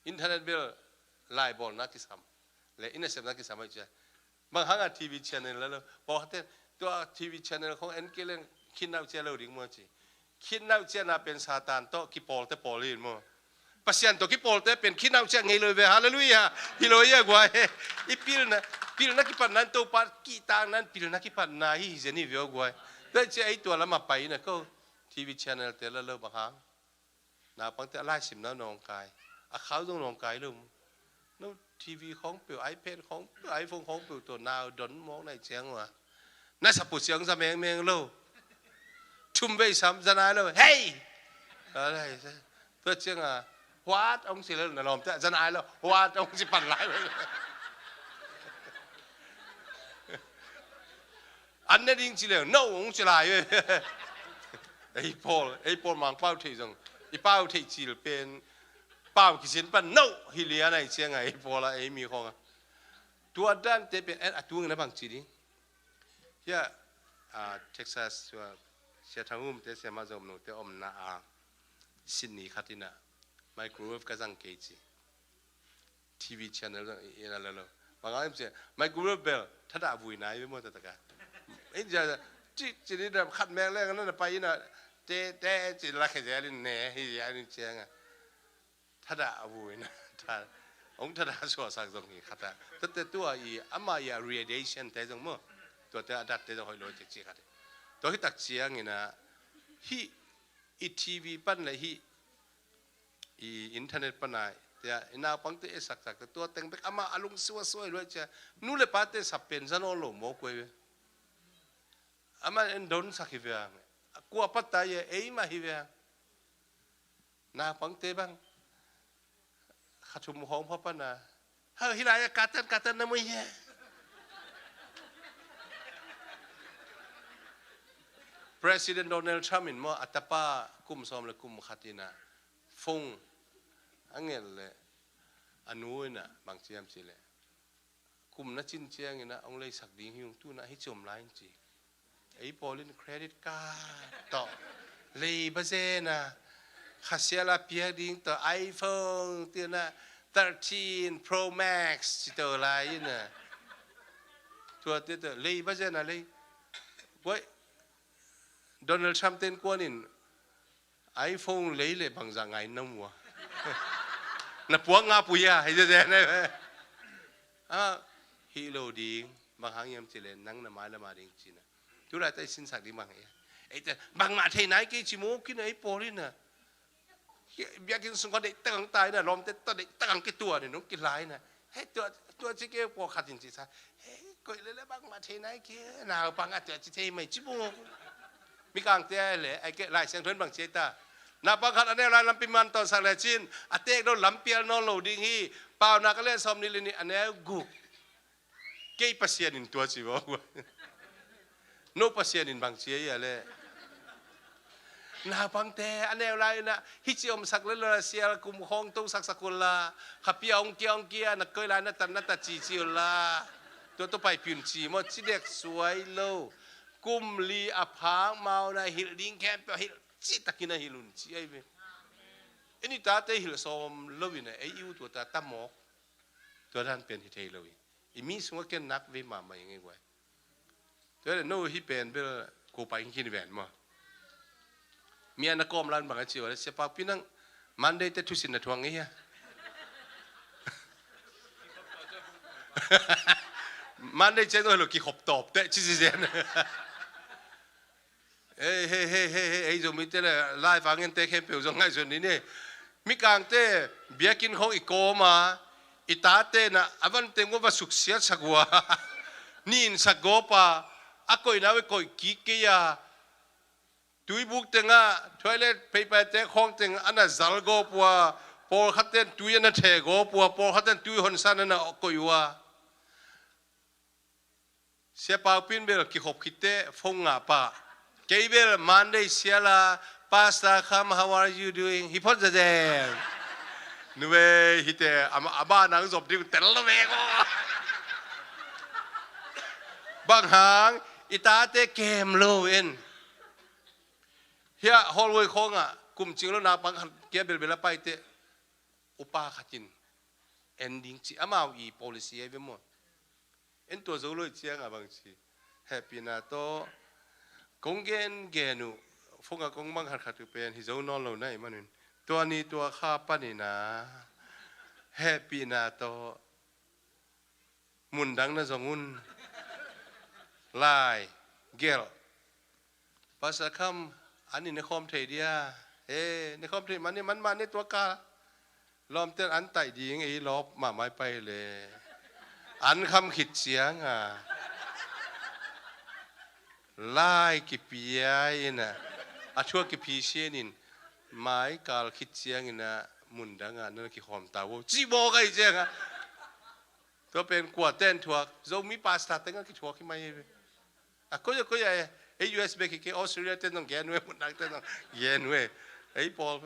Internet bel laibawlna kisam le inn a sepna kisam a cia. Bang hanga T V channel la lo. Pawlkhatte tua T V channel khong en kei leng khinau cia lo ding maw ci. Khinau ciana pen Satan tawh kipawlte pawl hi maw. Pasian tawh kipawlte pen khinau cia ngei lo ve. Halleluiah. Hi lo ia guai. I pilna, pilna kipatna in Topa kihtakna in pilna kipatna hi hi zen hi ve aw guai. Tua cia ei tua lama pai na ko. T V channel te la lo bang hang. Naupangte a laisimna nawngkai. A khau zong nawngkai lo. No T V khawng peuh, iPad khawng peuh, iPhone khawng peuh tawh nau don mawk nai ciang uh a. Na sapu ciang za mengmeng lo. Thum vei sam za nai lo. Hei! Tua cianga Huat hong ci lel na lawmte, zan ai lo, huat hong ci pan lai. An ne ding ci lel, no hong ci lai. Ei pawl, ei pawl Mangpau thei zong, i pau thei cil pen, pau kisin pan no hi lian ai ciang a, ei pawl a, ei mi khong a. Tua dante pen, en a tung na bang ci ding. Hia, a, Texas, tua, Sia Thang Um te, Sia Ma Zom Nu te omna a, Sydney khat ina, microwave ka zang kei ci. T V channel zang i, ina lalo. Bang a im ci, microwave bel, thada vui nai, mo ta taka. In ja, ci, ci ni da khat mek leng na, na pai ina, te, te, ci la khe ja lin ne, hi ja lin ciang a. Thada a vui na, tha, hong thada suaksak zong hi khat a. Tua te tua i, ama i a radiation te zong mo. Tua te a dat te zong hoih lo te ci khat. Tua hi tak ciang ina, hi, i T V pan le hi, i internet pan ai, tia, i naupang te e saksak te, tua teng bek ama a lung suasua i lo cia, nu le pa te sap pen zan ol lo mo kue ve. Ama en don sak hi ve ang. Kua pat ta ye, ei ma hi ve ang. Naupang te bang. Kha thum hong pha pana. Ha, hi lai a katan, katan na mui he. President Donald Trump in mo, a tapa kum sawm le kum khat ina. Phone. A ngel le. A nu ina, bang ciam ci le. Kum na cin ciang ina, hong leisak ding hi ung tu na hi ciom lai in ci. Ei pawl in credit card tawh, lei ba zen a, kha sial a piak ding tawh, iPhone, tina, thirteen Pro Max, ci tawh lai in a. Tua te tawh, lei ba zen a lei. Buai, Donald Trump ten kuan in, iPhone lei le bangzah ngai na mua. Na puak nga pui a, hei zen zen a. A, hi lo ding, bang hang hiam ci le, nang na mai lama ding cina. Tulai ta i sinsak ding bang hia. Ei te, bangmah thei nai kei ci mawk in a, ei pawl in a. Biakinn sung kha deih tak ang tai na, lawmte ta deih tak ang kitua ni nung kilai na. Hei, tua, tua ci kei pawl khat in ci sa. Hei, koih lele bangmah thei nai kei, naupang a tua ci thei mai ci mawk. Mikangte ai le, ai kei Lai Siangtho in bang ci ai ta. Naupang khat a neu lai lampi man tawnsak le cin, a teek lo lampial nawn lo ding hi, Paunak a lian sawm nih le nih a neu guk. Kei Pasian in tua ci vua. No Pasian in bang ci a ia le. Naupangte a neu lai ina, hi ci omsak le lo la sial kum khawng to saksak un la. Kha pia ong kia ong kia, na koi lai na tan na ta ci ci un la. Tua to pai piun ci maw, ci dek suai lo. Kum li a phak mau na hilh ding khempeuh hilh ci takin a hilh un ci ai ve. Eni tate hilh sawm lo ina, ei i u tua ta ta mawk. Tua dan pen hi thei lo hi. I mi sungah ken nak vei mahmah i ngei guai. Tua le no hi pen bel ko pai hing khin ven maw. Mi a na kawm lan bang a ci ua le sia pau pi nang Monday te thusin na thuang ngei hia. Monday ciang no hi lo kikhop tawp te ci ci zen. Hei, hei, hei, hei, hei, ei Zomite le live a ngente khempeuh zong ngaihsun ni ni. Mikangte, biakinn khong i kawm a, i tate na, a van teng va suksiat sak ua. Ni in sak gawp a, a koihna uh i koih kik kei a. Tuibuk tengah, toilet paper te khawng teng a na zal gawp ua. Pawlkhat ten tui a na theh gawp ua, pawlkhat ten tui honsan a na koih ua. Sia Pau Pin bel kikhop khitte phone ngah pah. Kei bel Monday siala, Pastor Kham, how are you doing? Hi phot zazen. Nuwe hite ama aba nang zop ding tel lo ve ko. Bang hang i tate kem lo en. Hia hallway khonga kum cing lo na pang kia bel bel a paite. Upa khatin en ding ci amau i policy ai ve mo. En tua zo lo i cianga bang ci. Hehpihna tawh kong gen gen uh, phone a kong mang khat khat uh pen hi zo nawn lo na i manun, tua ni tua kha panina hehpihna tawh mundang na zong un. Lai gelh. Pastor Kham, an i ne khawm thei dia? He, ne khawm thei man i man mah ne tua ka. Lawmten an taih ding ei lawp mahmah i pai le. An kham khit cianga lai kipia ina, a thuak kiphi sianin mai kal khit ciangina Mundang ah na kikhawm ta vo, ci mawk ahih ciangah. Tua pen kuate in thuak? Zomi pastor teng ah kithuak hi mai hi ve. A koi a koi ah e, ei U S bek hi kei, Australia te zong gen ve, mundang te zong gen ve. Ei pawl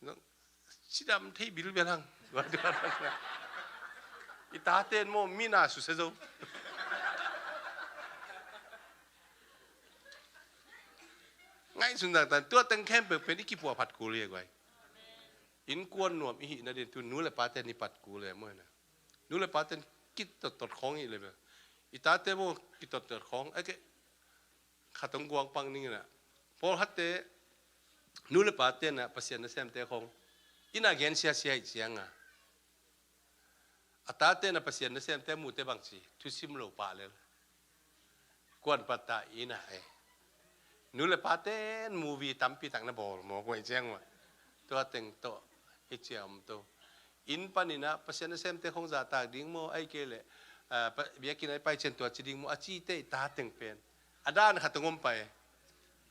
zong cidam thei bilbel hang. I tate in maw mi na susia zo. Ngaihsun zangtan, tua teng khempeuh pen i kipuah phat kul hi a guai. Innkuan nuam i hihna ding tu nu le pate in i pat kul hi a maw hina. Nu le pate in kitottot khawng hi le bel. I tate maw kitottot khawng. Ai kei khat hong guang pang ning inah. Pawlkhatte nu le pate inah Pasian nasemte khawng inah gen siasia hi cianga. A tate na Pasian nasemte muhte bangci thusim lo pah lel. Kuan patta ina e. Nu le paten movie tampi tak na bawl mawk uh ahi ciang mah. Tua teng tawh hi cia om to. Inn paninah Pasian nasemte khong zahtak ding maw, ahi kei leh biakinn ahi pai cian tua ci ding maw, a cite i ta teng pen a dan khat hong om pai.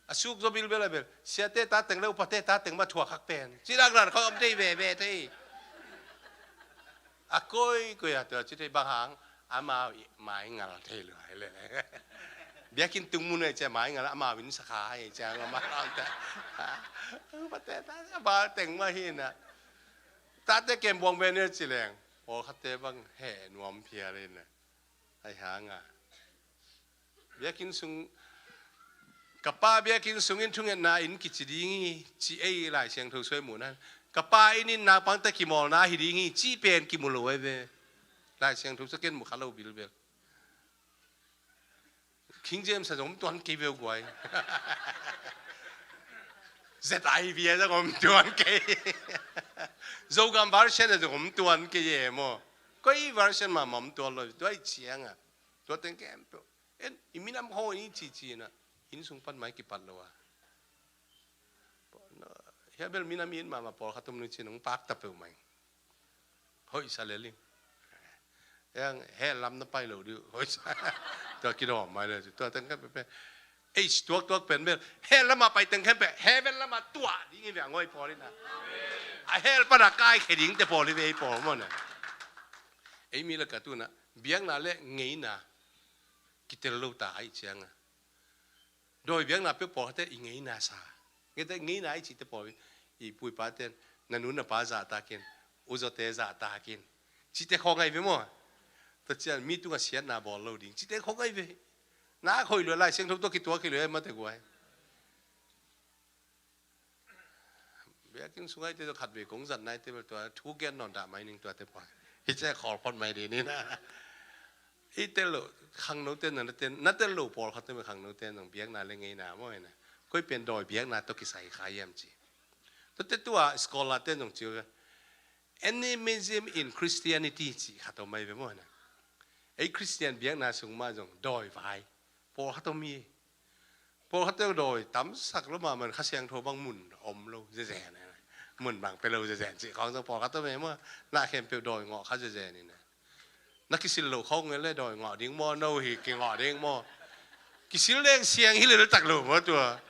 A suk zaw bilbel a bel siate ta teng le upate ta teng mah thuak khak pen ci dan dan khong om thei veve thei. A koikoi a tua ci thei bang hang amau mai ngal thei lo hai le. Biakinn tung mun ai cia mai ngal amau in sakha hai cia ngam a lam ta. Upate ta ba teng mah hi na. Tate kem buang ve ne ci leng pawlkhatte bang he nuam phial hi na. Ai hanga biakinn sung ka pa biakinn sungin thungetna inn kici ding hi ci ei Lai Siangtho suai muhna. Ka pa inn in naupangte kimawlna hi ding hi ci pen kimu lo ei ve. Lai Siangtho suai ken mu kha lo bilbel. King James a zong om tuan kei veu guai. Z I V a zong om tuan kei. Zogam version a zong om tuan kei e maw. Koi version mah mah om tuan lo tuai cianga. Tua teng kempeuh en i minam khaw i cici na inn sung pan mai kipat lo a. Hia bel minam i in mahmah pawlkhat om ni cin hong pakta peuh mai. Hoih sa leling eng hel lam na pai lo diu hoih sa. Tua kidawm mai le tua teng kempeuh ei tuaktuak pen bel hel lamah pai teng kempeuh heaven lamah tuah ding i ve a ngoi pawl in a. A hel pana kai khe ding te pawl i ve ei pawl maw na. Ei mi le ka tuna biakna le ngeina kitel lo ta ahi cianga. Dawi biakna peuh pawlkhatte i ngeina sa. Ngeite ngeina i cihte pawl i pu i paten na nu na pa zahtakin uzote zahtakin cihte khawng ahi ve maw. Tua cian mi tungah siatna bawl lo ding cihte khawng ahi ve. Na khoih lua Lai Siangtho tua kituak hi lua mate guai. Biakinn sungah ite khat ve kong zat naite bel tua thu gen nawn dah mai ning tuate pawh hi cia khawl phot mai dih ni na. I tel lo khangnote na tel lo pawlkhatte bel khangnote nong biakna le ngeina maw hi na. Koi pen dawi biakna tawh kisai kha hiam ci. Tuate tua scholar te nong ci uh animism in Christianity ci khat om mai ve maw hi na. Ei Christian biakna sung mah zong dawi vai pawlkhat om hi. Pawlkhat teng dawi tamsak lo mahmah Kha Siangtho bang mun om lo zezen. Mun bang pe lo zezen cih khawng zong pawlkhat tawh mei maw na khempeuh dawi ngawh kha zezen in na kisil lo khawng nge le dawi ngawh ding maw no hi kingawh ding maw. Kisil leng siang hi lel tak lo maw tua.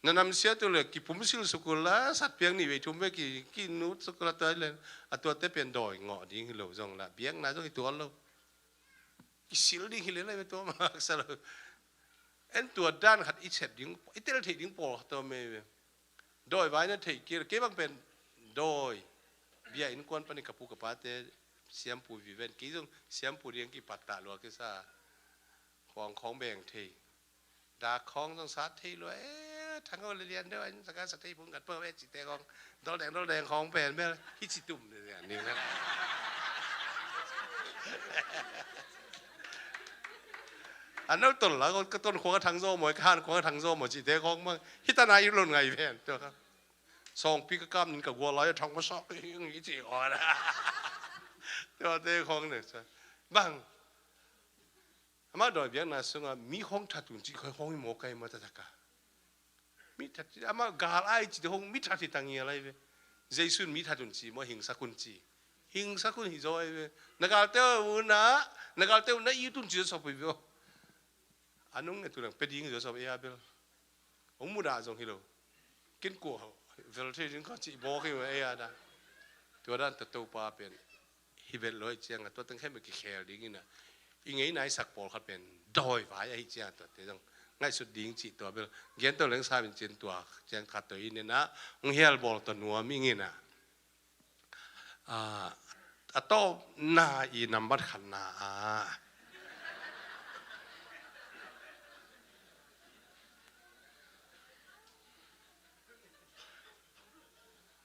Na namsia tu le kipumsil sukul la satpiang nih vei thum ve ki kinut sukul a tua le a tuate pian dawi ngawh ding hi lo zong la biakna zong hi tuan lo. Kisil ding hi le lai ve tua maksa lo. En tua dan khat i sep ding i tel theih ding pawlkhat tua mei ve. Dawi vai na theih kir kei bang pen dawi bia innkuan pani ka pu ka pate siampu viven kei zong siampu ding kipat ta lua kisa. Khuang khawng beng thei. Dak khawng zong sat thei lua e thang o le lian deuh an saka sa thei phung gat pau e cite khawng. Dol deng dol deng khawng pen bel hi ci tum le lian ni. A no tol la ka ton khuang a thang zo maw ka han khuang a thang zo maw cite khawng mang hi ta na i lon ngai ven tua ka. Sawngpi ka kam nin ka gual lai a thang ma sa i ci aw na. Tua te khawng ne sa bang. Amah dawi biakna sungah mi khawng that un cih khawng i mawk ai maw taktak a. Mi that amah gal ai cih khawng mi that hi tangial ai ve. Jesu in mi that un cih maw hingsak un cih. Hingsak un hi zaw ai ve. Na galte unah na galte unah i tun cih zaw sawp hi ve aw. A nung nge tu nang pe ding hi zaw sawp ei a bel. Hong mudah zong hi lo. Kin kuah vel thei ding ka cih mawk hi mah ei a da. Tua dan tawh Topa pen hi vet lo ahih ciangin a tua teng khempeuh kikhel dingin a i ngeina i sak pawlkhat pen dawi vai ahih ciangin a tuate zong ngaihsut ding cih tua bel gen to leng sa in cin tua ciang khat tawh in a hong hial bawl tawh nuam ing in a. Ah, a tawpna i nambat khatna ah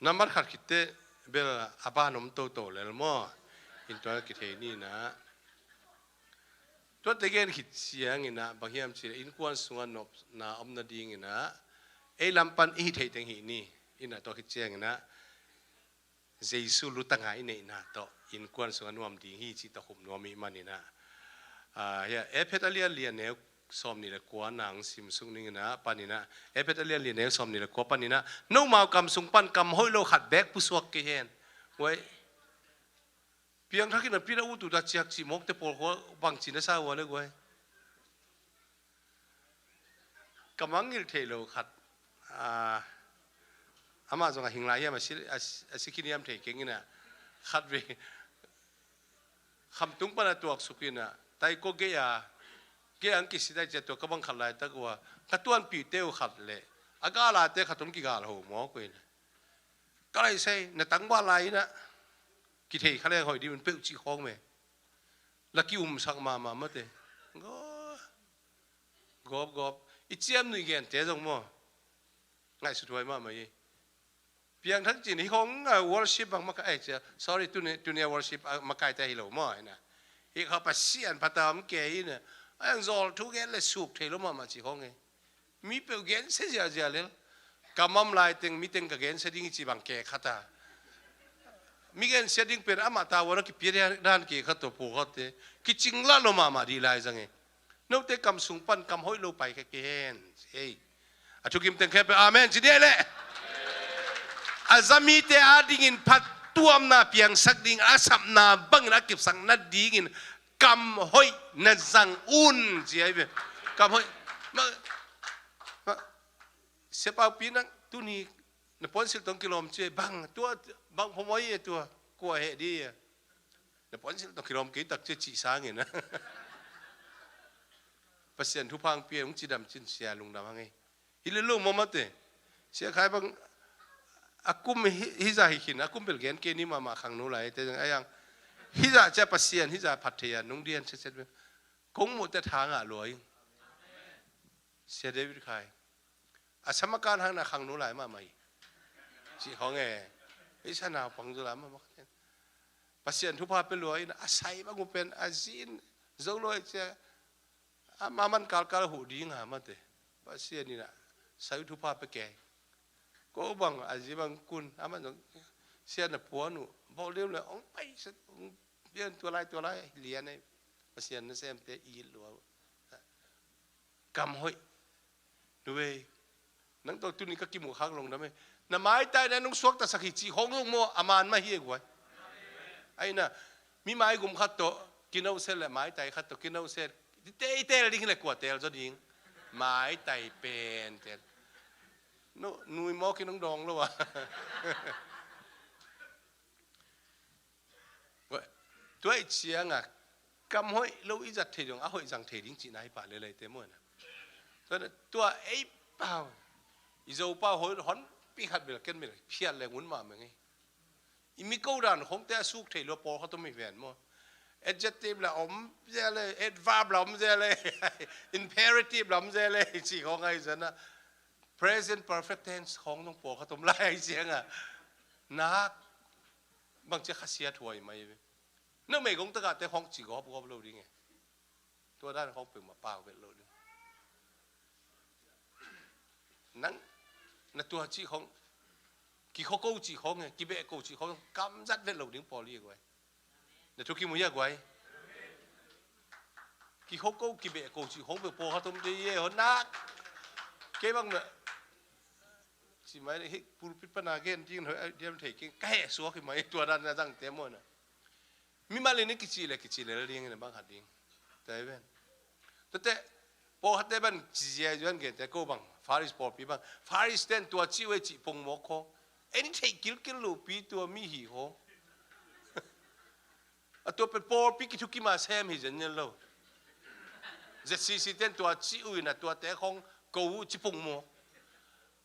nambat khat khit teh bel a ban om toto lel maw? In tua kithei ni na. Tuate gen khit ciangin a bang hiam cih leh innkuan sungah nopna om nadingin a ei lam pan i hih theih teng hih ni. In a tua khit ciangin a Jesu lutang a i neihna tawh innkuan sungah nuam ding hi cih tawh khum nuam i hih manin a. Ah, hia, Efesa a lian li a neu sawmnih le kua na hong sim suk ning in a panin a. Efesa a lian li a neu sawmnih le kua panin a. Nomau kam sung pan kam hoih lo khat beek pusuak kei hen. Guai. Piangthak in a pi na ut ut a ciak cih mawk teh pawlkhat bangci na sa ua le guai. Ka mangngilh theih lo khat, ah, amah zong a hing lai hiam a si, a si, a si khin hiam thei keng in a khat vei khamtung pan a tuaksuk in a taiko gei a, gei a ang kisi tai cia tua ka bang khat laitak ua ka tuanpihte uh khat leh a galate khat hong kigal ho mawk uh in a. Ka lai sai na tangval lai in a kithei kha leng hoih ding un peuh cih khawng me. La ki-umsak mahmah mate. Gawp, gawp, gawp. I ciamnuih gente zong maw? Ngaihsut huai mahmah hi. Piangthak cin hi khong a worship bang maka ai cia. Sorry, tuni, tuni a worship a makaite hi lo maw? Hi na. Hi kha Pasian phat a om kei hi na. Ai ang zawl thu gen le suk thei lo mahmah ci khong e. Mi peuh gensia ziazia lel. Ka mam lai teng mi teng ka gensia ding i ci bang kei khat a. Mi gensia ding pen amah tavuan a kipia dan kei khat tawh pawlkhatte kicing lah lo mahmah dih lai zang e. Note kam sung pan kam hoih lo pai kha kei hen. Hei. A thukim teng khempeuh amen ci dih leh. A za mite adingin phattuamna piangsak ding a sapna bangin a kipsak nadingin kam hoih na zang un ci ahi ve. Kam hoih. Ma, ma, Sia Paupi nang tuni na puansilh tawh kilawm ci bang tua bang phamawh hi tua kua heh dih a. Na puansilh tawh kilawm kei tak ci cih sangin a. Pasian thupha hong pia hong cidam cin sia lungdam hang ei. Hi le lo maw mate. Sia Khai bang a kum hi, hi za hi khin a kum bel gen kei ni mahmah khangno lai te zang a yang. Hi za cia Pasian hi za phat thei a nung dian sia sia bel. Kong muh te tha ngah lua ing. Sia David Khai. A samakan hang na khangno lai mahmah hi. Cih khawng e. Ei sa naupang zu lai mahmah. Pasian thupha pia lua in a sai bang uh pen a zin zo lua i cia. Ama man kalkal huh ding a mate. Pasian in a sai thupha pia kei. Ko bang a zi bang kun a man zong sia na puan uh bawl deuh le ong pai set ong pian tua lai tua lai lian ei. Pasian na semte i lua uh. Kam hoih. Nuei. Nang tawh tuni ka kimuh khak lungdam e. Na maitai na nung suaktasak hi cih khawng zong maw a man mah hi e guai. Aina mi maigum khat tawh kinoset le maitai khat tawh kinoset. Tei tel ding le kua tel zaw ding. Maitai pen tel. Nu, nui mawk in hong dawng lo a. Tua i cianga kam hoih lo i zat thei dong a hoih zang thei ding cihna hi pah lelei te muana. Tua ei pau i zo pau hoih hon pi khat bel ken bel phiat le ngun mah meng ei. I mi ko dan khong te a suk thei lo pawl khat om i ven maw? Adjective la om zel ei, adverb la om zel ei, imperative la om zel ei, ci khong ai zana present perfect tense khong nong pawl khat om lai ai cianga nak bangcia khasia thuai mai ve. Nang meigong tagahte khong ci gawp gawp lo ding e. Tua dan khong peuhmah pau vet lo ding. Nang na tua cih khong kikhoko cih khong e, kibeh ko cih khong kamzat vet lo ding pawl hi e guai. Na thukim uh hi a guai. Kikhoko kibeh ko cih khong peuh pawl khat om te hi e hon nak. Kei bang na ci mai hi pulpit pana gen ding hoi diam thei keng ka heh suak hi mai tua dan na zang te maw na. Mimal in i kicih le kicih le la ding in a bang khat ding. Tua hi ven. Tuate pawlkhatte ban ci zia zuan gen te ko bang Faris pawlpi bang, Faris ten tua cih uh ei cih pongmawk khawng. Ei ni theih kilkil lohpi tua mi hi khawng. A tua pen pawlpi kithukim a sem hi zenzen lo. Z C C ten tua cih uh in a tuate khawng ko uh ci pongmawk.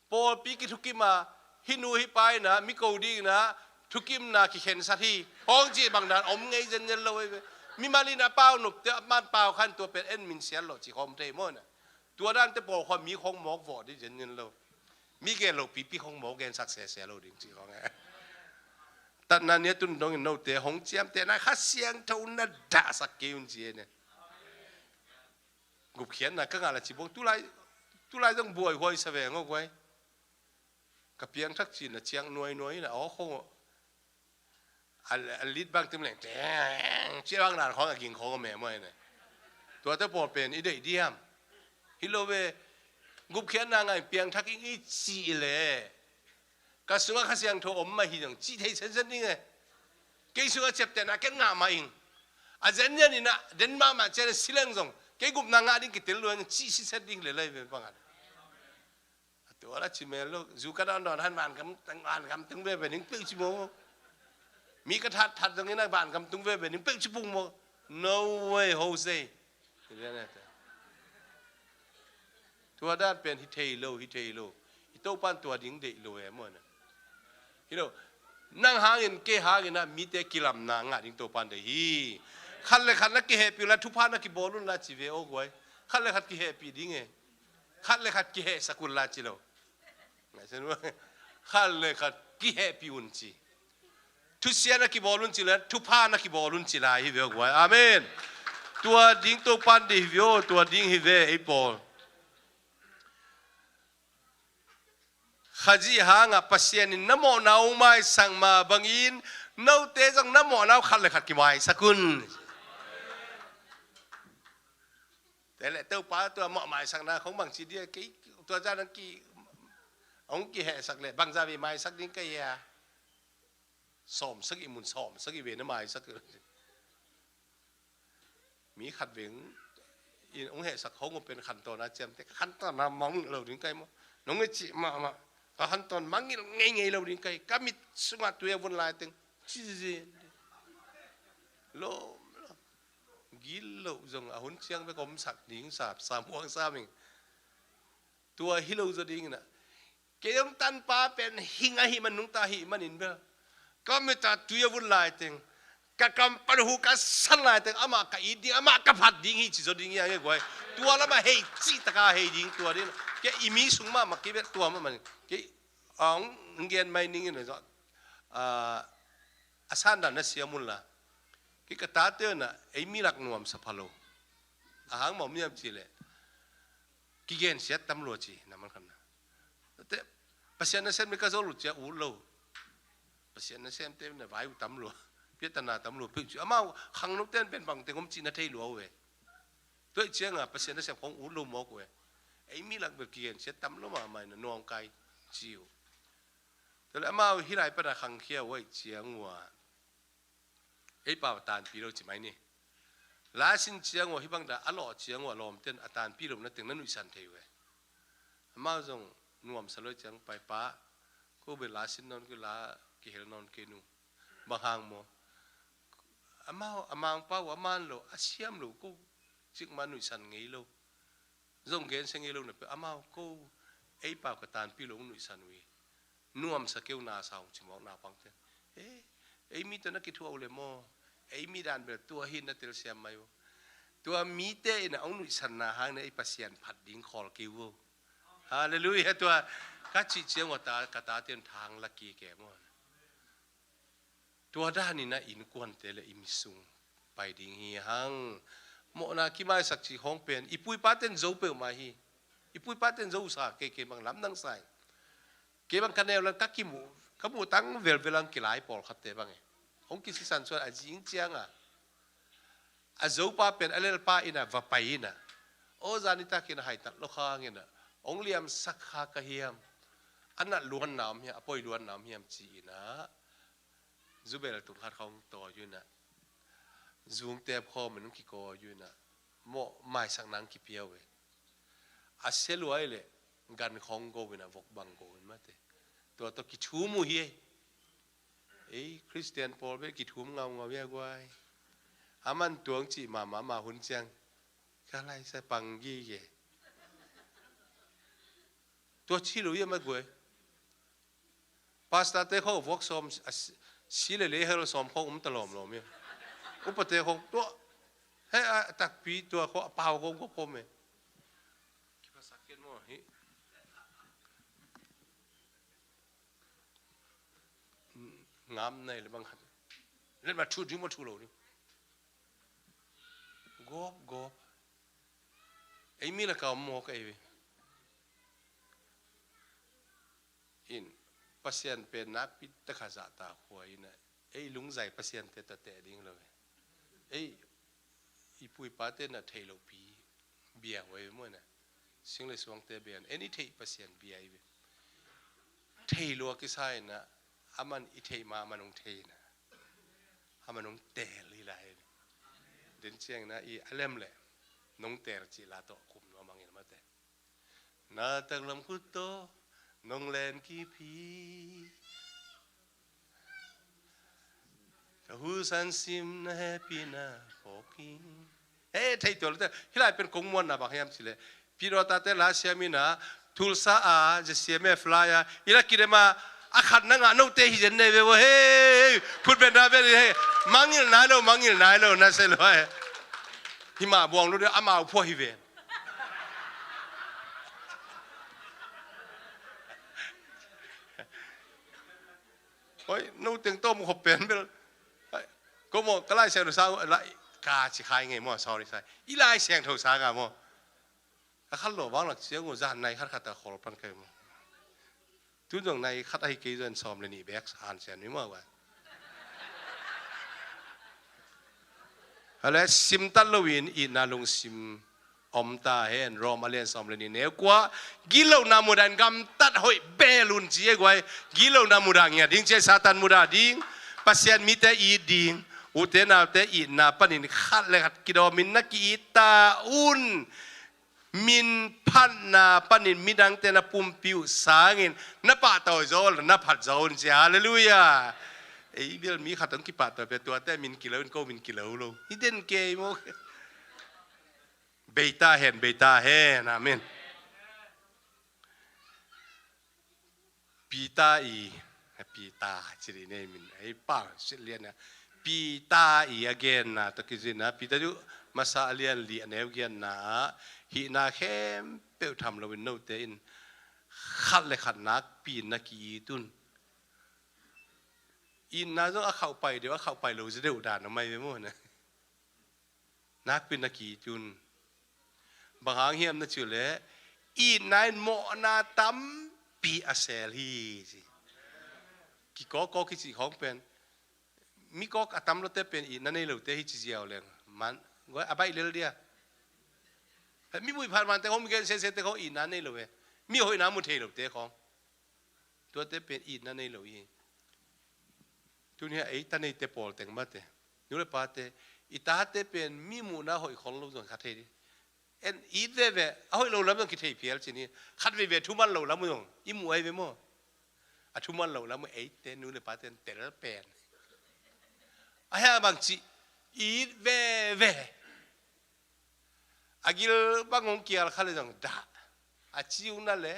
Pawlpi kithukim a hih nu hih pa in a mi ko ding in a thukimna kikhensat hi khawng cih bang dan om ngei zenzen lo ei ve. Mimal in a pau nopte a man pau khan tua pen en min siat lawh ci khawng om thei maw na. Tua dante pawlkhaw mi khawng mawk vawh ding zenzen lo. Mi gen lo pipi khawng mawk gensak sese lo ding ci khawng e. Tatna ni a tun dongin note hong ciamtehna Kha Siangtho na dahsak kei un ci e ne. Gupkhiatna ka ngah la ci bawng tulai, tulai zong buaihuai sa veng aw guai. Ka piangthak cin a ciang nuainuai in a aw khawng a, a lit bang tim leng teng ci bang dan khawng a ging khawng a mem aw e ne. Tuate pawl pen i deih diam? Hi lo ve. Gupkhiatna ngah in piangthak ing i cih leh ka sungah Kha Siangtho om mah hi zong cih thei sensen ding e. Kei sungah ciaptehna ken ngah mah ing. A zenzen in a den mahmah cian a si leng zong kei gupna ngah ding kitel lua ing cih siset ding le lai ve bang a. A tua la ci mel lo zu ka dawndawn han vankam, vankam tung veve ding peuh ci maw. Mi ka thatthat zong in a vankam tung veve ding peuh ci pung maw. No way, Jose. Tua dan pen hi thei lo, hi thei lo. I Topan tua ding deih lo e maw na. Hi lo. Nang hangin kei hangin a mite kilamna ngah ding Topan deih hi. Khat le khat na kihehpih un la thupha na kibawl un la ci ve aw guai. Khat le khat kihehpih ding e. Khat le khat kihehsak un la ci lo. Khat le khat kihehpih un ci. Thusia na kibawl un ci le thupha na kibawl un ci lai hi ve aw guai. Amen. Tua ding Topan deih hi ve aw, tua ding hi ve ei pawl. Khazih hangah Pasian in na mawhna uh maisak mah bangin note zong na mawhna uh khat le khat kimaisak un. Te le Topa tua mawh maisakna khong bangci dia kei tua zan ang ki, ang kihehsak le bangza vei maisak ding ka hia? Sawmsagih mun sawmsagih vei na maisak. Mi khat veng in hong hehsak hong uh pen khantawn a ciamteh, khantawn a mang lo ding kai maw? Nong i cih mahmah ka khantawn mangngilh ngeingei lo ding kai, ka mit sungah tui a vun laiteng cizin lom lom gil loh zong a hun ciang bek omsak ding sap samuang saming. Tua hi lo zaw ding inah kei hong tanpa pen hing ahih man nungta ahih manin bel ka mita tui a vun laiteng ka kam pan hu ka san laiteng amah ka it ding, amah ka phat ding hi ci zaw ding hi a nge guai. Tua lamah hei cihtaka hei ding tua ding kei i mi sung mahmah kei bel tua mahmah kei a hong gen mai ning inah zaw a sandan na siam unla kei ka tate unah ei mi lak nuamsa pha lo. A hang mawh miam ci leh kigensiat tam lua ci na man khanna. Pasian nasem ni ka zol uh cia ut lo. Pasian nasemte na vai uh tam lua, piatana tam lua peuh ci. Amau khangnote an pen bangteng om cih na thei lua uh e. Tuaih cianga Pasian nasem khong ut lo mawk uh e. Ei mi lak bel kigensiat tam lo mahmah ina nuamkai ci uh. Tuale amau hilai pana khangkhia uh aih ciang uh a ei pau a tanpi lo ci mai ni. Lasin ciang uh a hibang dah a lawh ciang uh a lawmten a tanpi lo na teng na nuihsan thei uh e. Amau zong nuamsa lo ciang paipa ko be lasin nawn kei la kihel nawn kei nu. Bang hang maw? Amau a mangpa uh a man lo a siam lo ko cikma nuihsan ngei lo. Zong gensia ngei lo na pe amau ko ei pau ka tanpi lo nuihsan uh hi. Nuamsa keu nasa hong cimawk naupangte. E, ei mite na kithuah uh le maw? Ei mi dan bel tua hi na telsiam mai uh. Tua mite ina hong nuihsanna hang na ei Pasian phat ding khawl keu uh. Halleluiah. Tua ka cih ciang uh a ta ka tate in thang la kik e maw? Tua danin a innkuante le i misung pai ding hi hang. Mawhna kimaisak cih hong pen i puipaten zo peuhmah hi. I puipaten zo sa kei kei bang lamdang sa hi. Kei bang ka neu lan ka kimuh ka muh tang velvel ang kilai pawlkhatte bang e. Hong kisisan suan a zing cianga a zopa pen a lelpa ina va pai ina aw zani takin a haitat lo khang ina hong liamsak kha ka hiam? A nat luanna om hiam a poi luanna om hiam ci ina zubel tung khat khawng tawi uh inah zungtep khawm in hong kikawi uh inah mawh maisak nang kipia uh e. A sia luai leh Gan khawng go in a vok bang go in mate. Tua tawh kithum uh hi ei. Ei Khristian pawl bel kithum ngaungau hi a guai. A man tuang cih mahmah mah hun ciang ka laisa pang gige. Tua ci lo hi a ma guai. Pastor te khawng vuak sawm a si, si le lei hel sawm khawng um ta lawmlawm hi. Upate khawng tua he a takpi tua khawng a pau khawng khawng khawng me. Kiphasak khian maw hi. Ngam nai le bang khat. Let ma thu ding maw thu lo ding. Gawp gawp. Ei mi la ka om maw ka ei ve. In Pasian pen nakpi taka zahta khua in a ei lungzai Pasian te tawh teh ding lo ve. Ei i pu i pate na thei lo pi bia huai ve maw na. Sing le suangte bia in en i theih Pasian bia i ve. Thei lua kisa in a aman i theih ma aman hong thei in a aman hong tel hi lai hi. Den ciang na i a lem le nong tel cih la tawh kum nuam angin mate. Na taklam khut tawh nong len kip hi. Ka husan sim na hehpihna phawk hi. He thei tual te hi lai pen kong muanna bang hiam cih leh Pidawta te la siam in a Tulsa a Z C M F lai a i la kidem a a khat na ngah note hi zen nei ve ua he. Khut beng na beng hi he. Mangngilh nai lo, mangngilh nai lo na se lua he. Hi mah buang lo deuh amau phua hi ven. Hoi, no teng tawm khop pen bel. Ko maw, ka Lai Siangtho sang la ka ci khai ngei maw, sorry sai. I Lai Siangtho sang a maw. A khat lo vang lak siang uh zan nai khat khat a khol pan kai maw. Tun zong nai khat ahi kei zon sawm le nih bek han sian mi maw. Ale sim tat lo in itna lungsim om ta hen. Rom a lian sawm le nih neu kua. Gilo na muda in gamtat hoih bel un ci e guai. Gilo na muda ngia ding ci e Satan muda ding. Pasian mite it ding. Ute naute itna panin khat le khat kidawm in na ki-it ta un. Min phatna panin midangte na pumpi uh sangin na pahtawi zaw na phat zaw un ci. Halleluiah. Ei bel mi khat hong kipahtawi pia tuate min kilo in ko min kilo lo hi den kei maw. Beita hen, beita hen. Amen. Peter i, Peter ci dih nei min ei pa sit lian a Peter i a genna tawh kizina Peter cu masa a lian li a neu genna ah hihna khempeuh tham loin note in khat le khat nakpi in na ki-it un. Itna zong a khauh pai deuh a khauh pai lo zi deuh dan a mai ve maw na. Nakpi na ki-it un. Bang hang hiam na cih leh itna in mawhna tampi a sel hi ci. Kikawkaw kici khawng pen mi kawk a tam lote pen itna nei lote hi ci ziau leng man guai a baih lel dia. Mi muih phan vante khawng mi gen sese te khawng itna nei lo ve. Mi hoihna mu thei lote khawng. Tuate pen itna nei lo hi. Tuni a ei ta neite pawl teng mate nu le pate i tate pen mi muhna hoih khol lo zong kha thei dih. En it veve a hoih lo lam zong kithei phial cin hi. Khat veve thuman lo lam zong i muh ai ve maw? A thuman lo lam eite nu le pate tel pen a hia bang cih it veve. A gil bang hong kial kha le zong dah a ciu na le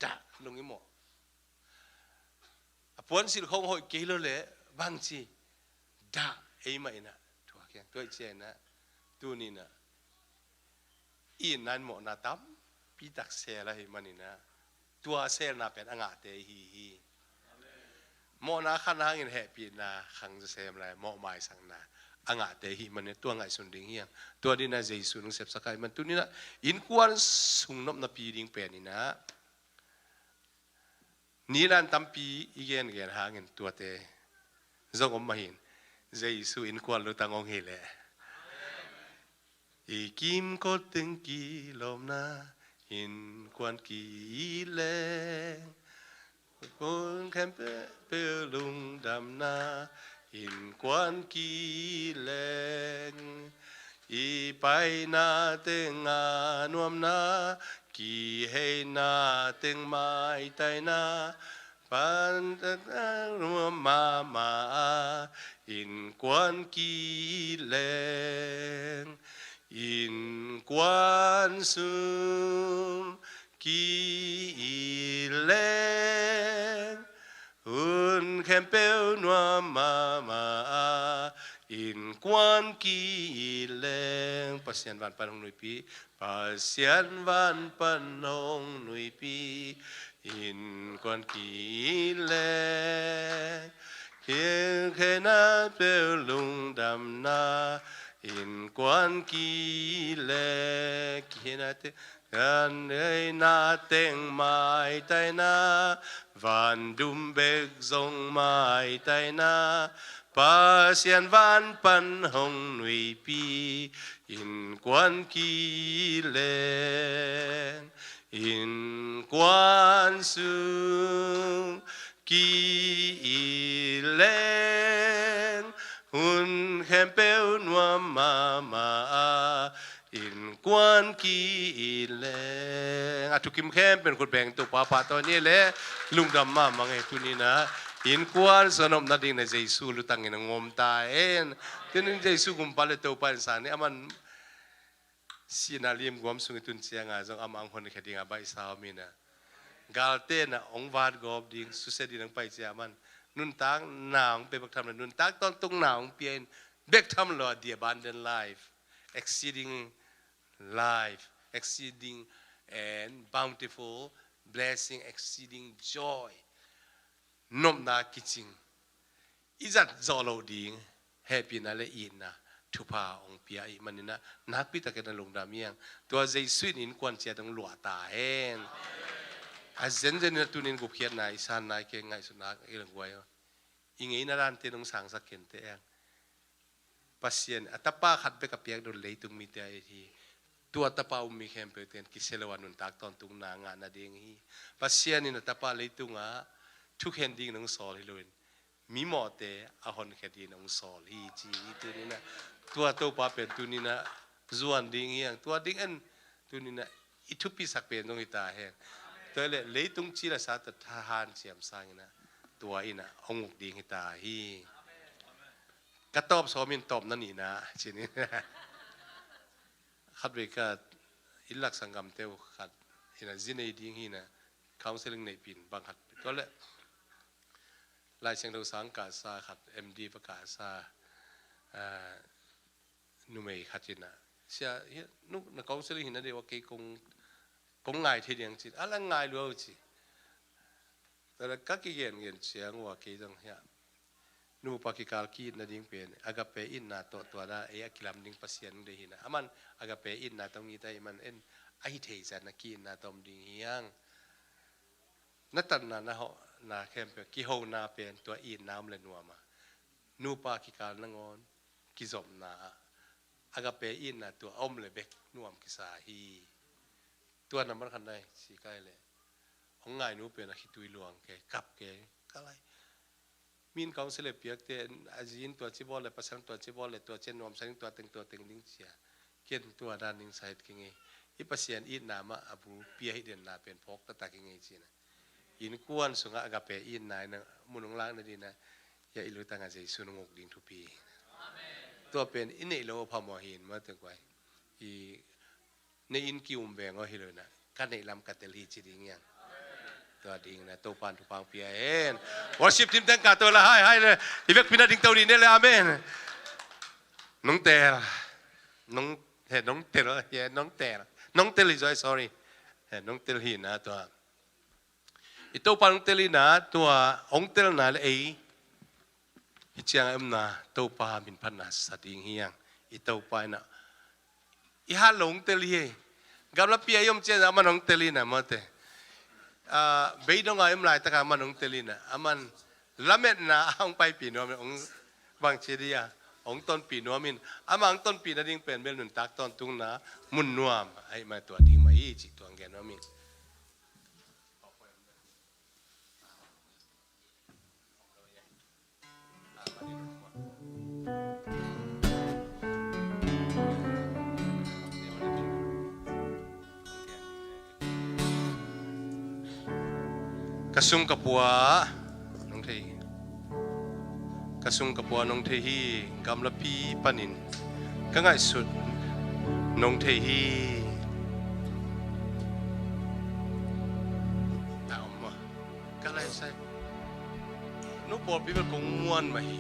dah lung i mawh. A puansilh khong hoih kei lo le bangci dah ei mah inah thuak hiang tuaih cia inah tuninah itna in mawhna tampi tak sel ahi maninah tua selna pen a ngahte ihi hi. Mawhna khan hangin hehpihna khang zasem lai mawh maisakna a ngahte ihi maninah tua ngaihsun ding hiang tua dinah Jesu nung sepsak ahi man tuninah innkuan sung nopna pi ding peninah Nilan tampi i gengen hangin tuate zong om mahin Jesu innkuan lutang hong hi leh i kimkot teng kilawmna innkuan ki leng kun khempeuh lungdamna innkuan ki leng i paina teng a nuamna Kiheina teng maitaina pan mahmah a, innkuan ki-it leng, innkuan sung ki-it leng, hun khempeuh nuam mahmah a, innkuan ki-it leng. Pasian van pan hong nuihpih, Pasian van pan hong nuihpih, innkuan ki-it leng, kiheina peuh lungdamna, innkuan ki-it leng, kiheina teng, kiheina teng maitaina, van dum bek zong maitaina, Pasian van pan hong nuihpih, innkuan ki-it leng, innkuan sung ki-it leng, hun khempeuh nuam mahmah a, innkuan ki-it leng. A thukim khempeuh in khut beng, Topa pahtawi ni leh, lungdam mahmah ing. Tuni-in ah innkuan sung nopna dingin ah Jesu lutangin hong om ta hen. Tuni-in Jesu gumpa leh Topa in sang ni, aman sihna limguam sungah i tun ciangah zong amah hong honkhia ding a baihsa om in ah, galte in ah hong vatgawp ding, susia dingin hong pai ciang aman nuntakna hong pia bek tham lo, nuntak tawntungna hong pia in, bek tham lo ah, the abundant life, exceeding life, exceeding and bountiful blessing, exceeding joy. Nopna kicing, i zat zawh loh ding hehpihna leh itna, thupha hong pia ahih manin ah, nakpi takin ah lungdam ing. Tua Jesu in innkuan ciat hong luah ta hen. A zenzen in ah tuni-in gupkhiatna i san nai kei, ngaihsutna i lungguai, i ngeina dante hong sangsak kei inteh. Pasian a Tapa khat bek a piak ding leitung mite a it hi. Tua Tapa um mi khempeuh ten kisia lo a nuntak tawntungna ngah nading hi. Pasian in a Tapa leitungah thukhen dingin hong sawl hi loin, mi mawhte a honkhia dingin hong sawl hi, ci hi. Tuni-in ah tua Topa pen tuni-in ah zuan ding hi hang. Tua ding en, tuni-in ah i thupisak pen zong hi ta hen. Tua leh leitung cil a sa tawh thahanciam sangin ah tua in ah hong uk ding hi ta hi. Ka tawp sawm in tawpna nihna, ci-in. Khatvei ka inn lak sanggamte uh khat in ah zi nei ding hi-in ah, counseling neihpih in bang khat. Tua leh Lai Siangtho sang kahsa khat, M D pa kahsa, ah, numei khat in ah, "Sia, hi, nu, na counseling hi na ding uh a, kei kong, kong ngai thei ding," ci-in. "A la ngai lua uh," ci. Tua leh ka kigengen ciang uh a, kei zong hiah, nupa kikal ki-itna ding pen agape itna tawh, tua dan ei a kilam ding Pasian hong deih hi-in ah, aman agape itna tawh hong it ahih man en, a hi thei zah-in ah ki-itna tawh om ding hi hang. Na tatna, na hawhna khempeuh, kihona pen tua itna om leh nuam a, nupa kikal nangawn kizopna ah agape itna tua a om leh bek nuam kisa hi. Tua nambat khat nai, ci ka hih leh, hong ngai nu pen a khitui luang kei, kap kei, ka lai. Min counselor piakte, a zi in tua ci bawl leh, pasal in tua ci bawl leh, tua ci nuamsa ding, tua teng, tua teng ding, ci a. Ken tua dan ding sa het kei ing ei. I Pasian itna mah a bul pia hi denna pen phawk taktak ing ei, ci-in ah. Innkuan sungah agape itna in ah mun hong lakna dingin ah, hiah i lutang ah Jesu in hong uk ding thupi. Tua pen i neih loh a phamawh hi-in, mate guai. I neih in ki-um veng aw hi lo-in ah, ka neih lam ka tel hi ci ding hi hang. Tua dingin ah Topa'n thupha hong pia hen. Worship team teng ka to la, hai, hai le. I vekpi-in ah dingto ni, ne le, amen. Nong tel. Nong, he, nong tel, he, nong tel. Nong tel hi zaw, sorry. He, nong tel hi-in ah tua. I Topa hong tel in ah, tua hong telna leh ei hih ciang a omna Topa minphatna sa ding hi hang. I Topa in ah, i hat loh hong tel hi. Gamlapi ah i om ciang aman hong tel in ah, mate. Ah, beidong ah i om laitak ah aman hong tel in ah, aman lametna ah hong paipih nuam in, hong bangci ding a, hong tonpih nuam in. Amah hong tonpih nading pen bel nuntak tawntungna mun nuam ahih man tua ding mah hi, cih tua hong gen nuam ing. Ka sung ka pua nong thei hi. Ka sung ka pua nong thei hi. Gamlapi panin ka ngaihsut nong thei hi. Na om maw? Ka lai sai. No pawlpi bel kong muan mah hi.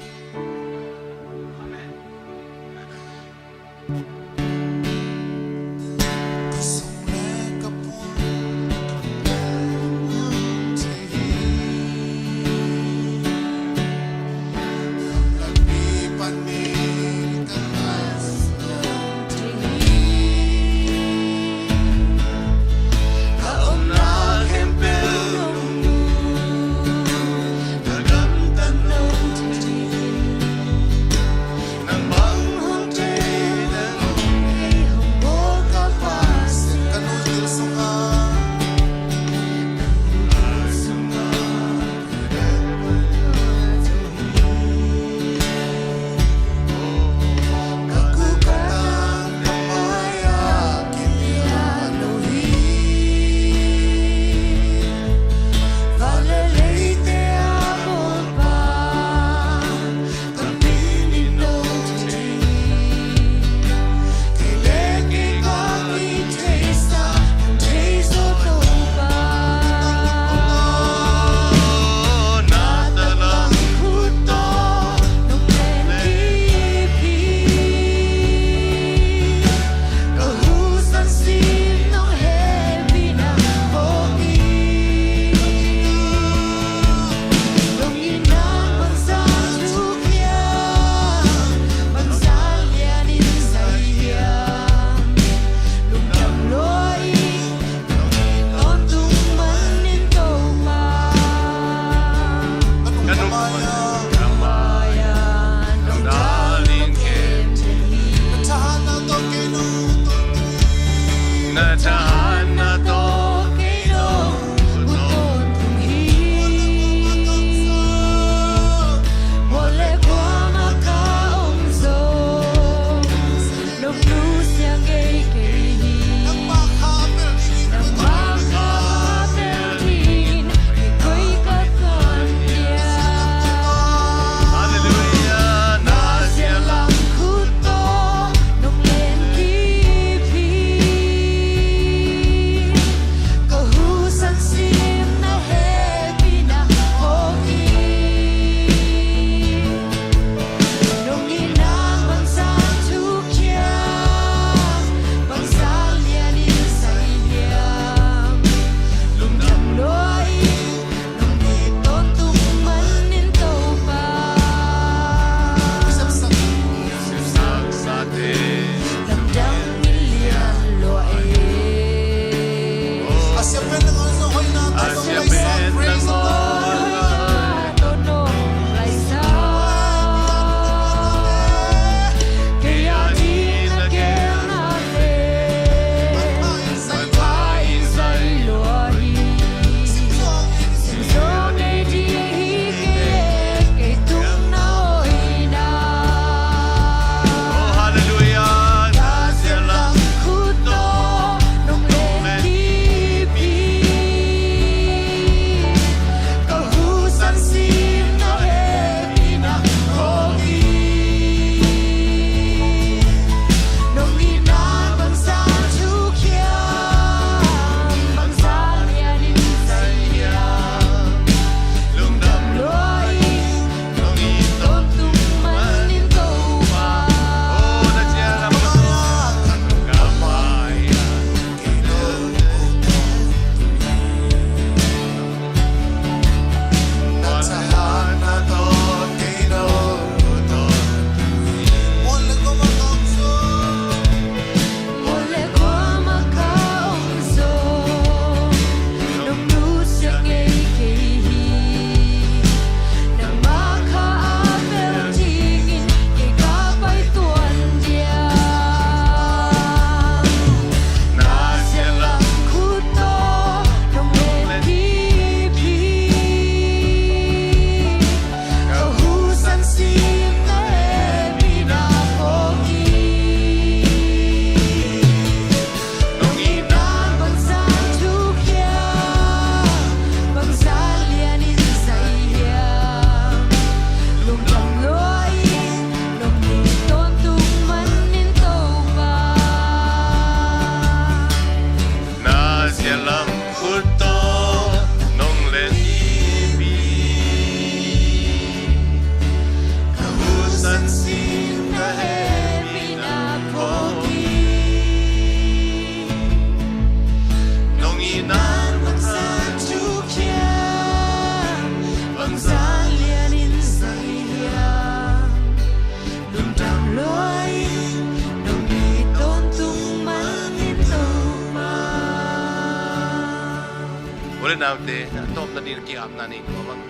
Naute, a tawpna ding a ki-apna nei nuam ang.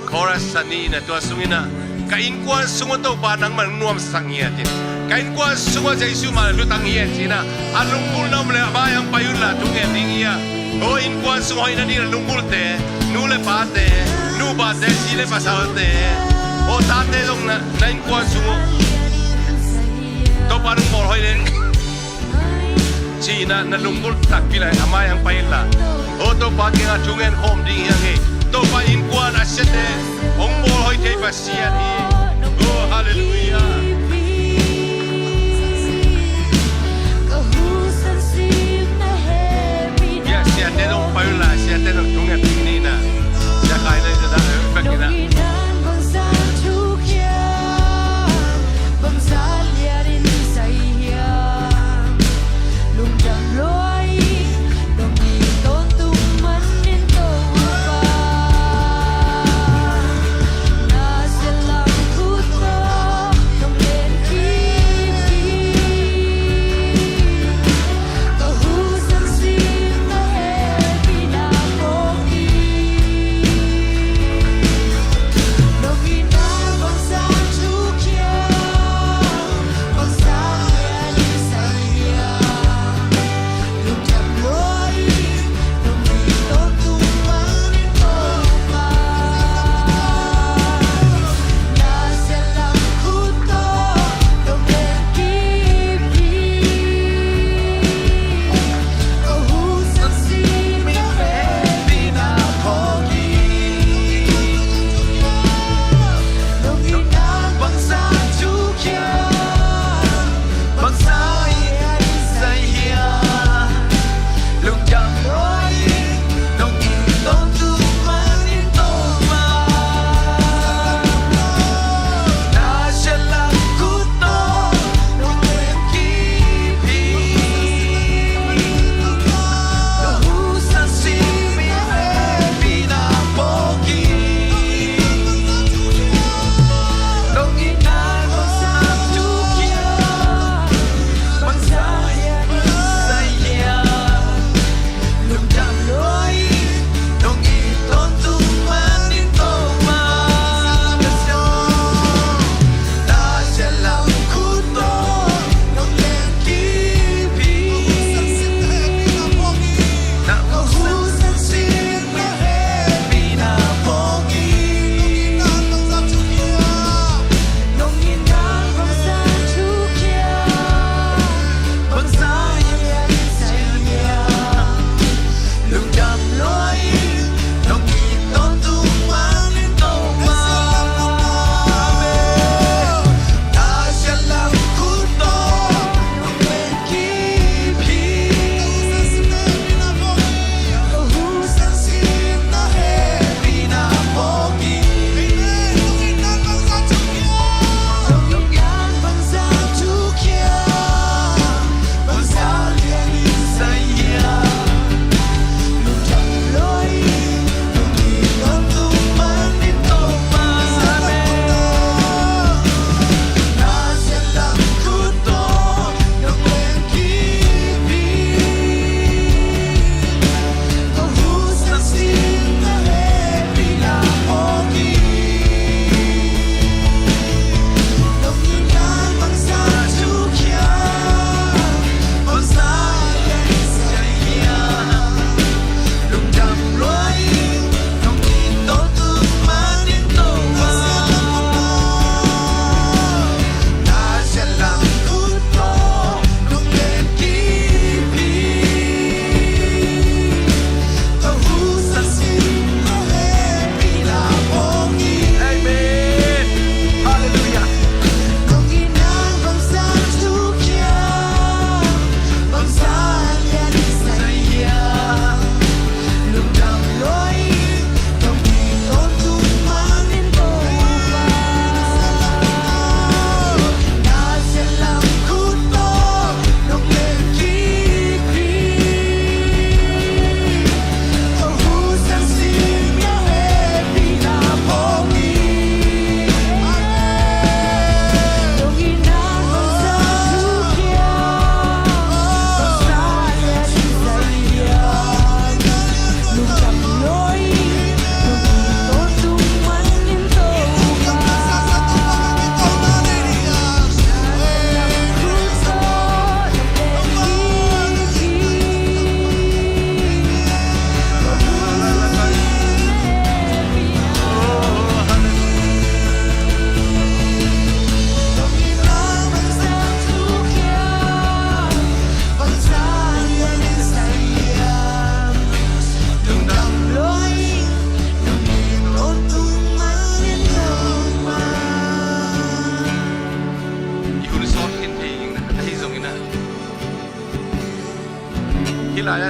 Chorus a ni-na tua sungin ah, ka innkuan sungah Topa nangmah nuamsak ngiat in. Ka innkuan sungah Jesu mah lutang hian ci-in ah, a lunggulhna om leh a mai-ah pai unla thungen ding hi a. Aw innkuan sung hoihna ding a lunggulhte, nu le pate, nupate, zi le pasalte, aw tate zong na, na innkuan sung uh Topa nung mawl hoih leh ci-in ah na lunggulh takpi lai a mai-ah pai inla. Aw Topa kiangah thungen khawm ding hi hang hi. Topa innkuan a siate hong mawl hoih thei Pasian hi. Aw halleluiah. Bia siate zong pai unla, siate zong thungen ding ni-na. Sia Khai le sia dah, eh, bek ni-na.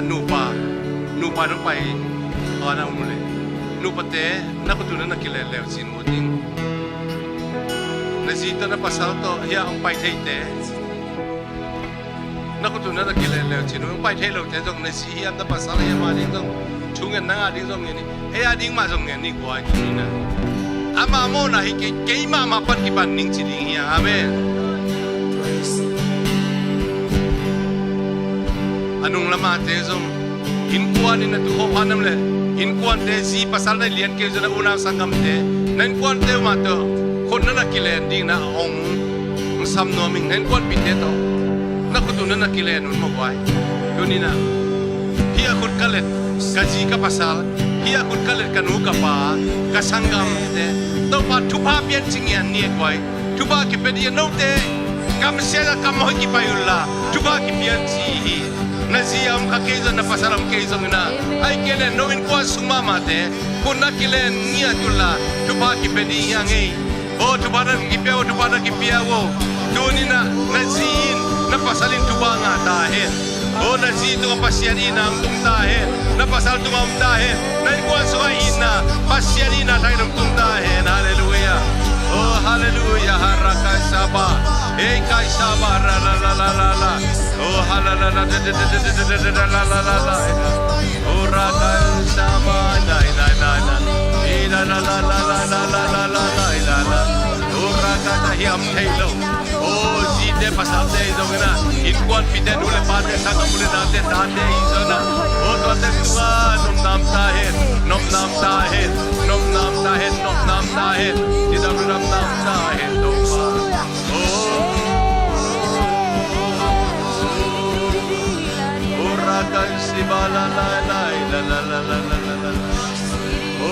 Nupa, nupa nong pai, aw, na um le. Nupate, na khut un na kilen leu cin uh ding. Na zi tawh na pasal tawh hiah hong pai theite. Na khut un na kilen leu cin uh hong pai thei lote zong na zi hiam na pasal hiam a ding zong thungen na ngah ding zong ngen hi. Ei a ding mah zong ngen hi guai tuni-in ah. Ama mawhna hi kei, kei mahmah pan kipan ning ci ding hi a. Amen. A nung lamate zong innkuan in a tu khawh pha nam le innkuante zi pasal na lian kei zong na unau sanggamte na innkuante uh mah tawh khut na na kilen ding na hong sam nuam ing. Na innkuanpihte tawh na khut un na na kilen un maw guai. Tuni-in ah hiah khut ka let ka zi ka pasal, hiah khut ka let ka nu ka pa, ka sanggamte, Topa thupha pian ci ngian ni e guai. Thupha kipia dih a, note kamsiat a kamhoih kipai unla thupha kipia ci hi. Na zi a om kha kei zong na pasal a om kei zongin ah, ahih kei leh no innkuan sung mahmahte khut na kilen ngiat unla thupha kipia dih hi a ngei. Aw thupha na kipia aw, thupha na kipia aw. Tuni-in ah na zi in na pasal in thupha ngah ta hen. Aw na zi tungah Pasian itna hong tung ta hen. Na pasal tungah om ta hen. Na innkuan sungah itna, Pasian itna thak in hong tung ta hen. Halleluia. Aw halleluia. Harakaisaba, eikaisaba, ralalalala. Aw halala, ralalalala. Aw rakaisaba, nai nai nai nai. Ilalala, ilalala. Aw rakata hiam thei lo. Aw zite pasalte hi zongin ah, innkuanpihte nu le pate, sanggam u le naute, tate hi zongin ah, aw tuate tungah nopna om ta hen, nopna om ta hen, nopna om ta hen, nopna om ta hen. Nidang nopna om ta hen Topa. Aw. Aw rakaisaba, la la la la la la la la. Aw.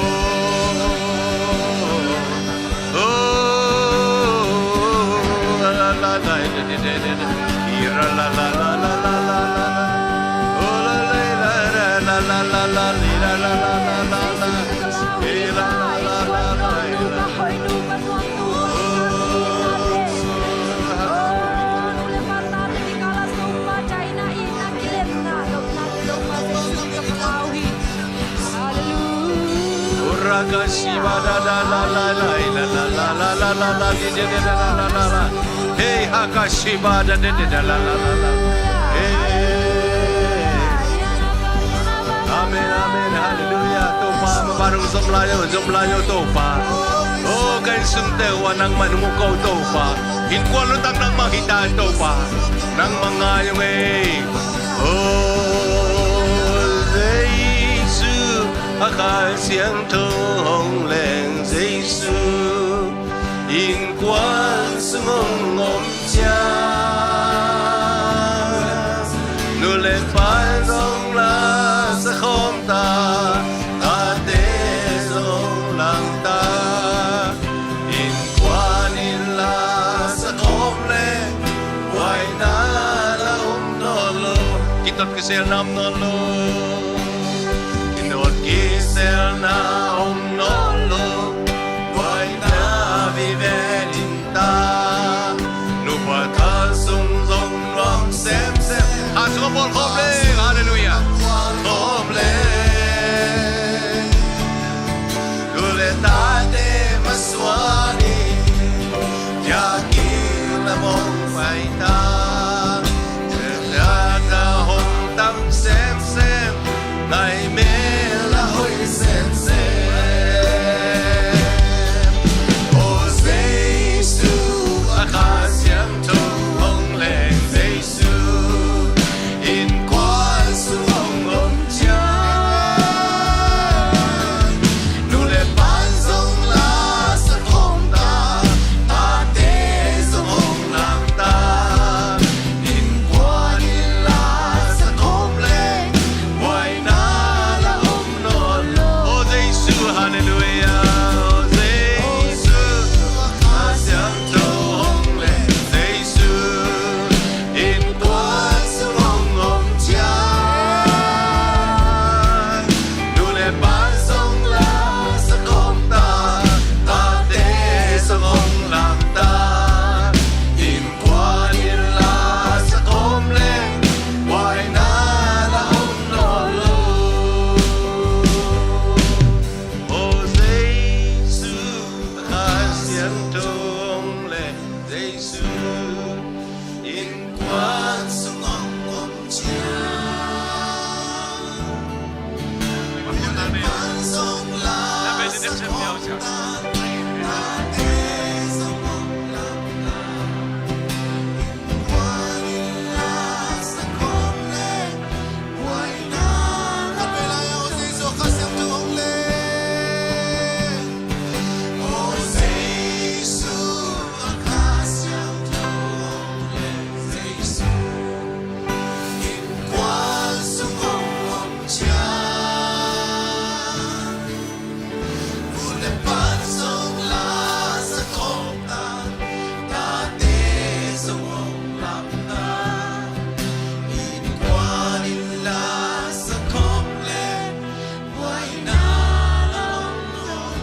Halleluia. Urakashiba da da la la la la la la la la la la la la la la. Hey, hakashiba da da da da la la la la. Hey. Amen, amen, halleluia. Topa mah bang hong zom lai o, zom lai o Topa. O, ka innsungte uh ah nangmah in hong ko Topa. Innkuan lutang nangmah hi ta Topa. Nangmah ngai ung ei. O Jesu, a Kha Siangtho hong leng Jesu, innkuan sung hong om ciang, nu le pa in zong la sa khawm ta, tate zong lang ta. Innkuan in la sa khawm leh buaina la om nawn lo. Kitot kiselna om nawn lo. Kitot kiselna om nawn lo. Buaina vive ding ta. Nupa thal sung zong nuam semsem. Kha sung a bawl khawm leh. Halleluia. Bawl khawm leh. Nu le tate masuan in, biakinn ah hong pai ta. Biakinn ah hong tam semsem.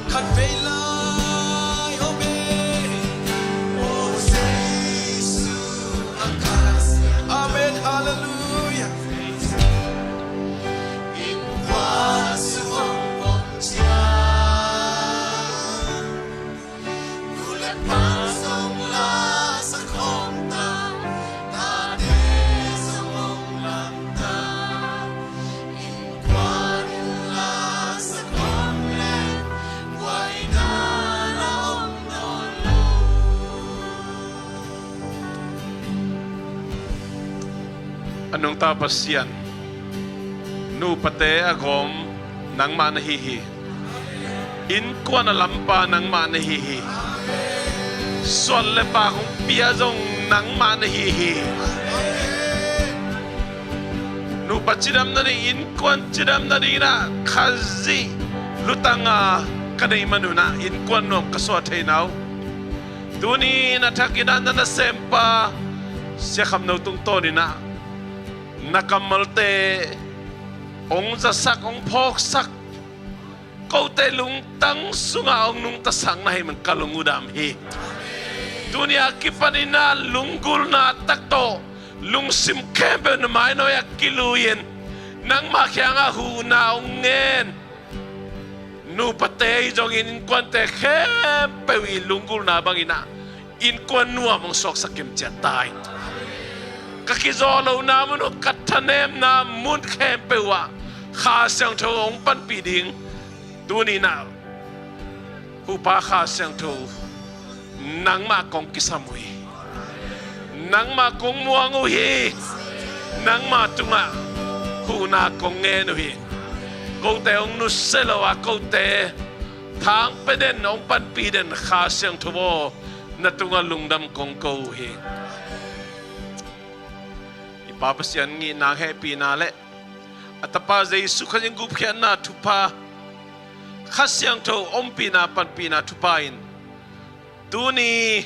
Khat vei lai om e. Amen. Halleluia. A nungta Pasian, nupate a gawm nangmah na hi hi. Innkuan a lampa nangmah na hi hi. Suan le pak hong pia zong nangmah na hi hi. Nupa cidam nading, innkuan cidam nading inah Khazih lutang a ka neih manun ah innkuan nuam ka suah thei na uh. Tuni in a thakin ah na nasempa Sia Kham No tungtawn inah na kammalte hong zasak, hong phawksak, kote lungtang sungah hong nungtasak na hih man ka lung uh dam hi. Tuni a kipan inah lunggulhna tak tawh lungsim khempeuh na mainawi ah kilui-in nangmah kiangah huhna hong ngen. Nupate hi zongin innkuante khempeuh i lunggulhna bang inah innkuan nuam hong suaksak kim ciat ta in. Ka kizawh lohna mun uh, ka thanemna mun khempeuh ah Kha Siangtho hong panpih ding tuni inah Hupa Kha Siangtho, nangmah kong kisam uh hi. Nangmah kong muang uh hi. Nangmah tungah huhna kong ngen uh hi. Kote hong nusia lo a, kote thangpia den, hong panpih den Kha Siangtho aw, na tungah lungdam kong ko uh hi. I Pa Pasian ngihna, hehpihna le a Tapa Jesu Khazih gupkhiatna thupha, Kha Siangtho ompihna, panpihna thupha in tuni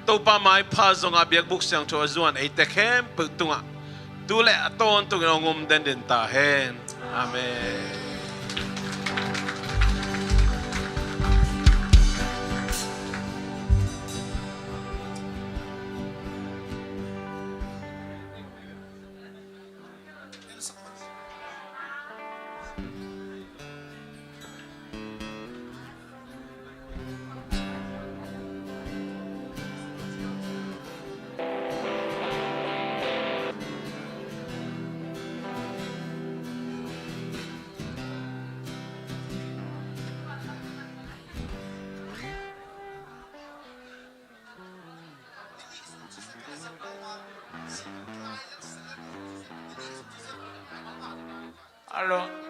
Topa maipha zongah biakbuk siangtho a zuan eite khempeuh tungah tu le a tawntungin hong om denden ta hen. Amen. Hello.